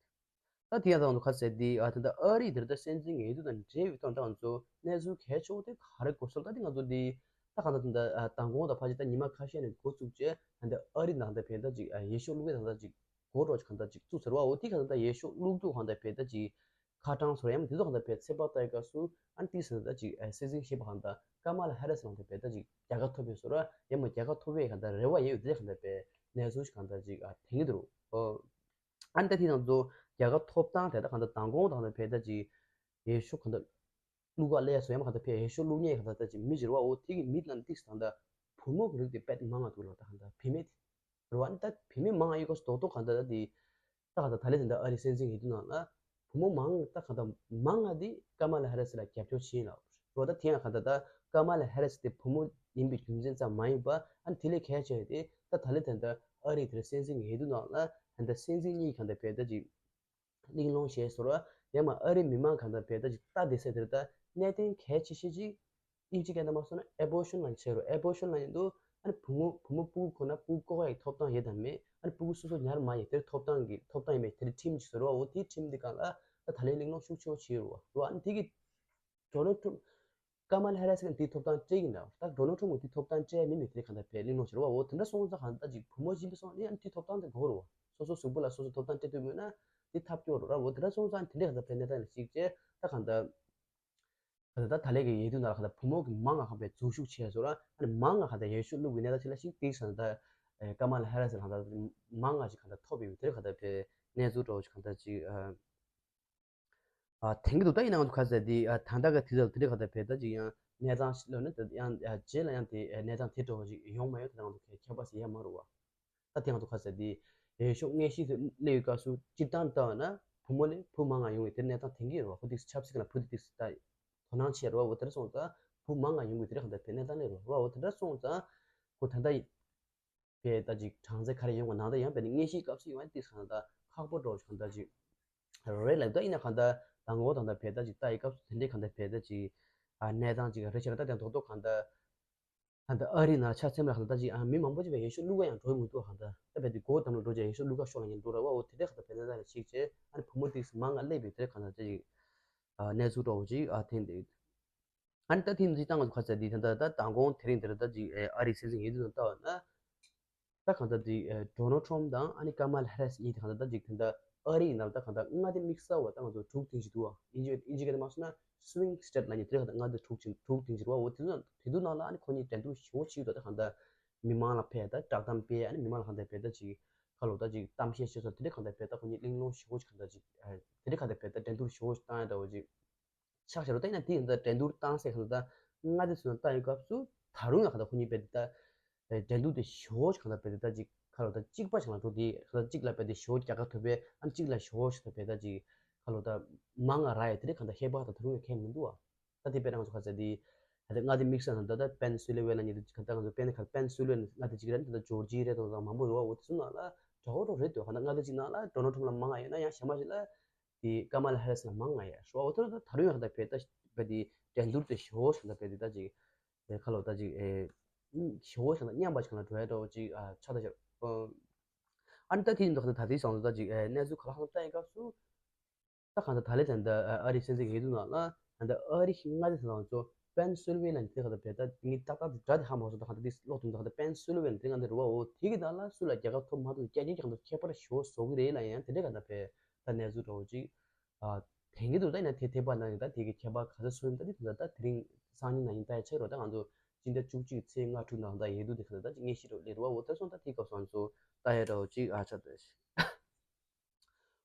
ད་དེ་ཡང་ད་ང་ཚོ་ག་ཟེར་འདི་ཨ་ད་ལྟ་ཨ་རིའི་དེར་ད་སྲིད་འཛིན་འོས་བསྡུ་དང་འབྲེལ་བའི་ཐོག་ད་ང་ཚོ་གནས་ཚུལ་གལ་ཆེ་བོ་དེ་ག་རེ་གོ་སོང་ད་དེ་ང་ཚོ་འདི་ད་གང་ལྟར་ད་ལྟ་མདང་དགོང་དང་ཕལ་ཆེར་ད་ཉི་མ་ཁ་ཤས་ནས་འགོ་བཙུགས་རྗེས་ད་ལྟ་ཨ་རི་ནང་ད་ཕན་ད་ཅིག་ཨ་འོས་ཤོག་བླུག་པའི་ད་ལྟ་ཅིག་འགོ་འདྲ་ཅིག་གང་ལྟར་ཅིག་བཙུགས་ཚར་བ། འོ་དེ་གང་ལྟར་ད་འོས་ཤོག་བླུག་དུས་གང་ལྟར་ཕན་ད་ཅིག་ཁ་གྲངས་སོར་ཡང་དེ་ཚོ་གང་ལྟར་ཕན་ཚད་པ་ལྟ་ཡི་སྐབས་སུ་ཨ་ནི་དེ་ཟེར་ད་ཅིག་ཨ་སྲིད་འཛིན་ཞེས་པ་གང་ལྟར་ཀ་མ་ལ་ཧེ་རི་སི་ལ་ད་ཕན་ད་ཅིག་རྒྱལ་ཁ་ཐོབ་པའི་སོར་ཡང་མ་རྒྱལ་ཁ་ཐོབ་པའི་གང་ལྟར་རེ་བ་ཡོད་དེ་གང་ལྟར་ཕན་གནས་ཚུལ་ཞིག་གང་ལྟར་ཅིག་ཨ་དེང་གི་འདུག་ཨོ། ཨ་ནི་ད་དེ་ང་ཚོ་རྒྱལ་ཁ་ཐོབ་སྟངས་དེ་ད་གང་ལྟར་མདང་དགོང་དང་ད་ཕན་ད་ཅིག་འོས་ཤོག་གང་ལྟར་བླུག་ག་སླེབས་སོང་ཡང་མ་གང་ལྟར་ཕན་འོས་ཤོག་བླུག་མཁན་གང་ལྟར་ད་ཅིག་མི་ཟེར་བ། འོ་དེ་གི་མི་ནང་ཏིག་གང་ལྟར་བུ་མོ་གི་རིགས་དེ་དཔེ་མང་ང་འདུག་ལ། ད་གང་ལྟར་བུད་མེད་དེ་རེད་བ། ཨ་ནི་ད་བུད་མེད་མང་ང་ཡོད་སྐབས་སུ་རྡོག་རྡོག་གང་ལྟར་ད་དེ་ད་གང་ལྟར་ད་ལས་དེ་འདྲ་ཨ་རི་སྲིད་འཛིན་འོས་བསྡུ་ནང་ལ་བུ་མོ་མང་ད་གང་ལྟར་མང་ང་དེ་ཀ་མ་ལ་ཧེ་རི་སི་ལ་རྒྱབ་སྐྱོར་བྱེད་ཡིན་ལ། འོ་ད་དེ་ཡང་གང་ལྟར་ད་ཀ་མ་ལ་ཧེ་རི་སི་དེ་བུ་མོ་ཡིན་པའི་རྒྱུ་མཚན་ཙམ་མ་ཡིན་པ། ཨ་ནི་དེ་ལས་གལ་ཆེ་བ་དེ་ད་ད་ལས་དེ་འདྲ་ཨ་རི་དེར་སྲིད་འཛིན་འོས་བསྡུ་ནང་ལ་ད་ལྟ་སྲིད་འཛིན་གཉིས་གང་ལྟར་ཕན་ད་ཅིག་གླེང་སློང་བྱས་སོང་ར། ཡང་མ་ཨ་རི་མི་མང་གང་ལྟར་ཕན་ད་ཅིག་ལྟ་བསྡད་ས་དེར་ད་གནད་དོན་གལ་ཆེ་ཤོས་ཅིག་དབྱིན་ཇི་སྐད་ནང་མ་སོང་ན་ཨེ་བོ་ཤོན་ལབ་བྱས་རོ། ཨེ་བོ་ཤོན་ལབ་ཡིན་དུས་ཨ་ནི་བུ་མོ་བུ་མོ་སྤུ་གུ་ཁོ་ན་སྤུ་གུ་བཀོག་ཡག་ཐོབ་ཐང་ཡོད་དམ་མེད། ཨ་ནི་སྤུ་གུ་སོ་སོ་ཉར་མ་ཡོད་དེར་ཐོབ་ཐང་གི་ཐོབ་ཐང་ཡོད་མེད་དེར་ཁྲིམས་ཅིག་བཟོ་རོ། འོ་དེའི་ཁྲིམས་དེ་སྒང་ལ་ད་ད་ལན་གླེང་སློང་ཤུགས་ཆེ་བོ་བྱས་རོ། རོ་ཨ་ནི་དེ་གི་ཌོ་ནལ་ཊམ་ ཀ་མ་ལ་ཧེ་རི་སི་གིས་དེའི་ཐོབ་ཐང་སྤྲད་ཀྱི་འདུག་ད་ཌོ་ནལ་ཊམ་གྱིས་དེའི་ཐོབ་ཐང་སྤྲད་མིན་མེད་དེ་གང་ལྟར་བས་གླེང་སློང་བྱེད་རོགས་འོ་དེ་འདྲ་སོང་ཙང་གང་ལྟར་ཅིག་བུ་མོ་ཡིན་པ་སོང་ནི་ཨ་ནི་དེའི་ཐོབ་ཐང་དེ་དགོས་རོགས། སོ་སོ་གཟུགས་པོ་ལ་སོ་སོ་ཐོབ་ཐང་སྤྲད་ཐུབ་མེད་ན་དེ་ཐབས་སྐྱོ་རོགས་འོ་དེ་འདྲ་སོང་ཙང་དེ་འདྲའི་གང་ལྟར་བས་གནས་སྟངས་ལ་གཅིག་བྱས་ད་གང་ལྟར། ད་ད་ལས་ཀྱི་ཡེ་དུ་ན་ལ་ག་ད་བུ་མོ་གི་མང་ང་ག་པའི་འཛུལ་ཞུགས་བྱས་སོ་ར་ཨ་ནི་མང་ང་ག་ད་ཡེ་ཤུ་ལུག་གི་གནས་སྟངས་ཆེ་ལ་ཞིག་ཏིག་སང་ད་ཀ་མ་ལ་ཧེ་ར་སི་ལ་ག་ད་མང་ང་ཞིག་ག་ད་ཐོབ་ཡོད་དེར་ག་ད་པའི་གནས་ཚུལ་འདྲ་བོ་ཞིག་ག་ད་ཅིག་ཨ་དེང་གི་འདུག་ད་ཡིན་ནའང་ག་ཟེར་དེ་ད་ད་ག་དེ་ད་དེ་ག་ད་པའི་ད་ཅིག་ཡང་གནས་སྟངས་ཤིག་ལ་ནི་ད་ཡང་རྗེས་ལ་ཡང་དེ་གནས་སྟངས་དེ་འདྲ་བོ་ཞིག་ཡོང་མ་ཡོང་ད་ང་ཚོ་ཁྱད་པར་ཟེར་ཡ་མ་རུ་བ། ད་དེ་ང་ཚོ་ག་ཟེར་དེ་ཡེ་ཤུ་དངོས་གཞི་དེ་སླེབས་ཡོད་སྐབས་སུ་སྤྱིར་བཏང་ལྟ་བ་ན་བུ་མོ་ལས་བུ་མང་ང་ཡོང་བའི་དེ་གནས་སྟངས་དེང་གི་རེད་བ། ཁོ་ཏིག་ཆབ་སྲིད་ཀྱི་ལ་བུ་དེ་ཏིག་ད་དོ་སྣང་ཆེ་རེད་བ། འོ་དེ་འདྲ་སོང་ཙང་བུ་མང་ང་ཡོང་བའི་དེ་རེད་ག་ད་བས་གནས་སྟངས་ལས་རེད་བ། འོ་དེ་འདྲ་སོང་ཙང་ཁོ་ད་ལྟ་བས་ད་ཅིག་གྲངས་ཚད་ག་རེ་ཡོང་བ་ནང་ད་ཡང་བས་ནི་དངོས་གཞིའི་སྐབས་སུ་ཡོང་བ་ཏིག་གང་ད་ཁག་པོ་འགྲོ་གང་ད་ཅིག་རེད་ལབ་ད་ཡིན་ན་གང་ད་དང་གོ་དང་ད་བས་ད་ཅིག་ལྟ་ཡི་སྐབས་སུ་དེ་འདྲའི་གང་ད་བས་ད་ཅིག་གནས་སྟངས་ཅིག་རེད་ཆེ་ན་ད་དེ་རྡོག་རྡོག་གང་ད། ད་ལྟ་ཨ་རི་ནང་ཆ་ཚང་མ་ལ་ད་ཅིག་ཨ་མི་མང་པོ་ཅིག་བས་ཡེ་ཤུ་ལུག་ག་ཡང་འགྲོ་མི་འདུག་ག་ད་ད་བས་དེ་གོ་དམ་ལ་འགྲོ་ཅིག་ཡེ་ཤུ་ལུག་ག་ཤོག་ལ་ཡང་འགྲོ་ར་བ། འོ་དེ་འདྲ་ག་ད་བས་ན་ད་ལ་ཞིག་བྱས་ཨ་ནི་བུ་མོ་ཏིག་མང་ང་སླེབས་པའི་དེ་ག་ད་ཅིག་གནས་ཚུལ་འདྲ་བོ་ཅིག་ཨ་ཐེན་དེ་ཨ་ནི་ད་ཐེན་ཅིག་ད་ང་ཚོ་ག་ཚ་དེ་ད་ད་ད་དང་གོང་དེ་རིང་དེ་ར་ད་ཅིག་ཨ་རི་སྲིད་འཛིན་ཡིན་དུས་ད་ལྟ་བ་ན། ད་གང་ལྟར་དེ་ཌོ་ནལ་ཊམ་དང་ཨ་ནི་ཀ་མ་ལ་ཧེ་རི་སི་གཉིས་དེ་གང་ལྟར་ད་ཅིག་དེ་འདྲ་ཨ་རི་ཡིན་ནམ་ད་གང་ལྟར་མངའ་སྡེ་དམིགས་བསལ་བ་ད་ང་ཚོ་དྲུག་དེ་ཅིག་འདུག་ཨ། ཨིན་ཇི་ཨིན་ཇི་སྐད་དུ་མ་སོང་ན་སུ་ཝིང་སི་ཊེ་ཊི་ལབ་མཁན་དེ་གང་ལྟར་མངའ་སྡེ་དྲུག་ཅིག་དྲུག་དེ་ཅིག་རེད་བ། འོ་དེ་ཚོ་དེ་ཚོ་ནང་ལ་ཨ་ནི་ཁོ་གཉིས་འགྲན་བསྡུར་ཞེ་པོ་བྱེད་ཀྱི་འདུག་ད་གང་ལྟར་མི་མང་ལ་ཕེ་ད་བསྒྲགས་གཏམ་སྤེལ་ཨ་ནི་མི་མང་ལ་གང་ལྟར་ཕེ་ད་ཅིག་ཁ་ལོ་ད་ཅིག་གཏམ་བཤད་བྱེད་ས་དེ་འདྲ་གང་ལྟར་ཕེ་ད་ཁོ་གཉིས་གླེང་སློང་ཞེ་པོ་ཅིག་གང་ལྟར་ཅིག་དེ་འདྲ་གང་ལྟར་ཕེ་ད་འགྲན་བསྡུར་ཞེ་པོ་ཅིག་བཏང་ཡ་འདྲ་བོ་ཅིག་ཆགས་བཞག་རོ། ད་ཡིན་ན་དེ་ཡིན་ད་འགྲན་བསྡུར་བཏང་སའི་གང་ལྟར་མངའ་སྡེ་ཚོ་ནང་བཏང་ཡོད་སྐབས་སུ་ད་རུང་ཡང་གང་ལྟར་ཁོ་གཉིས་རྦད་དེ་ད་འགྲན་བསྡུར་དེ་ཞེ་པོ་ཞིག་གང་ལྟར་རྦད་དེ་ད་ཅིག་ཁ་ལོ་ད་གཅིག་པ་ཞིག་ལ་འགྲོ་དེ་གང་ལྟར་གཅིག་ལ་རྦད་དེ་ཞེ་པོ་རྒྱལ་ཁ་ཐོབ་པས་ཨ་ནི་གཅིག་ལ་ཞེ་པོ་ཞིག་ད་རྦད་ད་ཅིག་ཁ་ལོ་ད་མང་ང་རག་ཡ་དེ་འདྲ་གང་ལྟར་ཁྱད་པར་ད་ད་རུང་ཡང་ཁྱད་མི་འདུག་ཨ། ད་དེ་དཔེར་ན་ང་ཚོ་ག་ཚ་དེ་ད་ལྟ་མངའ་སྡེ་དམིགས་བསལ་ནང་ད་ལྟ་པེན་སིལ་ཝེ་ནི་ཡ་གཉིས་ད་གང་ལྟར་ང་ཚོ་པེན་ཁ་པེན་སིལ་ཝེ་ནི་ཡ་མངའ་སྡེ་གཅིག་རེད། ད་ལྟ་ཇོར་ཇི་ཡ་རེད་དང་མང་པོ་རེད་བ། འོ་དེ་ཚོ་ནང་ལ་དགྲ་བོ་འགྲོ་རེད་འདུག་གང་ལྟར་མངའ་སྡེ་གཅིག་ནང་ལ་ཌོ་ནལ་ཊམ་ལ་མང་ང་ཡོད་ན་ཡང་གཞན་པ་ཞིག་ལ། དེ་ཀ་མ་ལ་ཧེ་རི་སི་ལ་མང་ང་ཡ་ཧྲོ་འོ་ཐོར་ད་ད་རུང་ཡང་ད་བས་ད་བས་དེ་འགྲན་བསྡུར་དེ་ཞེ་པོ་ཞིག་ད་བས་དེ་ད་ཅིག་ཁ་ལོ་ད་ཅིག་ཨེ་ཞེ་པོ་ཞིག་ད་མཉམ་པ་ཞིག་ལ་འགྲོ་ཡ་འདྲ་བོ་ཅིག་ཨ་ཆགས་ད་ཤག་ཨ་ནི་ད་དེ་ཡིན་དུས་ད་ད་དེ་སང་ད་ཅིག་ཨེ་གནས་ཚུལ་ག་ལ་ཧང་ལྟ་ཡི་སྐབས་སུ་ད་གང་ད་ད་ལེ་ད་ད་ཨ་རི་སྲིད་འཛིན་ཡིན་དུས་ནང་ལ་ད་ཨ་རི་ཤི་མངའ་སྡེ་ཚོ་ནང་ཚོ་པེན་སིལ་ཝེ་ནི་ཡ་དེ་ག་ད་བས་ད་ངས་ཏག་ཏག་དེ་སྒྲ་དེ་ཧ་མ་སོང་། ད་གང་ད་དེ་ཀློག་དུས་ད་གང་ད་པེན་སིལ་ཝེ་ནི་ཡ་དེ་ང་འདི་རུ་བ་འོ་དེ་གི་ད་ལ་སུ་ལ་རྒྱལ་ཁ་ཐོབ་མ་ཐོབ་རྒྱ་རྒྱ་གང་ད་ཁྱད་པར་ཞེ་པོ་བཟོ་གི་རེད་ལ་ཡང་དེ་འདྲ་གང་ད་བས། ད་གནས་ཚུལ་འདྲ་བོ་ཅིག་ཨ་དེང་གི་འདུག་ད་ཡིན་ན་དེ་དེ་པ་ན་ཡིན་ད་དེ་གི་ཁྱད་པར་ག་ཚོད་སོང་ཡིན་ད་དེ་ད་ད་དེ་རིང་སང་ཉིན་ན་ཡིན་ད་ཡ་ཆགས་རོགས། ད་ང་ཚོ་སྤྱི་ཟླ་བཅུ་གཅིག་ཚེས་ལྔ་དྲུག་ནང་ད་ཡིན་འདུག་དེ་ག་ད་ད་ཅིག་ངེས་ཤེས་རོགས་ལས་རོགས་འོ་ད་སོང་ད་དེ་སྐབས་སུ་ང་ཚོ་ད་ཡ་འདྲ་བོ་ཅིག་ཨ་ཆགས་ད་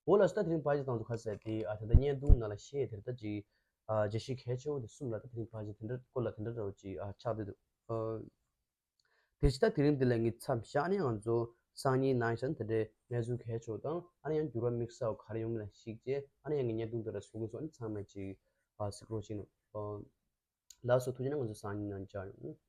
འོ་ལ་སོ་ད་དེ་རིང་ཕ་ཇི་དང་དུ་ཁ་གསལ་དེ་ཨ་ད་ད་བརྙན་ཐུང་ནང་ལ་བཤད་དེ་ད་ཅིག་ཨ་བརྗོད་གཞི་གལ་ཆེ་བོ་དེ་གསུམ་ལ་ད་དེ་རིང་ཕ་ཇི་དེ་འདྲ་སྐོར་ལ་དེ་འདྲ་འདྲ་བོ་ཅིག་ཨ་ཆགས་བསྡད་འདུག་ཨ། དེ་ཕྱི་ད་དེ་རིང་འདི་ལ་ངས་མཚམས་བཞག་ནས་ང་ཚོ་སང་ཉིན་ནང་བཞིན་དེ་འདྲའི་གནས་ཚུལ་གལ་ཆེ་བ་དང་ཨ་ནི་ཡང་འགྱུར་བ་དམིགས་བསལ་བ་ག་རེ་ཡོང་མིན་ལ་གཞིགས་རྗེས་ཨ་ནི་ཡང་ངས་བརྙན་ཐུང་འདི་ལ་བཟོ་གི་སོང་། ཨ་ནི་ཚང་མས་ཅིག་ཨ་གཟིགས་རོགས་བྱེད་གནང་། ལགས་སོ། ཐུགས་རྗེ་གནང་། ང་ཚོ་སང་ཉིན་ནང་མཇལ་ཡོང་།